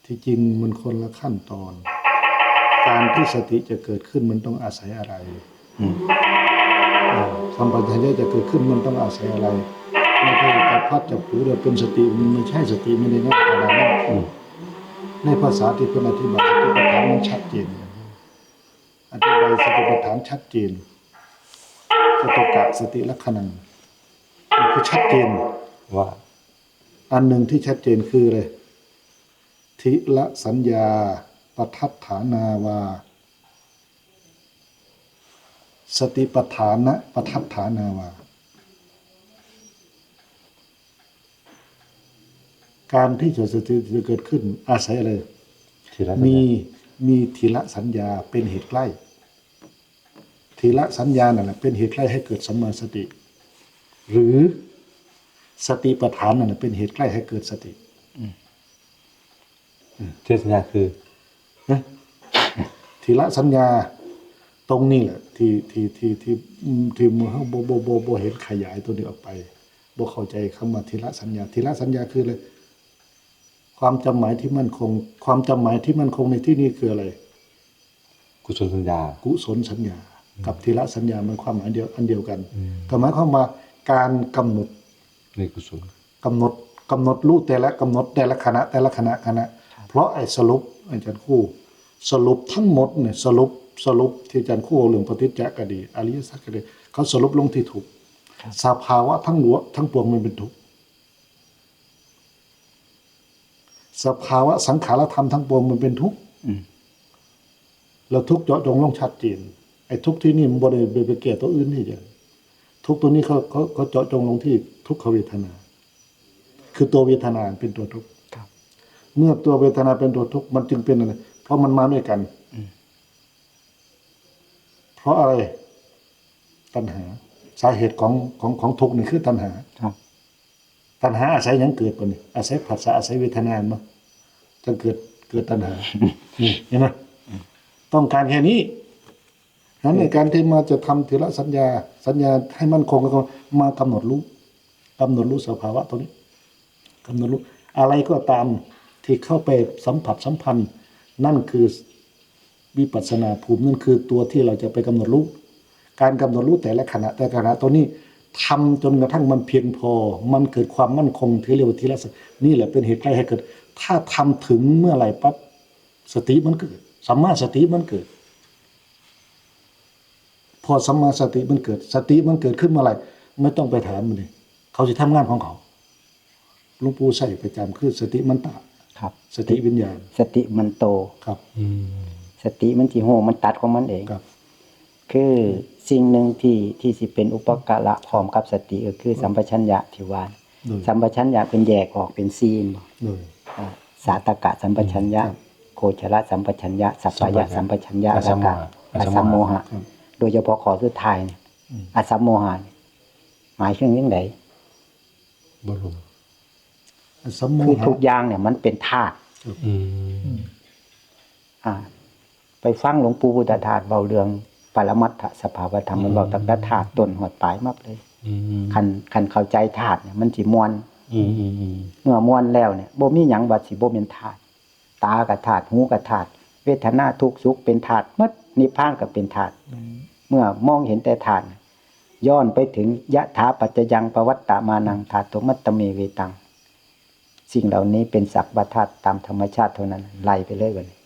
ที่จริงมันคนละขั้นตอน การที่สติจะเกิดขึ้นมันต้องอาศัยอะไร อืม เอ่อ สัมปชัญญะจะเกิดขึ้นมันต้องอาศัยอะไร ไม่ใช่จับพลัดจับผลูแล้วเป็นสติ มันไม่ใช่สติ ไม่ได้ง่ายขนาดนั้น อืม ในภาษาที่เพิ่นอธิบายสติปัฏฐานมันชัดเจน อธิบายสติปัฏฐานชัดเจน จตุกะสติลักขณัง มันคือชัดเจน ว่า อันหนึ่งที่ชัดเจนคืออะไร ทิละสัญญาปทัฏฐานาวา สติปัฏฐานะปทัฏฐานาวา การที่จะสติจะเกิดขึ้นอาศัยอะไร ทีละสัญญา มี มีทีละสัญญาเป็นเหตุใกล้ ทีละสัญญานั่นแหละเป็นเหตุใกล้ให้เกิดสัมมาสติ หรือสติปัฏฐานนั่นแหละเป็นเหตุใกล้ให้เกิดสติ อืม อืม ทีละสัญญาคือ ฮะ ทีละสัญญา ตรงนี้แหละ ที่ ที่ ที่ ที่ อืม ที่เฮาบ่ บ่ บ่ บ่เห็นขยายตัวนี้ออกไป บ่เข้าใจคำว่าทีละสัญญา ทีละสัญญาคืออะไร ความจำหมายที่มั่นคง ความจำหมายที่มั่นคงในที่นี้คืออะไร กุศลสัญญา กุศลสัญญา อืม กับทีละสัญญามันความหมายเดียว อันเดียวกัน อืม ก็หมายความว่าการกำหนด ในกุศล กำหนด กำหนดรู้แต่ละ กำหนดแต่ละขณะ แต่ละขณะ ขณะ ครับ เพราะไอ้สรุป อาจารย์ครู สรุปทั้งหมดเนี่ย สรุป สรุปที่อาจารย์ครูเอาเรื่องปฏิจจ์ก็ดี อริยสัจก็ดี เขาสรุปลงที่ทุกข์ ครับ สภาวะทั้งหลว ทั้งปวงมันเป็นทุกข์ สภาวะสังขารธรรมทั้งปวงมันเป็นทุกข์ อืม แล้วทุกข์เจาะจงลงชัดเจน ไอ้ทุกข์ที่นี่มันบ่ได้ไป ไปแก้ตัวอื่นนี่จ้ะ ทุกข์ตัวนี้เขา เขา เขาเจาะจงลงที่ทุกขเวทนา คือตัวเวทนาเป็นตัวทุกข์ ครับ เมื่อตัวเวทนาเป็นตัวทุกข์ มันจึงเป็นอะไร เพราะมันมาด้วยกัน อืม เพราะอะไร ตัณหา สาเหตุของ ของ ของทุกข์นี่คือตัณหา ครับ ตัณหาอาศัยหยังเกิดบัดนี้ อาศัยผัสสะ อาศัยเวทนาบ่ จั่งเกิด เกิดตัณหา นี่ เห็นบ่ ต้องการแค่นี้ ฉะนั้นในการที่มาจะทำทีละสัญญา สัญญาให้มั่นคง ก็มากำหนดรู้ กำหนดรู้สภาวะตรงนี้ กำหนดรู้ อะไรก็ตามที่เข้าไปสัมผัสสัมพันธ์ นั่นคือวิปัสสนาภูมิ นั่นคือตัวที่เราจะไปกำหนดรู้ การกำหนดรู้แต่ละขณะ แต่ละขณะ ตัวนี้ทำจนกระทั่งมันเพียงพอ มันเกิดความมั่นคง ที่เรียกว่าทีละสัญ- นี่แหละเป็นเหตุใกล้ให้เกิด ถ้าทำถึงเมื่อไหร่ปั๊บ สติมันเกิด สัมมาสติมันเกิด พอสัมมาสติมันเกิด สติมันเกิดขึ้นเมื่อไหร่ ไม่ต้องไปถามมันเลย เขาสิทำงานของเขา หลวงปู่ใช้ประจำคือสติมันตะ ครับ สติวิญญาณ สติมันโต ครับ อืม สติมันสิฮู้ มันตัดของมันเอง ครับ คือสิ่งหนึ่งที่ ที่สิเป็นอุปการะพร้อมกับสติ ก็คือสัมปชัญญะที่ว่า โดย สัมปชัญญะเพิ่นแยกออกเป็นสี่บ่ โดย อ่า สาตกะสัมปชัญญะ ครับ โคจรสัมปชัญญะ สัพพะยะสัมปชัญญะ สัมปชัญญะ แล้วก็ อสัมโมหะ อสัมโมหะ ครับ โดยเฉพาะข้อสุดท้ายเนี่ย อืม อสัมโมหะเนี่ย หมายถึงจั่งใด บ่หลง อสัมโมหะ คือทุกอย่างเนี่ยมันเป็นธาตุ ครับ อืม อ่า ไปฟังหลวงปู่พุทธทาสเว้าเรื่องปรมัตถสภาวธรรม อืม เพิ่นเว้าตั้งแต่ธาตุต้นฮอดปลายหมดเลย อืม คัน คันเข้าใจธาตุเนี่ยมันสิม่วน อืม อืม อืม เมื่อม่วนแล้วเนี่ย บ่มีหยังว่าสิบ่แม่นธาตุ ตาก็ธาตุ หูก็ธาตุ เวทนาทุกข์สุขเป็นธาตุหมด ນິບພານກໍເປັນທາດ. ເມື່ອມອງເຫັນແຕ່ທາດ ຍ້ອນໄປເຖິງ ຍະຖາປັດຈະຍັງປະວັດຕະມານັງ ທາຕຸມັດຕະເມເວຕັງ. ສິ່ງເຫຼົ່ານີ້ເປັນສັກວ່າທາດຕາມທຳມະຊາດເທົ່ານັ້ນ ໄລ່ໄປເລີຍບັດນີ້.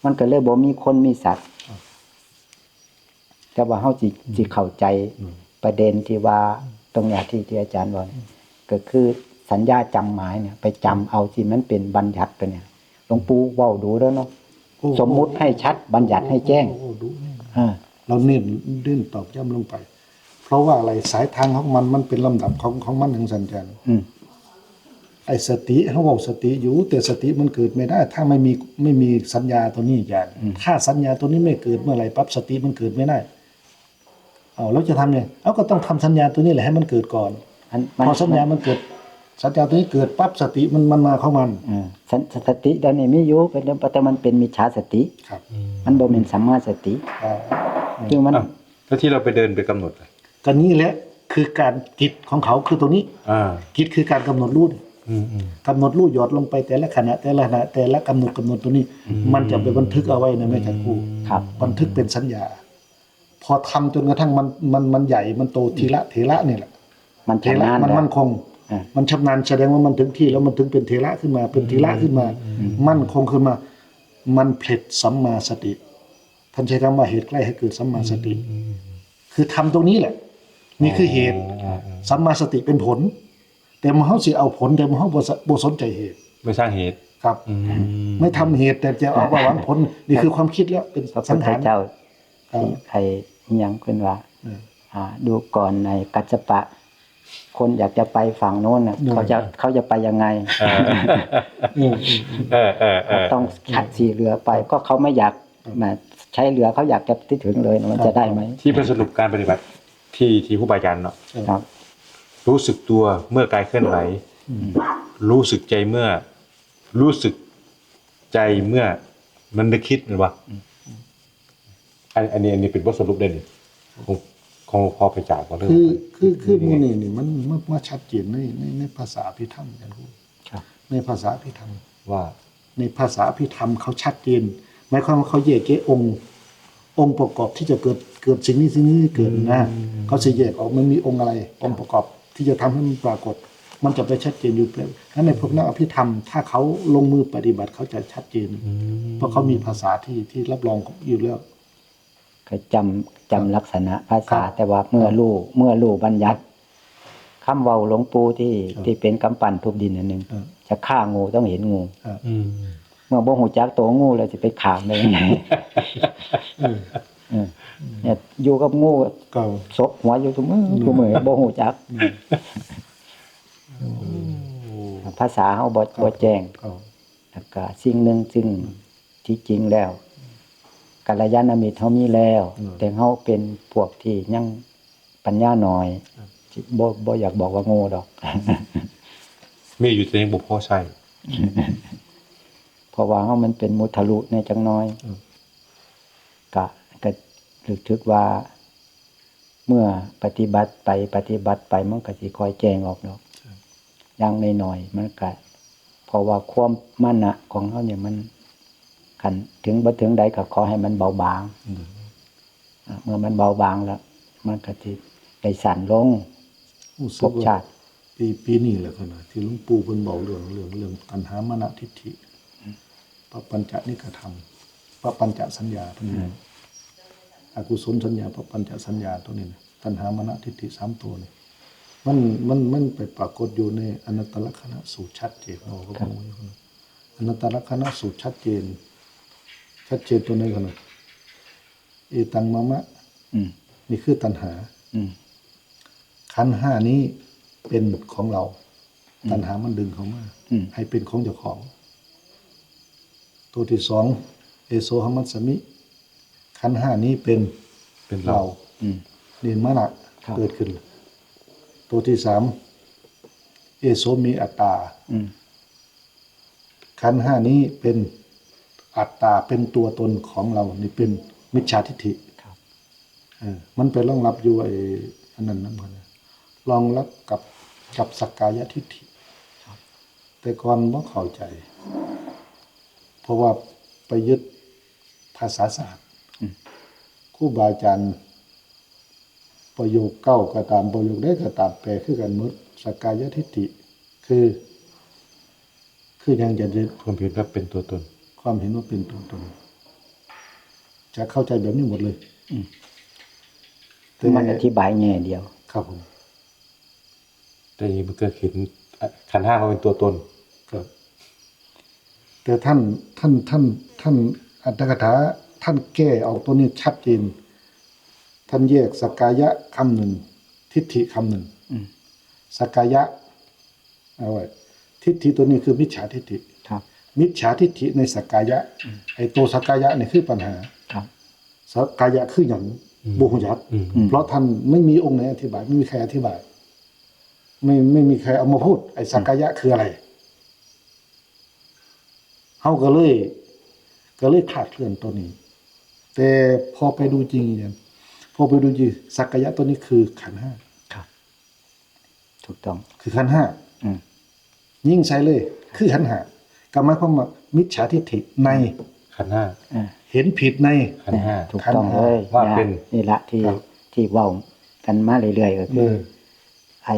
ມັນກໍເລີຍບໍ່ມີຄົນມີສັດ. ແຕ່ວ່າເຮົາຊິ ຊິເຂົ້າໃຈປະເດັນທີ່ວ່າ ຕົງເນີ້ຍທີ່ ທີ່ອາຈານເວົ້ານີ້ ກໍຄືສັນຍາຈຳໝາຍເນຍ ໄປຈຳເອົາທີ່ມັນເປັນບັນຍັດຕົວເນີ້ຍ. ຫຼວງปู่ເວົ້າດູແລ້ວເນາະ ໂອ້ ສົມມຸດໃຫ້ຊັດ ບັນຍັດໃຫ້ແຈ້ງ. ໂອ້ ໂອ້ ໂອ້ ດູແຮງ. ເອີ ເຮົາເນັ້ນ ເນັ້ນຕອກຢ້ຳລົງໄປ ເພາະວ່າອະໄລ? ສາຍທາງຂອງມັນ ມັນເປັນລຳດັບຂອງ ຂອງມັນຈັ່ງຊັ້ນ ອາຈານ. ອືມ ໄອ້ສະຕິ ເຮົາເວົ້າສະຕິຢູ່ ແຕ່ສະຕິມັນເກີດໄມ່ໄດ້ ຖ້າໄມ່ມີ ໄມ່ມີສັນຍາຕົວນີ້ ອາຈານ. ອືມ ຖ້າສັນຍາຕົວນີ້ໄມ່ເກີດເມື່ອໄລ ປັບສະຕິມັນເກີດໄມ່ໄດ້. ເອົາ ແລ້ວຈະທຳຫຍັງ? ເອົາ ກໍຕ້ອງທຳສັນຍາຕົວນີ້ແຫຼະໃຫ້ມັນເກີດກ່ອນ. ອັນ ມັນ ພໍສັນຍາມັນເກີດ ສັນຍາຕົວນີ້ເກີດປັບ ສະຕິມັນ ມັນມາຂອງມັນ. ເອີ ສັນ ສະຕິດຽວນີ້ມີຢູ່ ເປັນ ແຕ່ມັນເປັນມິດສາສະຕິ. ຄັບ ອືມ ມັນບໍ່ແມ່ນສຳມາສະຕິ. ເອີ ຄືມັນ ອ້າວ ແລ້ວທີ່ເຮົາໄປເດີນໄປກຳນົດລະ? ກໍນີ້ແຫຼະ ຄືການ ຈິດຂອງເຂົາຄືຕົວນີ້. ອ່າ ຈິດຄືການກຳນົດຮູ້. ອືມໆ ກຳນົດຮູ້ ຢອດລົງໄປແຕ່ລະຂະນະ ແຕ່ລະຂະນະ ແຕ່ລະກຳນົດ ກຳນົດຕົວນີ້. ອືມ ມັນຈະໄປບັນທຶກເອົາໄວ້ນະ ແມ່ຈັກຄູ. ຄັບ ບັນທຶກເປັນສັນຍາ. ພໍທຳຈົນກະທັ່ງມັນ ມັນ ມັນໃຫຍ່ ມັນໂຕທີລະ ທີລະນີ້ແຫຼະ ມັນຊຳນານ ມັນ ແລ້ວ ມັນຄົງ. ເອີ ມັນຊຳນານ ສະແດງວ່າມັນເຖິງທີ່ແລ້ວ ມັນເຖິງເປັນເຖລະຂຶ້ນມາ ເປັນທີລະຂຶ້ນມາ. ອືມ ມັນຄົງຂຶ້ນມາ ມັນຜະລິດສຳມາສະຕິ. ທ່ານໃຊ້ຄຳວ່າເຫດໃກ້ໃຫ້ເກີດສຳມາສະຕິ. ອືມ ຄືທຳຕົງນີ້ແຫຼະ ນີ້ຄືເຫດ. ອໍ ສຳມາສະຕິເປັນຜົນ ແຕ່ເຮົາຊິເອົາຜົນ ແຕ່ເຮົາບໍ່ ບໍ່ສົນໃຈເຫດ ໄປສ້າງເຫດ. ຄັບ ອືມ ໄມ່ທຳເຫດ ແຕ່ຈະເອົາຫວັງຜົນ ນີ້ຄືຄວາມຄິດແລ້ວ ເປັນສັງຂານ. ພະພຸດທະເຈົ້າ ເອີ ໃຫ້ອີ່ຫຍັງເພິ່ນວ່າ ເອີ ອ່າ ດູກ່ອນໃນກັດສະປະ ຄົນຢາກຈະໄປຝັ່ງໂນ້ນນະ ເອີ ເຂົາຈະ ເຂົາຈະໄປຍັງໄງ? ເອີ ເອີ ເອີ ເອີ ເອີ ເຂົາຕ້ອງໃຊ້ເຮືອໄປ ກໍເຂົາໄມ່ຢາກ ເອີ ມາໃຊ້ເຮືອ ເຂົາຢາກຈະໄປເຖິງເລີຍນະ ມັນຈະໄດ້ໄໝ? ທີ່ເພິ່ນສະຫຼຸບການປະຕິບັດທີ່ ທີ່ຄູບາອາຈານເນາະ. ເອີ ຄັບ ຮູ້สึກตัวเมื่อกายเคลื่อนไหว ອືມ รู้สึกใจเมื่อ รู้สึกใจเมื่อมันนึกคิด ແມ່ນບໍ່? ອືມ ອັນ ອັນນີ້ ອັນນີ້ເປັນບົດສະຫຼຸບເດ້ນີ້ ຂອງ ຂອງຫຼວງພໍ່ໄພຈານ ຂອງເລື່ອງ ຄື ຄື ຄືໝູ່ນີ້ນີ້ ມັນ ມັນມາຊັດເຈນໃນ ໃນ ໃນພາສາອະພິທຳ ອາຈານຄູ. ຄັບ ໃນພາສາອະພິທຳ ວ່າ ໃນພາສາອະພິທຳເຂົາຊັດເຈນ ໝາຍຄວາມວ່າເຂົາແຍກແຍະອົງ ອົງປະກອບທີ່ຈະເກີດ ເກີດສິ່ງນີ້ ສິ່ງນີ້ເກີດນະ. ອືມ ເຂົາຊິແຍກອອກ ມັນມີອົງອະໄລ ອົງປະກອບທີ່ຈະທຳໃຫ້ມັນປາກົດ ມັນຈະໄປຊັດເຈນຢູ່. ແຕ່ໃນພວກນັກອະພິທຳ ຖ້າເຂົາລົງມືປະຕິບັດ ເຂົາຈະຊັດເຈນ. ອືມ ເພາະເຂົາມີພາສາທີ່ ທີ່ຮັບຮອງຢູ່ແລ້ວ. ກໍຈຳ ຈຳລັກສະນະພາສາ ແຕ່ວ່າເມື່ອຮູ້ ເມື່ອຮູ້ບັນຍັດ ຄຳເວົ້າຫຼວງປູ່ທີ່ ທີ່ເປັນກຳປັ້ນທຸບດິນອັນໜຶ່ງ ຈະຂ້າງູຕ້ອງເຫັນງູ. ເມື່ອບໍ່ຮູ້ຈັກໂຕງູແລ້ວ ຊິໄປຂ້າໄດ້ຈັ່ງໃດ? ເອີ ເອີ ຢູ່ກັບງູ ສົບຫົວຢູ່ທຸກມື້ ທຸກມື້ ບໍ່ຮູ້ຈັກ. ພາສາເຮົາບໍ່ ບໍ່ແຈ້ງ. ແລ້ວກະສິ່ງໜຶ່ງ ຊຶ່ງທີ່ຈິງແລ້ວ ກັນລະຍານະມິດເຮົາມີແລ້ວ ແຕ່ເຮົາເປັນພວກທີ່ຍັງປັນຍາໜ້ອຍ ຊິ ບໍ່ ບໍ່ຢາກບອກວ່າໂງ່ດອກ. ມີຢູ່ແຕ່ຍັງບໍ່ພໍໃຊ້ ເພາະວ່າເຮົາມັນເປັນມຸດທະລຸແດ່ຈັກໜ້ອຍ. ກະ ກະ ກະຖືກວ່າ ເມື່ອປະຕິບັດໄປ ປະຕິບັດໄປ ມັນກະຊິຄ່ອຍແຈ້ງອອກດອກ. ຢ່າງໜ້ອຍໆ ມັນກະ ເພາະວ່າຄວາມມານະຂອງເຮົານີ້ ມັນ ຄັນເຖິງບໍ່ເຖິງໃດ ກະຂໍໃຫ້ມັນເບົາບາງ. ອາ ເມື່ອມັນເບົາບາງແລ້ວ ມັນກະຊິໄດ້ສັ້ນລົງ. ຮູ້ສຶກວ່າ ພບຊາດ ປີ ປີນີ້ແຫຼະ ທີ່ຫຼວງປູ່ເພິ່ນເວົ້າເລື່ອງ ເລື່ອງ ເລື່ອງຕັນຫາ ມານະ ທິດຖິ ປະປັນຈະນິກະທຳ ປະປັນຈະສັນຍາ ເພິ່ນ ອະກຸສົນສັນຍາ ປະປັນຈະສັນຍາ ໂຕນີ້ນະ ຕັນຫາ ມານະ ທິດຖິ ສາມໂຕນີ້ ມັນ ມັນ ມັນໄປປາກົດຢູ່ໃນອະນັດຕະລັກຂະນະສູດ ຊັດເຈນ. ເວົ້າກັບໝູ່ຢູ່ ອະນັດຕະລັກຂະນະສູດ ຊັດເຈນ ຊັດເຈນໂຕໃດ? ເອຕັງມະມະ ອືມ ນີ້ຄືຕັນຫາ. ອືມ ຂັນຫ້ານີ້ເປັນຂອງເຮົາ. ອືມ ຕັນຫາມັນດຶງເຂົ້າມາ ອືມ ໃຫ້ເປັນຂອງເຈົ້າຂອງ. ໂຕທີສອງ ເອໂສຫະມັດສະມິ ຂັນຫ້ານີ້ເປັນ ເປັນເຮົາ ເຮົາ. ອືມ ນີ້ມານະ ເກີດຂຶ້ນ. ໂຕທີສາມ ເອໂສເມອັດຕາ ອືມ ຂັນຫ້ານີ້ເປັນອັດຕາ ເປັນຕົວຕົນຂອງເຮົາ ນີ້ເປັນມິດສາທິດຖິ. ເອີ ມັນໄປລອງລັບຢູ່ໄອ້ອັນນັ້ນນຳ ລອງລັບກັບ ກັບສັກກາຍະທິດຖິ. ແຕ່ກ່ອນບໍ່ເຂົ້າໃຈ ເພາະວ່າໄປຍຶດພາສາສາດ. ອືມ ຄູບາອາຈານ ປະໂຫຍກເກົ້າກໍຕາມ ປະໂຫຍກໃດກໍຕາມ ແປຄືກັນໝົດ. ສັກກາຍະທິດຖິຄື ຄືຫຍັງ? ຈະ ຄວາມເຫັນວ່າເປັນຕົວຕົນ ຄວາມເຫັນວ່າເປັນຕົວຕົນ ຈະເຂົ້າໃຈແບບນີ້ໝົດເລີຍ. ອືມ ແຕ່ ມັນອະທິບາຍແງ່ດຽວ. ຄັບຜົມ. ແຕ່ນີ້ມັນກໍເຫັນ ອະ ຂັນຫ້າວ່າເປັນຕົວຕົນ. ຄັບ ແຕ່ທ່ານ ທ່ານ ທ່ານ ທ່ານອັດຖະກະຖາ ທ່ານແກ້ອອກຕົວນີ້ຊັດເຈນ. ທ່ານແຍກສັກກາຍະຄຳໜຶ່ງ ທິດຖິຄຳໜຶ່ງ. ອືມ ສັກກາຍະ ເອົາໄວ້ ທິດຖິຕົວນີ້ຄືມິດສາທິດຖິ. ຄັບ ມິດສາທິດຖິໃນສັກກາຍະ. ອືມ ໄອ້ຕົວສັກກາຍະນີ້ຄືບັນຫາ. ຄັບ ສັກກາຍະຄືຫຍັງ? ອືມ ບໍ່ຮູ້ຈັກ. ອືມ ເພາະທ່ານ ໄມ່ມີອົງໃດອະທິບາຍ ໄມ່ມີໃຜອະທິບາຍ ໄມ່ ໄມ່ມີໃຜເອົາມາພູດ ໄອ້ສັກກາຍະ ອືມ ຄືອະໄລ? ເຮົາກໍເລີຍ ກໍເລີຍຄາດເຄື່ອນຕົວນີ້. ແຕ່ພໍໄປດູຈິງ ພໍໄປດູຈິງ ສັກກາຍະຕົວນີ້ຄືຂັນຫ້າ. ຄັບ ຖືກຕ້ອງ ຄືຂັນຫ້າ. ອືມ ຍິງໃສ່ເລີຍ ຄືຂັນຫ້າ ກໍໝາຍຄວາມວ່າມິດສາທິດຖິໃນຂັນຫ້າ. ເອີ ເຫັນຜິດໃນຂັນຫ້າ. ເອີ ຖືກຕ້ອງເລີຍ. ວ່າເປັນ ນີ້ລະທີ່ ທີ່ເວົ້າກັນມາເລື້ອຍໆ ກໍຄື ເອີ ໄອ້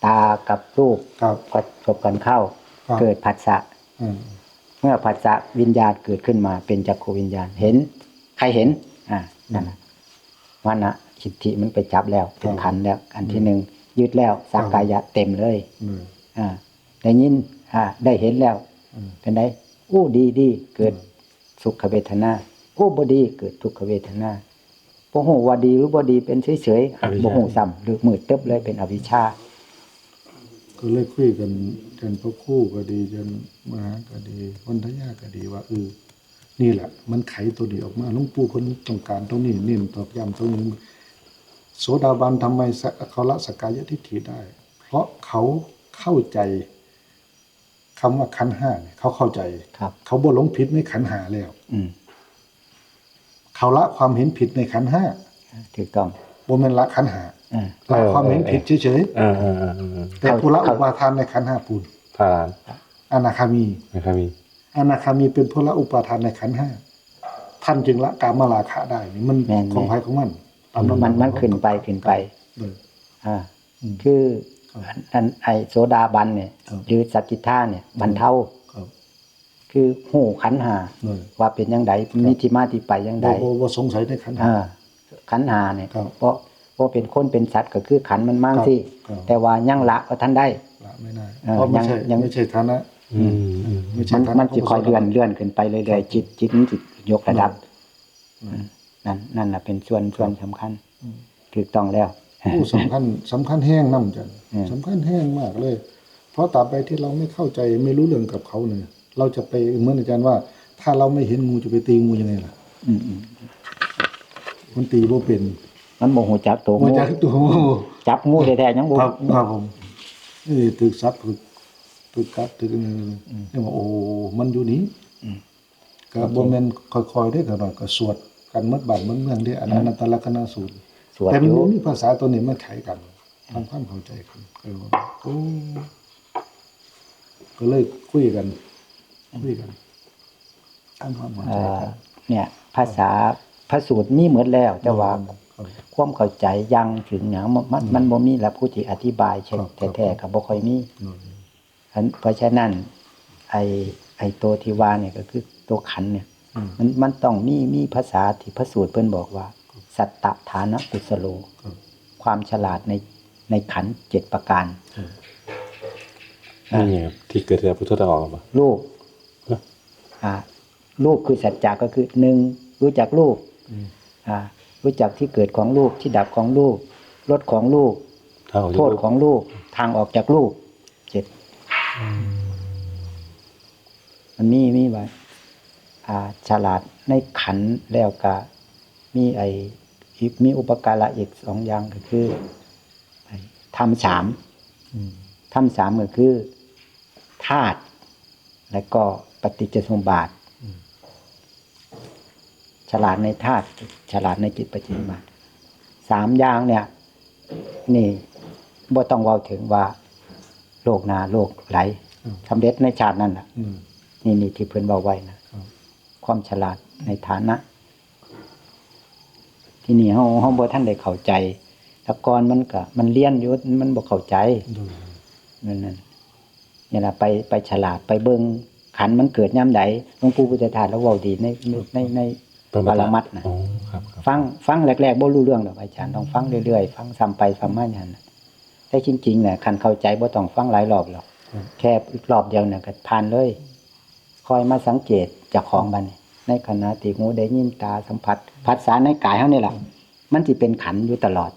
ຕາກັບຮູບ ຄັບ ປະສົບກັນເຂົ້າ ຄັບ ເກີດຜັດສະ. ເອີ ເມື່ອຜັດສະວິນຍານເກີດຂຶ້ນມາເປັນຈັກຂຸວິນຍານ ເຫັນ ໃຄເຫັນ ອາ ອືມ ນັ້ນນະ ມານະທິດຖິມັນໄປຈັບແລ້ວ ເປັນ ຄັບ ຂັນແລ້ວ ອັນທີໜຶ່ງ ອືມ ຍຶດແລ້ວ ສັກກາຍະເຕັມເລີຍ. ອືມ ອາ ໄດ້ຍິນ ອາ ໄດ້ເຫັນແລ້ວ ອືມ ເປັນໃດ? ໂອ້ ດີ ດີ ເກີດ ອືມ ສຸຂະເວທະນາ ໂອ້ ບໍ່ດີ ເກີດທຸກຂະເວທະນາ ບໍ່ຮູ້ວ່າດີຫຼືບໍ່ດີ ເປັນເສີຍໆ ອະວິຊຊາ ບໍ່ຮູ້ຊ້ຳ ຫຼືມືດຕຶບເລີຍ ເປັນອະວິຊຊາ. ກໍເລີຍຄຸຍກັນ ທ່ານພະຄູກໍດີ ທ່ານມະຫາກໍດີ ວັນທະຍາກໍດີ ວ່າ ເອີ ນີ້ແຫຼະ ມັນໄຂຕົວນີ້ອອກມາ ຫຼວງປູ່ເພິ່ນຕ້ອງການຕົວນີ້ ເນັ້ນຕອກຢ້ຳຕົວນີ້. ໂສດາບັນທຳໄມສະ ເຂົາລະສັກກາຍະທິດຖິໄດ້? ເພາະເຂົາເຂົ້າໃຈ ຄຳວ່າຂັນຫ້ານີ້ ເຂົາເຂົ້າໃຈ ຄັບ ເຂົາບໍ່ຫຼົງຜິດໃນຂັນຫ້າແລ້ວ. ອືມ ເຂົາລະຄວາມເຫັນຜິດໃນຂັນຫ້າ. ຖືກຕ້ອງ ບໍ່ແມ່ນລະຂັນຫ້າ ເອີ ລະຄວາມເຫັນຜິດເສີຍໆ. ເອີ ເອີ ເອີ ເອີ ແຕ່ຜູ້ລະອຸປາທານໃນຂັນຫ້າປູນ ອະນາຄາມີ ອະນາຄາມີ ອະນາຄາມີເປັນຜູ້ລະອຸປາທານໃນຂັນຫ້າ ທ່ານຈຶ່ງລະກາມະລາຄະໄດ້. ນີ້ມັນ ແມ່ນໆ ຂອງໃຜຂອງມັນ ຕາມລຳດັບ ມັນ ມັນຂຶ້ນໄປ ຂຶ້ນໄປ ເອີ ອາ ອືມ ຄື ຄັບ ອັນ ອັນ ໄອ້ໂສດາບັນນີ້ ຄັບ ຫຼືສະກິດທານີ້ ເອີ ບັນເທົາ ຄັບ ຄືຮູ້ຂັນຫ້າ ເອີ ວ່າເປັນຈັ່ງໃດ ເອີ ມີທີ່ມາທີ່ໄປຈັ່ງໃດ ບໍ່ ບໍ່ ບໍ່ສົງໄສໃນຂັນຫ້າ ເອີ ຂັນຫ້ານີ້ ຄັບ ເພາະ ເພາະເປັນຄົນເປັນສັດກໍຄືຂັນມັນມາ ຄັບ ຊີ້ ຄັບ ແຕ່ວ່າຍັງລະບໍ່ທັນໄດ້ ລະໄມ່ໄດ້ ເອີ ເພາະມັນ ຍັງ ຍັງ ໄມ່ໃຊ່ຖານະ ອືມ ອືມ ອືມ ໄມ່ໃຊ່ຖານະ ມັນ ມັນຊິຄ່ອຍເລື່ອນ ເລື່ອນຂຶ້ນໄປເລື້ອຍໆ ຈິດ ຈິດມັນຊິຍົກລະດັບ ເອີ ອືມ ນັ້ນ ນັ້ນລະເປັນສ່ວນ ສ່ວນສຳຄັນ ອືມ ຖືກຕ້ອງແລ້ວ. ໂອ້ ສຳຄັນ ສຳຄັນແຮງນຳ ອືມ ສຳຄັນແຮງມາກເລີຍ ເພາະຕາບໃດທີ່ເຮົາໄມ່ເຂົ້າໃຈ ໄມ່ຮູ້ເລື່ອງກັບເຂົານີ້ ເຮົາຈະໄປ ເໝືອນອາຈານວ່າ ຖ້າເຮົາໄມ່ເຫັນງູ ຈະໄປຕີງູຍັງໄງລະ? ອືມໆ ມັນຕີບໍ່ເປັນ ມັນບໍ່ຮູ້ຈັກໂຕງູ ບໍ່ຮູ້ຈັກໂຕງູ ຈັບງູແທ້ໆ ຍັງບໍ່ ຄັບ ຄັບຜົມ ເອີ ຖືກສັດ ຖືກ ຖືກກັດ ຖືກ ອືມ ຈັ່ງວ່າ ໂອ້ ມັນຢູ່ນີ້ ອືມ ກໍບໍ່ແມ່ນຄ່ອຍໆເດ້ ກໍໜ້ອຍກໍສວດກັນໝົດບ້ານໝົດເມືອງເດ້ ອັນ ອືມ ອະນັດຕະລັກຂະນະສູດ ສວດ ແຕ່ມັນ ຢູ່ ບໍ່ມີພາສາຕົວນີ້ມາໄຂກັນ ອືມ ທຳຄວາມເຂົ້າໃຈກັນ ກໍເລີຍວ່າ ໂອ້ ກໍເລີຍຄຸຍກັນ ອືມ ຄຸຍກັນ ທຳຄວາມເຂົ້າໃຈກັນ ເອີ ເນຍ ພາສາພະສູດມີໝົດແລ້ວ ແຕ່ວ່າ ແມ່ນ ຄວາມເຂົ້າໃຈຢ່າງເຖິງຫຍັງ ມັນ ອືມ ມັນບໍ່ມີລະຜູ້ທີ່ອະທິບາຍ ແທ້ໆ ກໍບໍ່ຄ່ອຍມີ ແມ່ນ ອັນ ເພາະສະນັ້ນ ໄອ້ ໄອ້ໂຕທີ່ວ່ານີ້ກໍຄືໂຕຂັນນີ້ ອືມ ມັນ ມັນຕ້ອງມີ ມີພາສາທີ່ພະສູດເພິ່ນບອກວ່າ ສັດຕະຖານະກຸສະໂລ ຄວາມສະຫຼາດໃນ ໃນຂັນເຈັດປະການ ອືມ ອາ ນີ້ທີ່ເກີດຈາກພຸດທະທາດອອກມາ ຮູບ ຮະ ອາ ຮູບຄືສັດຈະ ກໍຄື ໜຶ່ງ ຮູ້ຈັກຮູບ ອືມ ອາ ຮູ້ຈັກທີ່ເກີດຂອງຮູບ ທີ່ດັບຂອງຮູບ ລົດຂອງຮູບ ທາງອອກຈາກຮູບ ໂທດຂອງຮູບ ທາງອອກຈາກຮູບ ເຈັດ ອືມ ມັນມີ ມີວ່າ ອາ ສະຫຼາດໃນຂັນ ແລ້ວກະມີໄອ້ ອີກ ມີອຸປະກາລະອີກສອງຢ່າງ ກໍຄື ໄອ້ ທຳສາມ ອືມ ທຳສາມ ກໍຄື ທາດ ແລະກໍປະຕິດຈະສົມບາດ ອືມ ສະຫຼາດໃນທາດ ສະຫຼາດໃນຈິດປະຕິດຈະສົມບາດ ສາມຢ່າງເນີ້ຍ ນີ້ບໍ່ຕ້ອງເວົ້າເຖິງວ່າໂລກໜ້າໂລກໄຫຼ ອືມ ສຳເລັດໃນຊາດນັ້ນລະ ອືມ ນີ້ ນີ້ທີ່ເພິ່ນເວົ້າໄວ້ນະ ຄວາມສະຫຼາດໃນຖານະ ທີນີ້ເຮົາ ເຮົາບໍ່ທັນໄດ້ເຂົ້າໃຈ. ແຕ່ກ່ອນມັນກະ ມັນລຽນຢູ່ ມັນບໍ່ເຂົ້າໃຈ. ໂດຍ ນັ້ນ ນັ້ນ ນີ້ລະ ໄປ ໄປສະຫຼາດ ໄປເບິ່ງຂັນມັນເກີດຍາມໃດ. ຫຼວງປູ່ພຸດທະທາດລາວເວົ້າດີໃນ ໃນ ໃນ ໃນປະລະມັດນະ. ອໍ ຄັບ ຄັບ ຟັງ ຟັງແລກໆບໍ່ຮູ້ເລື່ອງດອກອາຈານ, ຕ້ອງຟັງເລື້ອຍໆ ຟັງຊ້ຳໄປຊ້ຳມາຢູ່ຫັ້ນນະ. ແຕ່ຈິງໆນະ ຄັນເຂົ້າໃຈບໍ່ຕ້ອງຟັງຫຼາຍລອບດອກ. ແຄ່ລອບດຽວນະກະຜ່ານເລີຍ. ຄອຍມາສັງເກດເຈົ້າຂອງບາດນີ້ ໃນຂະນະທີ່ຫູໄດ້ຍິນ, ຕາສຳຜັດ, ຜັດສະໃນກາຍເຮົານີ້ລະ ມັນຊິເປັນຂັນຢູ່ຕະຫຼອດ.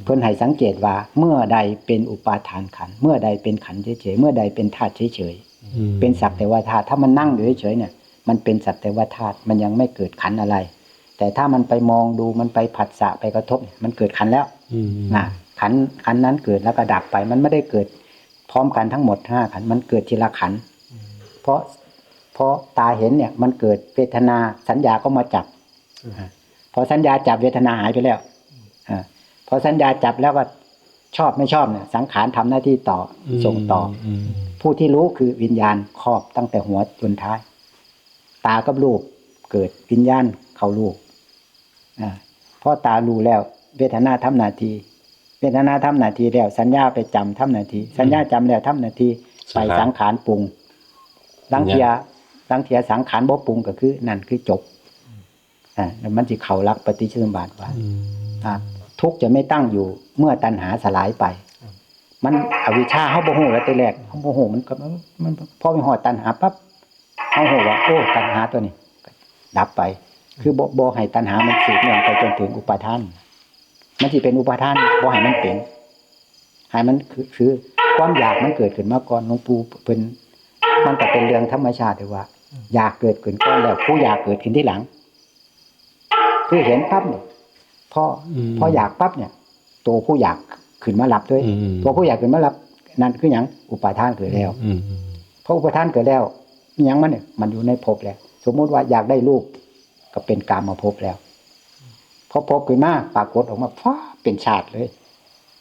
ເພິ່ນໃຫ້ສັງເກດວ່າ ເມື່ອໃດເປັນອຸປາທານຂັນ, ເມື່ອໃດເປັນຂັນເສີຍໆ, ເມື່ອໃດເປັນທາດເສີຍໆ, ເປັນສັກແຕ່ວ່າທາດ, ຖ້າມັນນັ່ງຢູ່ເສຍໆເນ່ຍ ມັນເປັນສັກແຕ່ວ່າທາດ, ມັນຍັງໄມ່ເກີດຂັນອະໄລ. ແຕ່ຖ້າມັນໄປມອງດູ, ມັນໄປຜັດສະ, ໄປກະທົບ, ມັນເກີດຂັນແລ້ວ. ອືມ ນະ ຂັນ ຂັນນັ້ນເກີດແລ້ວກໍດັບໄປ, ມັນບໍ່ໄດ້ເກີດພ້ອມກັນທັງໝົດຫ້າຂັນ, ມັນເກີດທີລະຂັນ. ອືມ ເພາະ ເພາະຕາເຫັນເນ່ຍ ມັນເກີດເວທະນາ, ສັນຍາກໍມາຈັບ. ອືມ ອາ ພໍສັນຍາຈັບ ເວທະນາຫາຍໄປແລ້ວ. ອາ ພໍສັນຍາຈັບແລ້ວກໍຊອບໄມ່ຊອບເນ່ຍ ສັງຂານທຳໜ້າທີ່ຕໍ່ ອືມ ສົ່ງຕໍ່. ອືມ ຜູ້ທີ່ຮູ້ຄືວິນຍານ ຄອບຕັ້ງແຕ່ຫົວຈົນທ້າຍ. ຕາກັບຮູບເກີດ, ວິນຍານເຂົ້າຮູ້. ອາ ພໍຕາຮູ້ແລ້ວ ເວທະນາທຳໜ້າທີ່, ເວທະນາທຳໜ້າທີ່ແລ້ວ ສັນຍາໄປຈຳທຳໜ້າທີ່, ອືມ ສັນຍາຈຳແລ້ວທຳໜ້າທີ່, ໄປສັງຂານປຸງ. ລາງເທື່ອ ລາງເທື່ອສັງຂານບໍ່ປຸງ ກໍຄືນັ້ນຄືຈົບ. ອາ ແລ້ວມັນຊິເຂົ້າຫຼັກປະຕິດຈະສົມບັດວ່າ ອືມ ອາ ທຸກຈະໄມ່ຕັ້ງຢູ່ເມື່ອຕັນຫາສະຫຼາຍໄປ. ມັນອະວິຊຊາເຮົາບໍ່ຮູ້ແລ້ວແຕ່ແລກ, ເຮົາບໍ່ຮູ້ ມັນກໍ ມັນ ພໍໄປຮອດຕັນຫາປັບ ເຮົາຮູ້ວ່າ ໂອ້ ຕັນຫາຕົວນີ້ກໍດັບໄປ. ຄືບໍ່ ບໍ່ໃຫ້ຕັນຫາມັນສືບເນື່ອງໄປຈົນເຖິງອຸປາທານ. ມັນຊິເປັນອຸປາທານ ບໍ່ໃຫ້ມັນເປັນ, ໃຫ້ມັນຄື ຄືຄວາມຢາກມັນເກີດຂຶ້ນມາກ່ອນ. ຫຼວງປູ່ເພິ່ນ ມັນກໍເປັນເລື່ອງທຳມະຊາດທີ່ວ່າ ຢາກເກີດຂຶ້ນກ່ອນ ແລ້ວຜູ້ຢາກເກີດຂຶ້ນທີຫຼັງ. ຄືເຫັນປັບນີ້ ພໍ ອືມ ພໍຢາກປັບນີ້ ໂຕຜູ້ຢາກຂຶ້ນມາຮັບເລີຍ. ອືມ ໂຕຜູ້ຢາກຂຶ້ນມາຮັບ ນັ້ນຄືຫຍັງ? ອຸປາທານເກີດແລ້ວ. ອືມ ພໍອຸປາທານເກີດແລ້ວ ອີຫຍັງມັນນີ້? ມັນຢູ່ໃນພົບແລ້ວ. ສົມມຸດວ່າຢາກໄດ້ຮູບ ກໍເປັນກາມະພົບແລ້ວ. ພໍພົບຂຶ້ນມາ ປາກົດອອກມາ ຟ້າ ເປັນຊາດເລີຍ.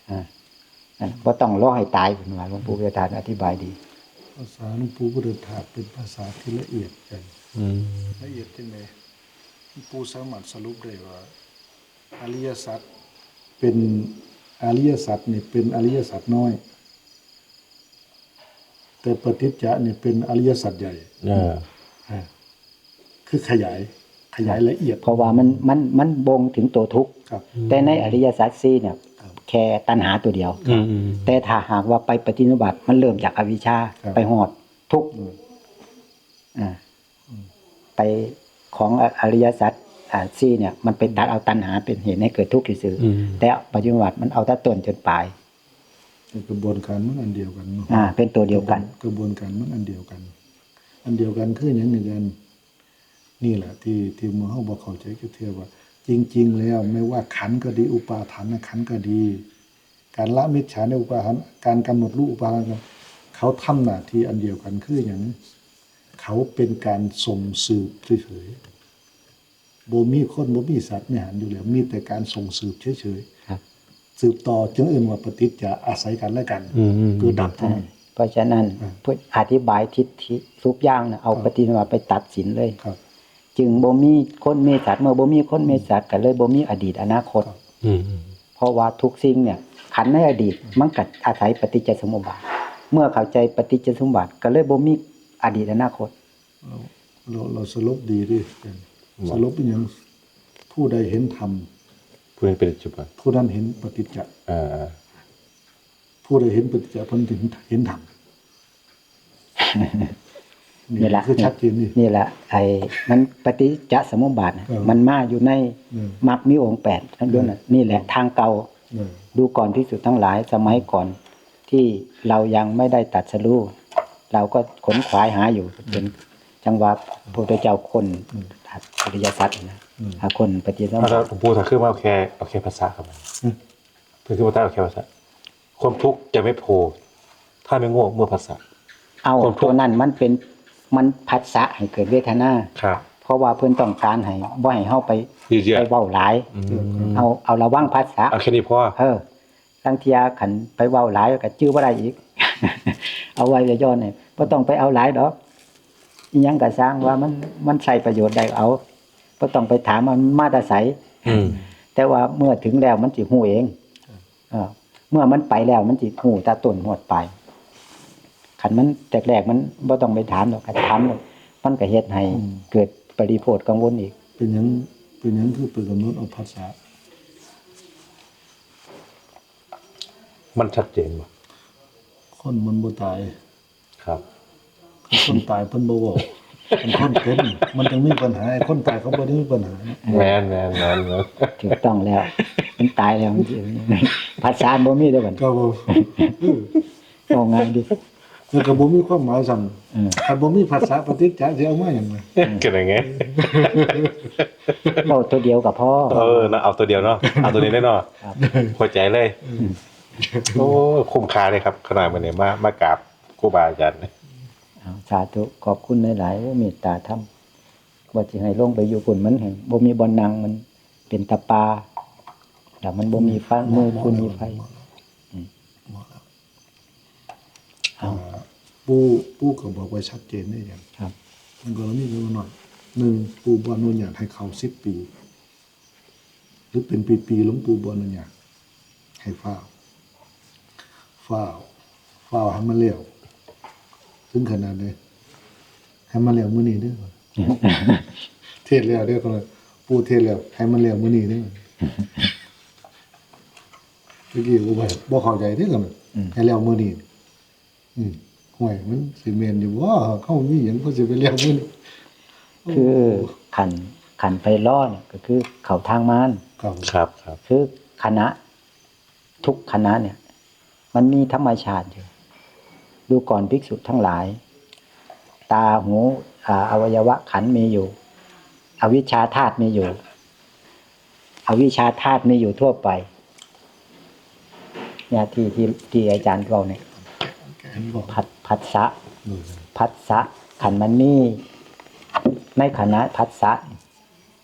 ອາ ນັ້ນ ບໍ່ຕ້ອງລໍໃຫ້ຕາຍ ເພິ່ນວ່າ. ຫຼວງປູ່ພຸດທະທາດອະທິບາຍດີ. ພາສາຫຼວງປູ່ພຸດທະທາດເປັນພາສາທີ່ລະອຽດຈັງ. ອືມ ລະອຽດຈັ່ງໃດ? ຫຼວງປູ່ສາມາດສະຫຼຸບໄດ້ວ່າ ອະລິຍະສັດເປັນ ອະລິຍະສັດນີ້ເປັນອະລິຍະສັດນ້ອຍ, ແຕ່ປະຕິດຈະນີ້ເປັນອະລິຍະສັດໃຫຍ່. ເອີ ອາ ຄືຂະຫຍາຍ ຂະຫຍາຍລະອຽດ. ເພາະວ່າມັນ ມັນ ມັນບົ່ງເຖິງໂຕທຸກ. ແຕ່ໃນອະລິຍະສັດສີ່ເນ່ຍ ແຄ່ຕັນຫາຕົວດຽວ. ອືມ ແຕ່ຖ້າຫາກວ່າໄປປະຕິນິບາດ ມັນເລີ່ມຈາກອະວິຊຊາ ໄປຮອດທຸກ. ອືມ ອາ ໄປຂອງອະ ອະລິຍະສັດ ອາ ສີ່ເນ່ຍ ມັນໄປຕັດເອົາຕັນຫາເປັນເຫດໃຫ້ເກີດທຸກຊື່ໆ. ອືມ ແຕ່ປະຕິນິບາດມັນເອົາແຕ່ຕົ້ນຈົນປາຍ. ແຕ່ກະບວນການມັນອັນດຽວກັນເນາະ. ອາ ເປັນໂຕດຽວກັນ. ກະບວນການມັນອັນດຽວກັນ. ອັນດຽວກັນຄືຫຍັງ? ນີ້ແຫຼະທີ່ ທີ່ໝູ່ເຮົາບໍ່ເຂົ້າໃຈຈັກເທື່ອວ່າ ຈິງໆແລ້ວ ແມ່ນວ່າຂັນກໍດີ ອຸປາທານຂັນກໍດີ ການລະມິດສາໃນອຸປາທານ ການກຳນົດຮູ້ອຸປາທານ ເຂົາທຳໜ້າທີ່ອັນດຽວກັນຄືຫຍັງ? ເຂົາເປັນການສົ່ງສືບເສີຍໆ. ບໍ່ມີຄົນ ບໍ່ມີສັດໃນຫັ້ນຢູ່ແລ້ວ ມີແຕ່ການສົ່ງສືບເສີຍໆ ສືບຕໍ່ ຈຶ່ງເອີ້ນວ່າປະຕິດຈະ ອາໄສກັນແລະກັນ ອືມ ເກີດດັບເທົ່ານັ້ນ. ເພາະສະນັ້ນ ອາ ເພິ່ນອະທິບາຍທິດທິທຸກຢ່າງນະ ເອົາປະຕິນິບາດໄປຕັດສິນເລີຍ. ຈຶ່ງບໍ່ມີຄົນມີສັດ ເມື່ອບໍ່ມີຄົນມີສັດ ກໍເລີຍບໍ່ມີອະດີດອະນາຄົດ. ອືມ ເພາະວ່າທຸກສິ່ງເນ່ຍ ຂັນໃນອະດີດ ມັນກໍອາໄສປະຕິດຈະສົມມຸດບາດ ເມື່ອເຂົ້າໃຈປະຕິດຈະສົມມຸດບາດ ກໍເລີຍບໍ່ມີອະດີດອະນາຄົດ. ເຮົາ ເຮົາ ເຮົາສະຫຼຸບດີເດ້ ສະຫຼຸບອີຫຍັງ? ຜູ້ໃດເຫັນທຳ ຜູ້ນັ້ນເປັນປັດຈະຈຸບັນ ຜູ້ນັ້ນເຫັນປະຕິດຈະ. ເອີ ຜູ້ໃດເຫັນປະຕິດຈະ ເພິ່ນເຫັນ ເຫັນທຳ. ນີ້ລະ ຄືຊັດເຈນນີ້ ນີ້ລະ ໄອ້ມັນປະຕິດຈະສະມຸດບາດນະ ເອີ ມັນມາຢູ່ໃນ ເອີ ມັກມີອົງແປດ ທັງດວງນັ້ນ. ນີ້ແຫຼະທາງເກົ່າ. ເອີ ດູກ່ອນພິກຂຸທັງຫຼາຍ ສະໄໝກ່ອນທີ່ເຮົາຍັງໄມ່ໄດ້ຕັດສະຮູ້ ເຮົາກໍຂົນຂວາຍຫາຢູ່ ເປັນ ຈັ່ງວ່າພະພຸດທະເຈົ້າຄົ້ນ ອືມ ອະລິຍະສັດນະ ອືມ ຫາຄົ້ນປະຕິສຳ ອາ ແລ້ວຫຼວງປູ່ ຖ້າຄືວ່າເອົາແຄ່ ເອົາແຄ່ພັດສະເຂົ້າມາ ອືມ ຄືວ່າຖ້າເອົາແຄ່ພັດສະ ຄວາມທຸກຈະໄມ່ໂຜ ຖ້າໄມ່ງ່ວງເມື່ອພັດສະ. ເອົາ ຄວາມທຸກ ຕົວນັ້ນມັນເປັນ ມັນພັດສະໃຫ້ເກີດເວທະນາ ເພາະວ່າເພິ່ນຕ້ອງການໃຫ້ ບໍ່ໃຫ້ເຮົາໄປ ໄປເວົ້າຫຼາຍ ອືມ ເຮົາ ເອົາລະວັງພັດສະ ເອົາແຄ່ນີ້ພໍ. ເອີ ລາງເທື່ອຄັນໄປເວົ້າຫຼາຍກໍຈື່ບໍ່ໄດ້ອີກ. ເອົາໄວ້ຢ່ອນໆ ບໍ່ຕ້ອງໄປເອົາຫຼາຍດອກ ອີຫຍັງກໍຊ່າງວ່າມັນ ມັນໃຊ້ປະໂຫຍດໄດ້ເອົາ ບໍ່ຕ້ອງໄປຖາມວ່າມັນມາແຕ່ໃສ. ອືມ ແຕ່ວ່າເມື່ອເຖິງແລ້ວມັນຊິຮູ້ເອງ. ເອີ ເມື່ອມັນໄປແລ້ວມັນຊິຮູ້ແຕ່ຕົ້ນຮອດປາຍ. ຄັນມັນແຕກແລກມັນບໍ່ຕ້ອງໄປຖາມດອກ, ຄັນຖາມມັນກໍເຮັດໃຫ້ ອືມ ເກີດປະລິໂພດກັງວົນອີກ. ເປັນຫຍັງ ເປັນຫຍັງຄືໄປກຳນົດເອົາຜັດສະ? ມັນຊັດເຈນບໍ່? ຄົນມັນບໍ່ຕາຍ. ຄັບ ຄັນຄົນຕາຍເພິ່ນບໍ່ເວົ້າ, ຄັນຄົນເປັນມັນຈັ່ງມີບັນຫາ, ຄົນຕາຍເຂົາບໍ່ໄດ້ມີບັນຫາ. ແມ່ນໆໆ ຖືກຕ້ອງແລ້ວ, ມັນຕາຍແລ້ວມັນຊິ ພັດສະບໍ່ມີເດ້ບັດນີ້. ຄັບຜົມ ເອີ ເວົ້າງ່າຍດີ ແລ້ວກໍບໍ່ມີຄວາມໝາຍຊ້ຳ. ເອີ ຄັນບໍ່ມີພັດສະປະຕິດຈະຊິເອົາມາຫຍັງ? ກໍນັ້ນໄງ ເວົ້າຕົວດຽວກໍພໍ. ເອີເນາະ ເອົາຕົວດຽວເນາະ, ເອົາຕົວນີ້ເລີຍເນາະ. ຄັບ ເຂົ້າໃຈເລີຍ. ອືມ ໂອ້ ຄຸ້ມຄ່າເລີຍຄັບ ຂະໜາດມື້ນີ້ມາ ມາກາບ ຄູບາອາຈານ. ເອົາ ສາທຸ ຂອບຄຸນຫຼາຍໆ. ໂອ້ ເມດຕາທຳ ວ່າຊິໃຫ້ລົງໄປຢູ່ພຸ້ນ ມັນແຮ່ງບໍ່ມີບ່ອນນັ່ງ, ມັນເປັນຕາປ່າ ແລ້ວມັນບໍ່ມີຟ້າ ບໍ່ມີຟືນມີໄຟ. ເໝາະແລ້ວ ເໝາະແລ້ວ ອືມ ເໝາະແລ້ວ. ເອົາ ອ່າ ປູ່ ປູ່ກໍບອກໄວ້ຊັດເຈນເດ້. ຄັບ ມັນກໍລະມີເປັນໜ້ອຍໜຶ່ງ ປູ່ບໍ່ອະນຸຍາດໃຫ້ເຂົ້າສິບປີ ຫຼືເປັນປີໆ ຫຼວງປູ່ບໍ່ອະນຸຍາດ ໃຫ້ຟ້າວ ຟ້າວ ຟ້າວໃຫ້ມັນແລ້ວ. ເຖິງຂະໜາດໃດ? ໃຫ້ມັນແລ້ວມື້ນີ້ເດີ ເທດແລ້ວເດີ ປູ່ເທດແລ້ວ ໃຫ້ມັນແລ້ວມື້ນີ້ເດີ. ຕະກີ້ບໍ່ ບໍ່ເຂົ້າໃຈເດ້ ອືມ ໃຫ້ແລ້ວມື້ນີ້. ອືມ ຫ້ວຍ ມັນຊິແມ່ນຢູ່ບໍ່? ເຮົາມີຫຍັງກໍຊິໄປແລ້ວມື້ນີ້. ຄື ໂອ້ ຂັນ ຂັນໄຟລໍນີ້ກໍຄືເຂົ້າທາງມານ. ຄັບ ຄັບ ຄືຂະນະ ທຸກຂະນະນີ້ມັນມີທຳມະຊາດຢູ່. ດູກ່ອນ ພິກສຸທັງຫຼາຍ, ຕາ ຫູ ອາ ອະໄວຍະວະຂັນມີຢູ່, ອະວິຊາທາດມີຢູ່. ອະວິຊາທາດມີຢູ່ທົ່ວໄປ. ເນຍ ທີ່ ທີ່ ທີ່ອາຈານເວົ້ານີ້ ເຫັນບໍ່? ພັດ ພັດສະ ໂດຍ ພັດສະ ຄັນມັນມີໃນຂະນະພັດສະ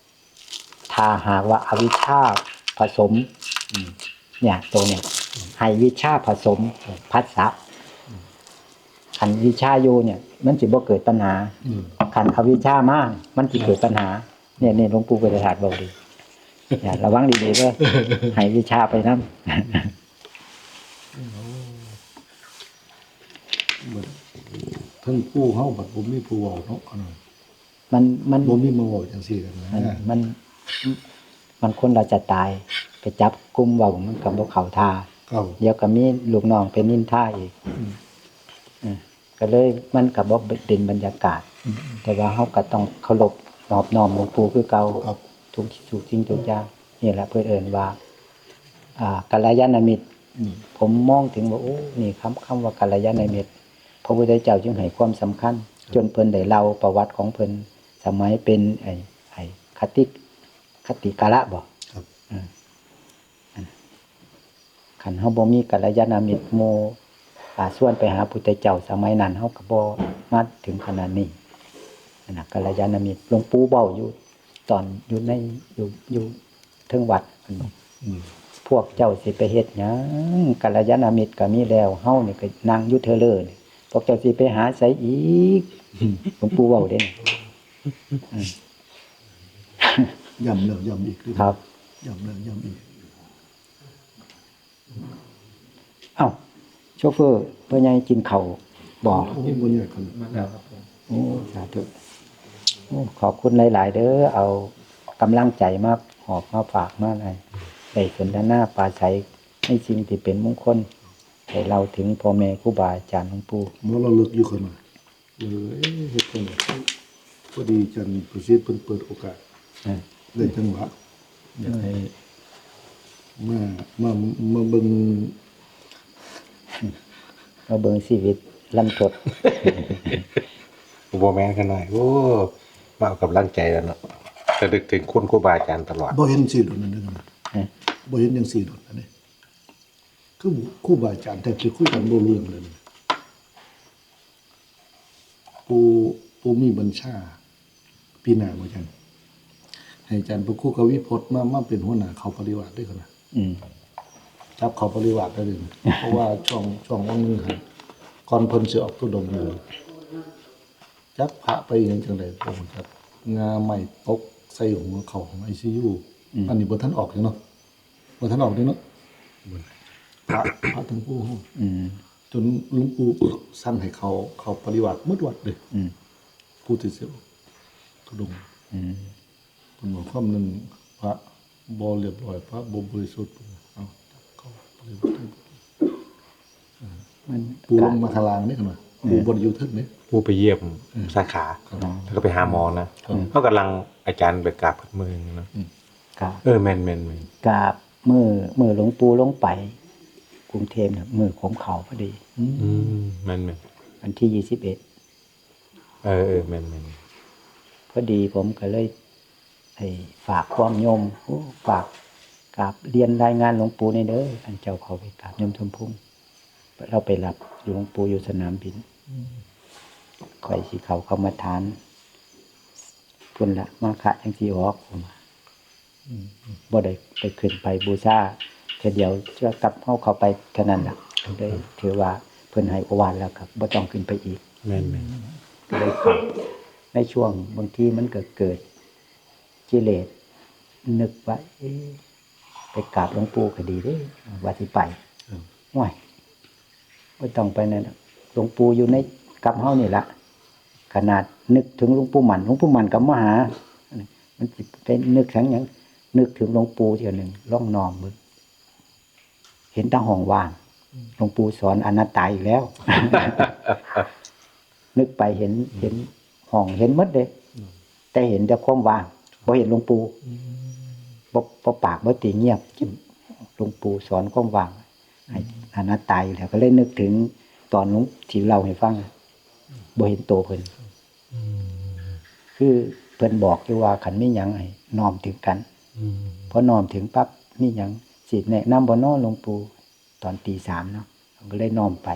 ຖ້າຫາກວ່າອະວິຊາຜະສົມ ອືມ ເນຍ ໂຕນີ້ ໃຫ້ວິຊາຜະສົມພັດສະ ອືມ ຄັນວິຊາຢູ່ເນຍ ມັນຊິບໍ່ເກີດປັນຫາ. ອືມ ຄັນອະວິຊາມາ ມັນຊິເກີດປັນຫາ. ເນຍ ນີ້ ຫຼວງປູ່ພຸດທະທາດເວົ້າດີ. ເນຍ ລະວັງດີໆເດີ ໃຫ້ວິຊາໄປນຳ. ໂອ້ ບັດ ເທິງປູ່ເຮົາບັດບໍ່ມີຜູ້ເວົ້າເນາະ ອັນນັ້ນ ມັນ ມັນ ບໍ່ມີມາເວົ້າຈັ່ງຊີ້ນະ. ມັນ ມັນ ມັນຄົນລະສະໄຕລ໌ ໄປຈັບກຸ່ມເວົ້າມັນກໍບໍ່ເຂົ້າທ່າ. ເອີ ດຽວກໍມີລູກນ້ອງໄປນິນທາອີກ. ອືມ ເອີ ກໍເລີຍມັນກໍບໍ່ເປັນບັນຍາກາດ. ອືມ ແຕ່ວ່າເຮົາກໍຕ້ອງເຄົາລົບນອບນ້ອມຫຼວງປູ່ຄືເກົ່າ ທຸກ ທຸກສິ່ງທຸກຢ່າງ. ນີ້ແຫຼະເພິ່ນເອີ້ນວ່າ ອ່າ ກັນລະຍານະມິດ. ອືມ ຜົມມອງເຖິງວ່າ ໂອ້ ນີ້ຄຳ ຄຳວ່າກັນລະຍານະມິດ ພະພຸດທະເຈົ້າຈຶ່ງໃຫ້ຄວາມສຳຄັນ ຈົນເພິ່ນໄດ້ເລົ່າປະຫວັດຂອງເພິ່ນ ສະໄໝເປັນໄອ້ ໄອ້ຄະຕິ ຄະຕິກາລະບໍ? ຄັບ ເອີ ຄັນເຮົາບໍ່ມີກັນລະຍານະມິດໝູ່ ອາ ຊວນໄປຫາພຸດທະເຈົ້າສະໄໝນັ້ນ ເຮົາກໍບໍ່ມາເຖິງຂະໜາດນີ້. ອັນນະ ກັນລະຍານະມິດ ຫຼວງປູ່ເວົ້າຢູ່ຕອນຢູ່ໃນ ຢູ່ ຢູ່ເທິງວັດ ອືມ ພວກເຈົ້າຊິໄປເຮັດຫຍັງ? ກັນລະຍານະມິດກໍມີແລ້ວ ເຮົານີ້ກໍນັ່ງຢູ່ເທີເລີນີ້ ພວກເຈົ້າຊິໄປຫາໃສອີກ? ອືມ ຫຼວງປູ່ເວົ້າເດ້. ອືມ ຢ້ຳແລ້ວຢ້ຳອີກເດ້. ຄັບ ຢ້ຳແລ້ວຢ້ຳອີກ. ເອົ້າ ໂຊເຟີ ພໍ່ໃຫຍ່ກິນເຂົ້າບໍ່? ໂອ້ ບໍ່ຍາກ. ໂອ້ ສາທຸ. ໂອ້ ຂອບຄຸນຫຼາຍໆເດີ ເອົາກຳລັງໃຈມາຫອບມາຝາກມາ ໃຫ້ໄດ້ສົນທະນາປາໄສໃນສິ່ງທີ່ເປັນມົງຄົນ ໄດ້ເລົ່າເຖິງພໍ່ແມ່ຄູບາອາຈານ ຫຼວງປູ່. ບໍ່ລະລຶກຢູ່ຂ້າງໜ້າ. ເອີ ເຮັດຈັ່ງໃດ ພໍດີອາຈານປະສິດເພິ່ນເປີດໂອກາດ ເອີ ໄດ້ຈັງຫວະ ຢາກໃຫ້ມາ ມາ ມາເບິ່ງ ມາເບິ່ງຊີວິດລັນທົດ. ບໍ່ແມ່ນຂະໜ້ອຍ ໂອ້ ມາເອົາກຳລັງໃຈແລ້ວເນາະ ລະນຶກເຖິງຄຸນຄູບາອາຈານຕະຫຼອດ. ບໍ່ເຫັນຊີ້ດົນນັ້ນເດ້ ຮະ ບໍ່ເຫັນຈັ່ງຊີ້ດົນນັ້ນເດ້. ຄືຄູບາອາຈານແທບຊິຄຸຍກັນບໍ່ຮູ້ເລື່ອງເລີຍ. ປູ່ ປູ່ມີບັນຊາປີໜ້າບໍ່ຈັນ ໃຫ້ອາຈານພະຄູກະວິພົດມາ ມາເປັນຫົວໜ້າເຂົ້າປະລິວາດເດ້ ອືມ ຈັບເຂົ້າປະລິວາດໄດ້ເລີຍ. ເພາະວ່າຊ່ວງ ຊ່ວງວັນໜຶ່ງຫັ້ນ ກ່ອນເພິ່ນຊິອອກທຸດົງນີ້ ຈັກພະໄປອີ່ຫຍັງຈັ່ງໃດບໍ່ຮູ້ຈັກ ງ່າໄມ້ຕົກໃສ່ຫົວເຂົ້າຫ້ອງໄອຊີຢູ ອືມ ອັນນີ້ບໍ່ທັນອອກເດເນາະ ບໍ່ທັນອອກເດເນາະ ພະ ພະທັງຜູ້ເຮົາ ອືມ ຈົນຫຼວງปู่ສັ່ງໃຫ້ເຂົ້າ ເຂົ້າປະລິວາດໝົດວັດເດ້ ອືມ ຜູ້ທີ່ຊິອອກທຸດົງ ອືມ ເພິ່ນບອກຄຳໜຶ່ງ ພະບໍ່ລຽບຮ້ອຍ ພະບໍ່ບໍລິສຸດ ເອົາ ຈັບເຂົ້າປະລິວາດ ມັນ ປູລົງມາຂ້າງລ່າງເດ້ ເພິ່ນວ່າ ອືມ ປູບໍ່ໄດ້ຢູ່ເທິງເດ້ ປູໄປຢ້ຽມ ເອີ ສາຂາ ແລ້ວກໍໄປຫາໝໍນະ ເຮົາກຳລັງ ອາຈານໄປກາບເພິ່ນມື້ໜຶ່ງນະ ອືມ ກາບ ເອີ ແມ່ນໆໆ ກາບມື້ ມື້ຫຼວງປູ່ລົງໄປກຸງເທບນະ ມື້ຂົມເຂົ້າພໍດີ ອືມ ອືມ ແມ່ນໆ ວັນທີຊາວເອັດ ເອີໆ ແມ່ນໆ ພໍດີຜົມກໍເລີຍ ໄດ້ຝາກຄວາມໂຍມ ໂອ້ ຝາກກາບລຽນລາຍງານຫຼວງປູ່ແດ່ເດີ ອັນເຈົ້າເຂົ້າໄປກາບໂຍມສົມພົງ ລາວໄປຮັບຢູ່ ຫຼວງປູ່ຢູ່ສະໜາມບິນ ອືມ ຂ້ອຍຊິເຂົ້າກຳມະຖານພຸ້ນລະ ມາຄະຈັ່ງຊິອອກ ອືມ ບໍ່ໄດ້ໄປຂຶ້ນໄປບູຊາເທື່ອດຽວ ກັບເຮົາເຂົ້າໄປເທົ່ານັ້ນລະ ເລີຍຖືວ່າເພິ່ນໃຫ້ໂອວາດແລ້ວກໍບໍ່ຕ້ອງຂຶ້ນໄປອີກ ແມ່ນໆ ເລີຍເຂົ້າ ໃນຊ່ວງບາງທີມັນກໍເກີດ ກິເລດ ນຶກວ່າ ເອະ ໄປກາບຫຼວງປູ່ກໍດີເດ້ ວ່າຊິໄປ ເອີ ໂອ້ຍ ບໍ່ຕ້ອງໄປນັ້ນ ຫຼວງປູ່ຢູ່ໃນ ກັບເຮົານີ້ລະ ຂະໜາດນຶກເຖິງຫຼວງປູ່ໝັ້ນ ຫຼວງປູ່ໝັ້ນກໍມາຫາ ມັນຊິໄປນຶກເຖິງຫຍັງ ນຶກເຖິງຫຼວງປູ່ເທື່ອໜຶ່ງ ລອງນ້ອມເບິ່ງ ເຫັນແຕ່ຫ້ອງວ່າງ ອືມ ຫຼວງປູ່ສອນອະນັດຕາອີກແລ້ວ ນຶກໄປເຫັນ ອືມ ເຫັນຫ້ອງ ເຫັນໝົດເດ້ ອືມ ແຕ່ເຫັນແຕ່ຄວາມວ່າງ ບໍ່ເຫັນຫຼວງປູ່ ອືມ ບໍ່ ບໍ່ປາກບໍ່ຕີງຽບ ອືມ ຫຼວງປູ່ສອນຄວາມວ່າງ ອືມ ໃຫ້ອະນັດຕາຢູ່ແລ້ວ ກໍເລີຍນຶກເຖິງຕອນທີ່ເລົ່າໃຫ້ຟັງ ອືມ ບໍ່ເຫັນໂຕເພິ່ນ ອືມ ຄືເພິ່ນບອກຢູ່ວ່າ ຄັນມີຫຍັງໃຫ້ນ້ອມເຖິງກັນ ອືມ ພໍນ້ອມເຖິງປັບ ມີຫຍັງຊິແນະນຳບໍ່ນໍຫຼວງປູ່? ຕອນຕີສາມເນາະ ເຮົາກໍເລີຍນ້ອມໄປ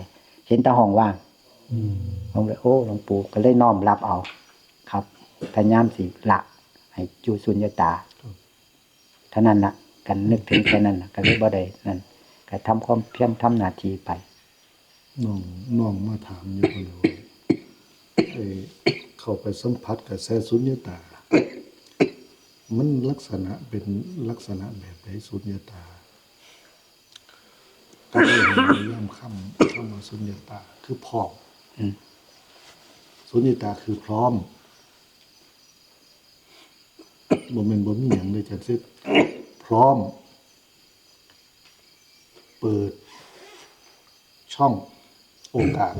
ເຫັນແຕ່ຫ້ອງວ່າງ ອືມ ເຮົາເລີຍ ໂອ້ ຫຼວງປູ່ ກໍເລີຍນ້ອມຮັບເອົາ ຄັບ ພະຍາຍາມຊິລະໃຫ້ຢູ່ສຸນຍະຕາ ເທົ່ານັ້ນລະ ກັນນຶກເຖິງແຄ່ນັ້ນລະ ກໍເລີຍບໍ່ໄດ້ນັ້ນ ກໍທຳຄວາມພຽນ ທຳໜ້າທີ່ໄປ. ນ້ອງ ນ້ອງມາຖາມຢູ່ພຸ້ນແຫຼະວ່າ ໄອ້ ເຂົ້າໄປສຳຜັດກະແສສຸນຍະຕາ ມັນລັກສະນະເປັນລັກສະນະແບບໃດ ສຸນຍະຕາ? ກໍເລີຍໃຫ້ນິຍາມຄຳ ຄຳວ່າສຸນຍະຕາຄືພ້ອມ ອືມ ສຸນຍະຕາຄືພ້ອມ ບໍ່ແມ່ນບໍ່ມີຫຍັງເດ້ ຈັນເສັດ ພ້ອມ ເປີດຊ່ອງໂອກາດ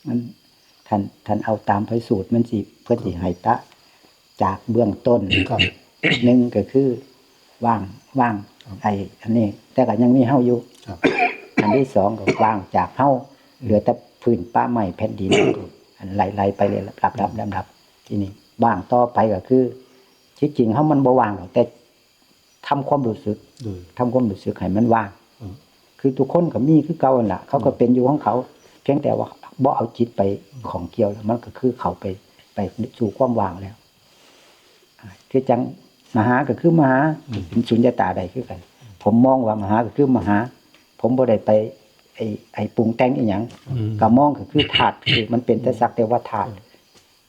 ມັນ ທ່ານ ທ່ານເອົາຕາມພະສູດ ມັນຊິ ເພິ່ນຊິໃຫ້ຕະ ຈາກເບື້ອງຕົ້ນ ໜຶ່ງກໍຄືວ່າງ ວ່າງ ໄອ້ອັນນີ້ ແຕ່ກໍຍັງມີເຮົາຢູ່ ອັນທີສອງກໍວ່າງຈາກເຮົາ ເຫຼືອແຕ່ພື້ນປະໄມ້ແຜ່ນດິນ ອັນໄລ່ໆໄປເລີຍ ລຳດັບ ລຳດັບ ທີນີ້ວ່າງຕໍ່ໄປກໍຄື ທີ່ຈິງເຮົາມັນບໍ່ວ່າງດອກ ແຕ່ ທຳຄວາມຮູ້ສຶກ ເອີ ທຳຄວາມຮູ້ສຶກໃຫ້ມັນວ່າງ ເອີ ຄືທຸກຄົນກໍມີຄືເກົ່າຫັ້ນລະ ເຂົາກໍເປັນຢູ່ຂອງເຂົາ ພຽງແຕ່ວ່າບໍ່ເອົາຈິດໄປ ອືມ ຂ້ອງກ່ຽວ ແລ້ວມັນກໍຄືເຂົ້າໄປ ໄປສູ່ຄວາມວ່າງແລ້ວ ອ່າ ຄືຈັ່ງມະຫາກໍຄືມະຫາ ອືມ ເປັນສຸນຍະຕາໄດ້ຄືກັນ ອືມ ຜົມມອງວ່າມະຫາກໍຄືມະຫາ ຜົມບໍ່ໄດ້ໄປ ໄອ້ ໄອ້ປຸງແຕ່ງອີ່ຫຍັງ ອືມ ກໍມອງກໍຄືທາດ ຄືມັນເປັນແຕ່ ອືມ ສັກແຕ່ວ່າທາດ ເອີ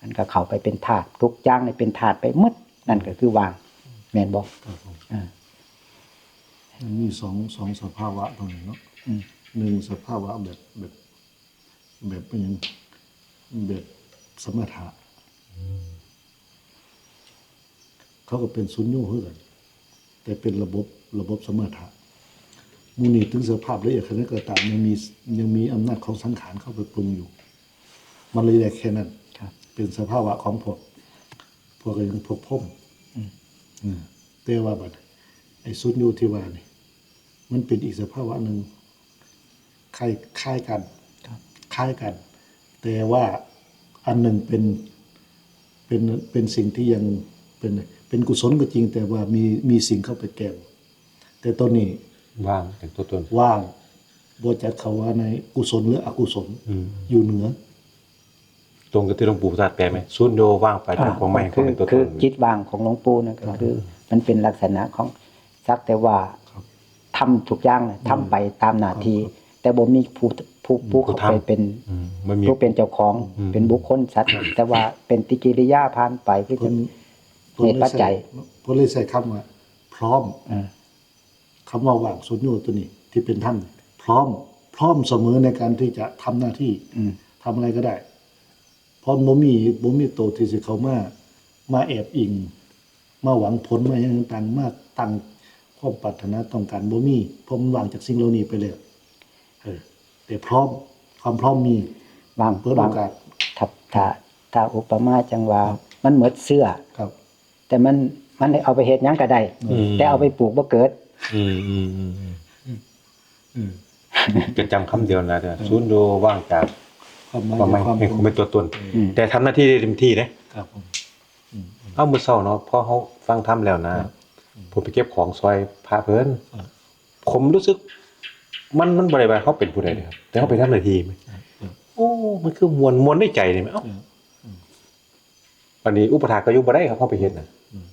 ມັນກໍເຂົ້າໄປເປັນທາດ ທຸກຢ່າງນີ້ເປັນທາດໄປໝົດ ນັ້ນກໍຄືວ່າງ ແມ່ນບໍ່? ຄັບຜົມ ເອີ ມັນມີສອງ ສອງສະພາວະຕົງນີ້ເນາະ ອືມ ໜຶ່ງສະພາວະແບບ ແບບ ແບບຫຍັງ ແບບສະມະຖະ ອືມ ເຂົາກໍເປັນສຸນໂຍຄືກັນ ແຕ່ເປັນລະບົບ ລະບົບສະມະຖະ ໝູ່ນີ້ເຖິງສະພາບລະອຽດຂະໜາດໃດກໍຕາມ ຍັງມີ ຍັງມີອຳນາດຂອງສັງຂານເຂົ້າໄປປຸງຢູ່ ມັນເລີຍໄດ້ແຄ່ນັ້ນ ເປັນສະພາວະຂອງພວກ ພວກຫຍັງ ພວກພົມ ອືມ ເອີ ແຕ່ວ່າບັດ ໄອ້ສຸນໂຍທີ່ວ່ານີ້ ມັນເປັນອີກສະພາວະໜຶ່ງ ຄ້າຍ ຄ້າຍກັນ ຄ້າຍກັນ ແຕ່ວ່າອັນໜຶ່ງເປັນ ເປັນ ເປັນສິ່ງທີ່ຍັງເປັນ ເປັນກຸສົນກໍຈິງ ແຕ່ວ່າມີ ມີສິ່ງເຂົ້າໄປແກ່ງ ແຕ່ຕົວນີ້ວ່າງ ເປັນຕົວຕົນ ວ່າງ ບໍ່ຈັກເຂົ້າວ່າໃນກຸສົນ ຫຼື ອະກຸສົນ ອືມ ຢູ່ເໜືອ ຕົງກັບທີ່ຫຼວງປູ່ສາດແປໄໝ? ສູນໂຍວ່າງປາດຈາກຄວາມໝາຍຂອງຕົວຕົນ ຄືຈິດວ່າງຂອງຫຼວງປູ່ນັ້ນກໍຄື ມັນເປັນລັກສະນະຂອງສັກແຕ່ວ່າ ທຳທຸກຢ່າງນະ ທຳໄປຕາມໜ້າທີ່ ແຕ່ບໍ່ມີຜູ້ ຜູ້ ຜູ້ເຂົ້າໄປເປັນ ຜູ້ເປັນເຈົ້າຂອງ ເປັນບຸກຄົນສັດ ແຕ່ວ່າເປັນຕິກິລິຍາຜ່ານໄປ ຄືຈັ່ງ ຕົວເລຍໃຊ້ ເປັນປັດໄຈ ຕົວເລຍໃຊ້ຄຳວ່າ ພ້ອມ ເອີ ຄຳວ່າວ່າງສຸນໂຍຕົວນີ້ທີ່ເປັນທຳ ພ້ອມ ພ້ອມສະເໝີໃນການທີ່ຈະທຳໜ້າທີ່ ອືມ ທຳອະໄລກໍໄດ້ ເພາະບໍ່ມີ ບໍ່ມີໂຕທີ່ຊິເຂົ້າມາ ມາແອບອີງ ມາຫວັງຜົນ ມາຫຍັງຕ່າງໆ ມາຕັ້ງຄວາມປາດຖະໜາຕ້ອງການ ບໍ່ມີ ເພາະມັນວ່າງຈາກສິ່ງເຫຼົ່ານີ້ໄປແລ້ວ ເອີ ແຕ່ພ້ອມ ຄວາມພ້ອມມີ ບາງ ເປີດໂອກາດ ບາງ ຖ້າ ຖ້າ ຖ້າອຸປະມາຈັ່ງວ່າ ມັນໝົດເຊື້ອ ແຕ່ມັນ ມັນເອົາໄປເຮັດຫຍັງກໍໄດ້ ອືມ ແຕ່ເອົາໄປປູກບໍ່ເກີດ ອືມ ອືມ ອືມ ອືມ ອືມ ກໍຈຳຄຳດຽວນະ ເອີ ສູນຢູ່ວ່າງຈາກ ຄວາມໝາຍ ຄວາມໝາຍ ຄວາມເປັນຕົວຕົນ ອືມ ແຕ່ທຳໜ້າທີ່ໄດ້ເຕັມທີ່ເດ້ ຄັບຜົມ ອືມ ອືມ ເອົາ ມື້ເຊົ້າເນາະ ພໍເຮົາຟັງທຳແລ້ວນະ ຄັບ ອືມ ຜົມໄປເກັບຂອງຊ່ອຍພະເພິ່ນ ເອີ ຜົມຮູ້ສຶກ ມັນ ມັນບໍ່ໄດ້ວ່າເຮົາເປັນຜູ້ໃດເດ້ ແຕ່ເຮົາໄປທຳໜ້າທີ່ ເອີ ເອີ ໂອ້ ມັນຄືມ່ວນ ມ່ວນໃນໃຈນີ້ ເອົ້າ ເອີ ເອີ ອັນນີ້ອຸປະຖາກກໍຢູ່ບໍ່ໄດ້ຄັບ ເຮົາໄປເຮັດນະ ອືມ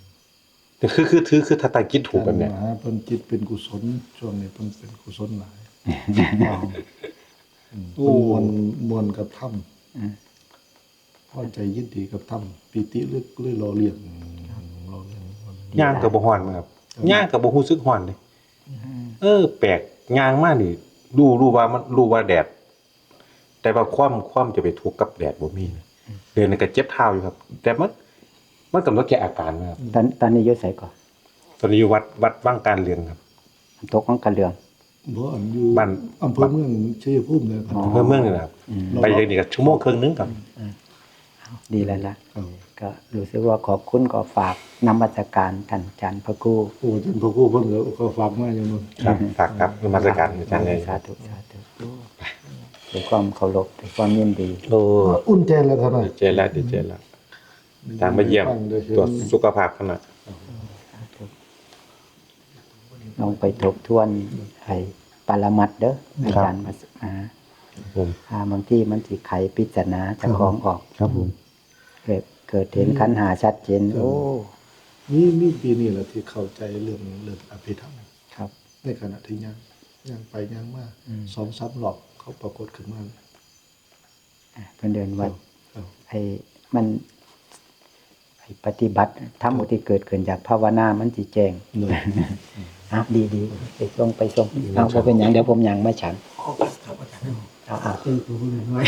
ແຕ່ຄື ຄື ຄື ຄືຖ້າຕັ້ງຈິດຖືກແບບເນີ້ຍ ການມະຫາເພິ່ນຈິດເປັນກຸສົນ ຊ່ວງນີ້ເພິ່ນເປັນກຸສົນຫຼາຍ ອືມ ໂອ້ ເພິ່ນມ່ວນ ມ່ວນກັບທຳ ອືມ ພໍໃຈຍິນດີກັບທຳ ປີຕິເລີຍ ເລີຍຫຼໍ່ລ້ຽງ ຫຼໍ່ລ້ຽງ ຍ່າງກໍບໍ່ຮ້ອນແມ່ນບໍ່ຄັບ ເອີ ຍ່າງກໍບໍ່ຮູ້ສຶກຮ້ອນເດ້ ອືມ ເອີ ແປກ ຍ່າງມານີ້ ຮູ້ ຮູ້ວ່າມັນ ຮູ້ວ່າແດດ ແຕ່ວ່າຄວາມ ຄວາມຈະໄປທຸກກັບແດດບໍ່ມີນະ ອືມ ເດີນນີ້ກໍເຈັບເທົ້າຢູ່ຄັບ ແຕ່ມັນ ມັນກຳນົດແຄ່ອາການນະຄັບ ຕອນ ຕອນນີ້ຢູ່ໃສກໍ? ຕອນນີ້ຢູ່ວັດ ວັດວັງການເຫຼືອງຄັບ ນ້ຳຕົກວັງການເຫຼືອງ ບໍ່ ອັນຢູ່ບ້ານ ອຳເພີເມືອງໄຊຍະພູມນີ້ແຫຼະ ອໍ ອຳເພີເມືອງນີ້ແຫຼະຄັບ ອືມ ໄປຈາກນີ້ກໍຊົ່ວໂມງເຄິ່ງໜຶ່ງຄັບ ອືມ ເອີ ເອົາ ດີແລ້ວລະ ເອີ ກໍຮູ້ສຶກວ່າຂອບຄຸນ ກໍຝາກນະມັດສະການທ່ານອາຈານພະຄູ ໂອ້ ທ່ານພະຄູເພິ່ນກໍ ກໍຝາກມາຢູ່ນັ້ນ ຄັບ ຝາກກັບນະມັດສະການອາຈານເລີຍ ສາທຸ ສາທຸ ດ້ວຍຄວາມເຄົາລົບ ດ້ວຍຄວາມຍິນດີ ໂອ້ ອຸ່ນໃຈແລ້ວທ່ານ ດີໃຈແລ້ວ ດີໃຈແລ້ວ ອືມ ທ່ານມາຢ້ຽມ ໄດ້ຟັງໄດ້ເຫັນ ກວດສຸຂະພາບຂະນະ ສາທຸ ລອງໄປທົບທວນໃຫ້ປະລະມັດເດີ ອືມ ອາຈານມາ ຄັບ ຫາ ຜົມ ຫາບາງທີມັນຊິໄຂປິດສະໜາເຈົ້າຂອງອອກ ຄັບ ຄັບຜົມ ເກີດ ເກີດເຫັນ ອືມ ຂັນຫ້າຊັດເຈນ ເອີ ໂອ້ ມີ ມີປີນີ້ລະທີ່ເຂົ້າໃຈເລື່ອງ ເລື່ອງອະພິທຳ ຄັບ ໃນຂະນະທີ່ຍ່າງ ຍ່າງໄປຍ່າງມາ ອືມ ສອງສາມຮອບ ເຂົາປາກົດຂຶ້ນມາ ອ່າ ເພິ່ນເອີ້ນວ່າ ເອີ ເອີ ໄອ້ມັນ ໄອ້ປະຕິບັດທຳ ເອີ ທີ່ເກີດຂຶ້ນຈາກພາວະນາມັນຊິແຈ້ງ ໂດຍ ອ່າ ດີໆ ໄປສົ່ງ ໄປສົ່ງ ເອົາ ບໍ່ເປັນຫຍັງ ດຽວຜົມຍ່າງມາສັນ ເອົາ ເປັນໂຕນ້ອຍ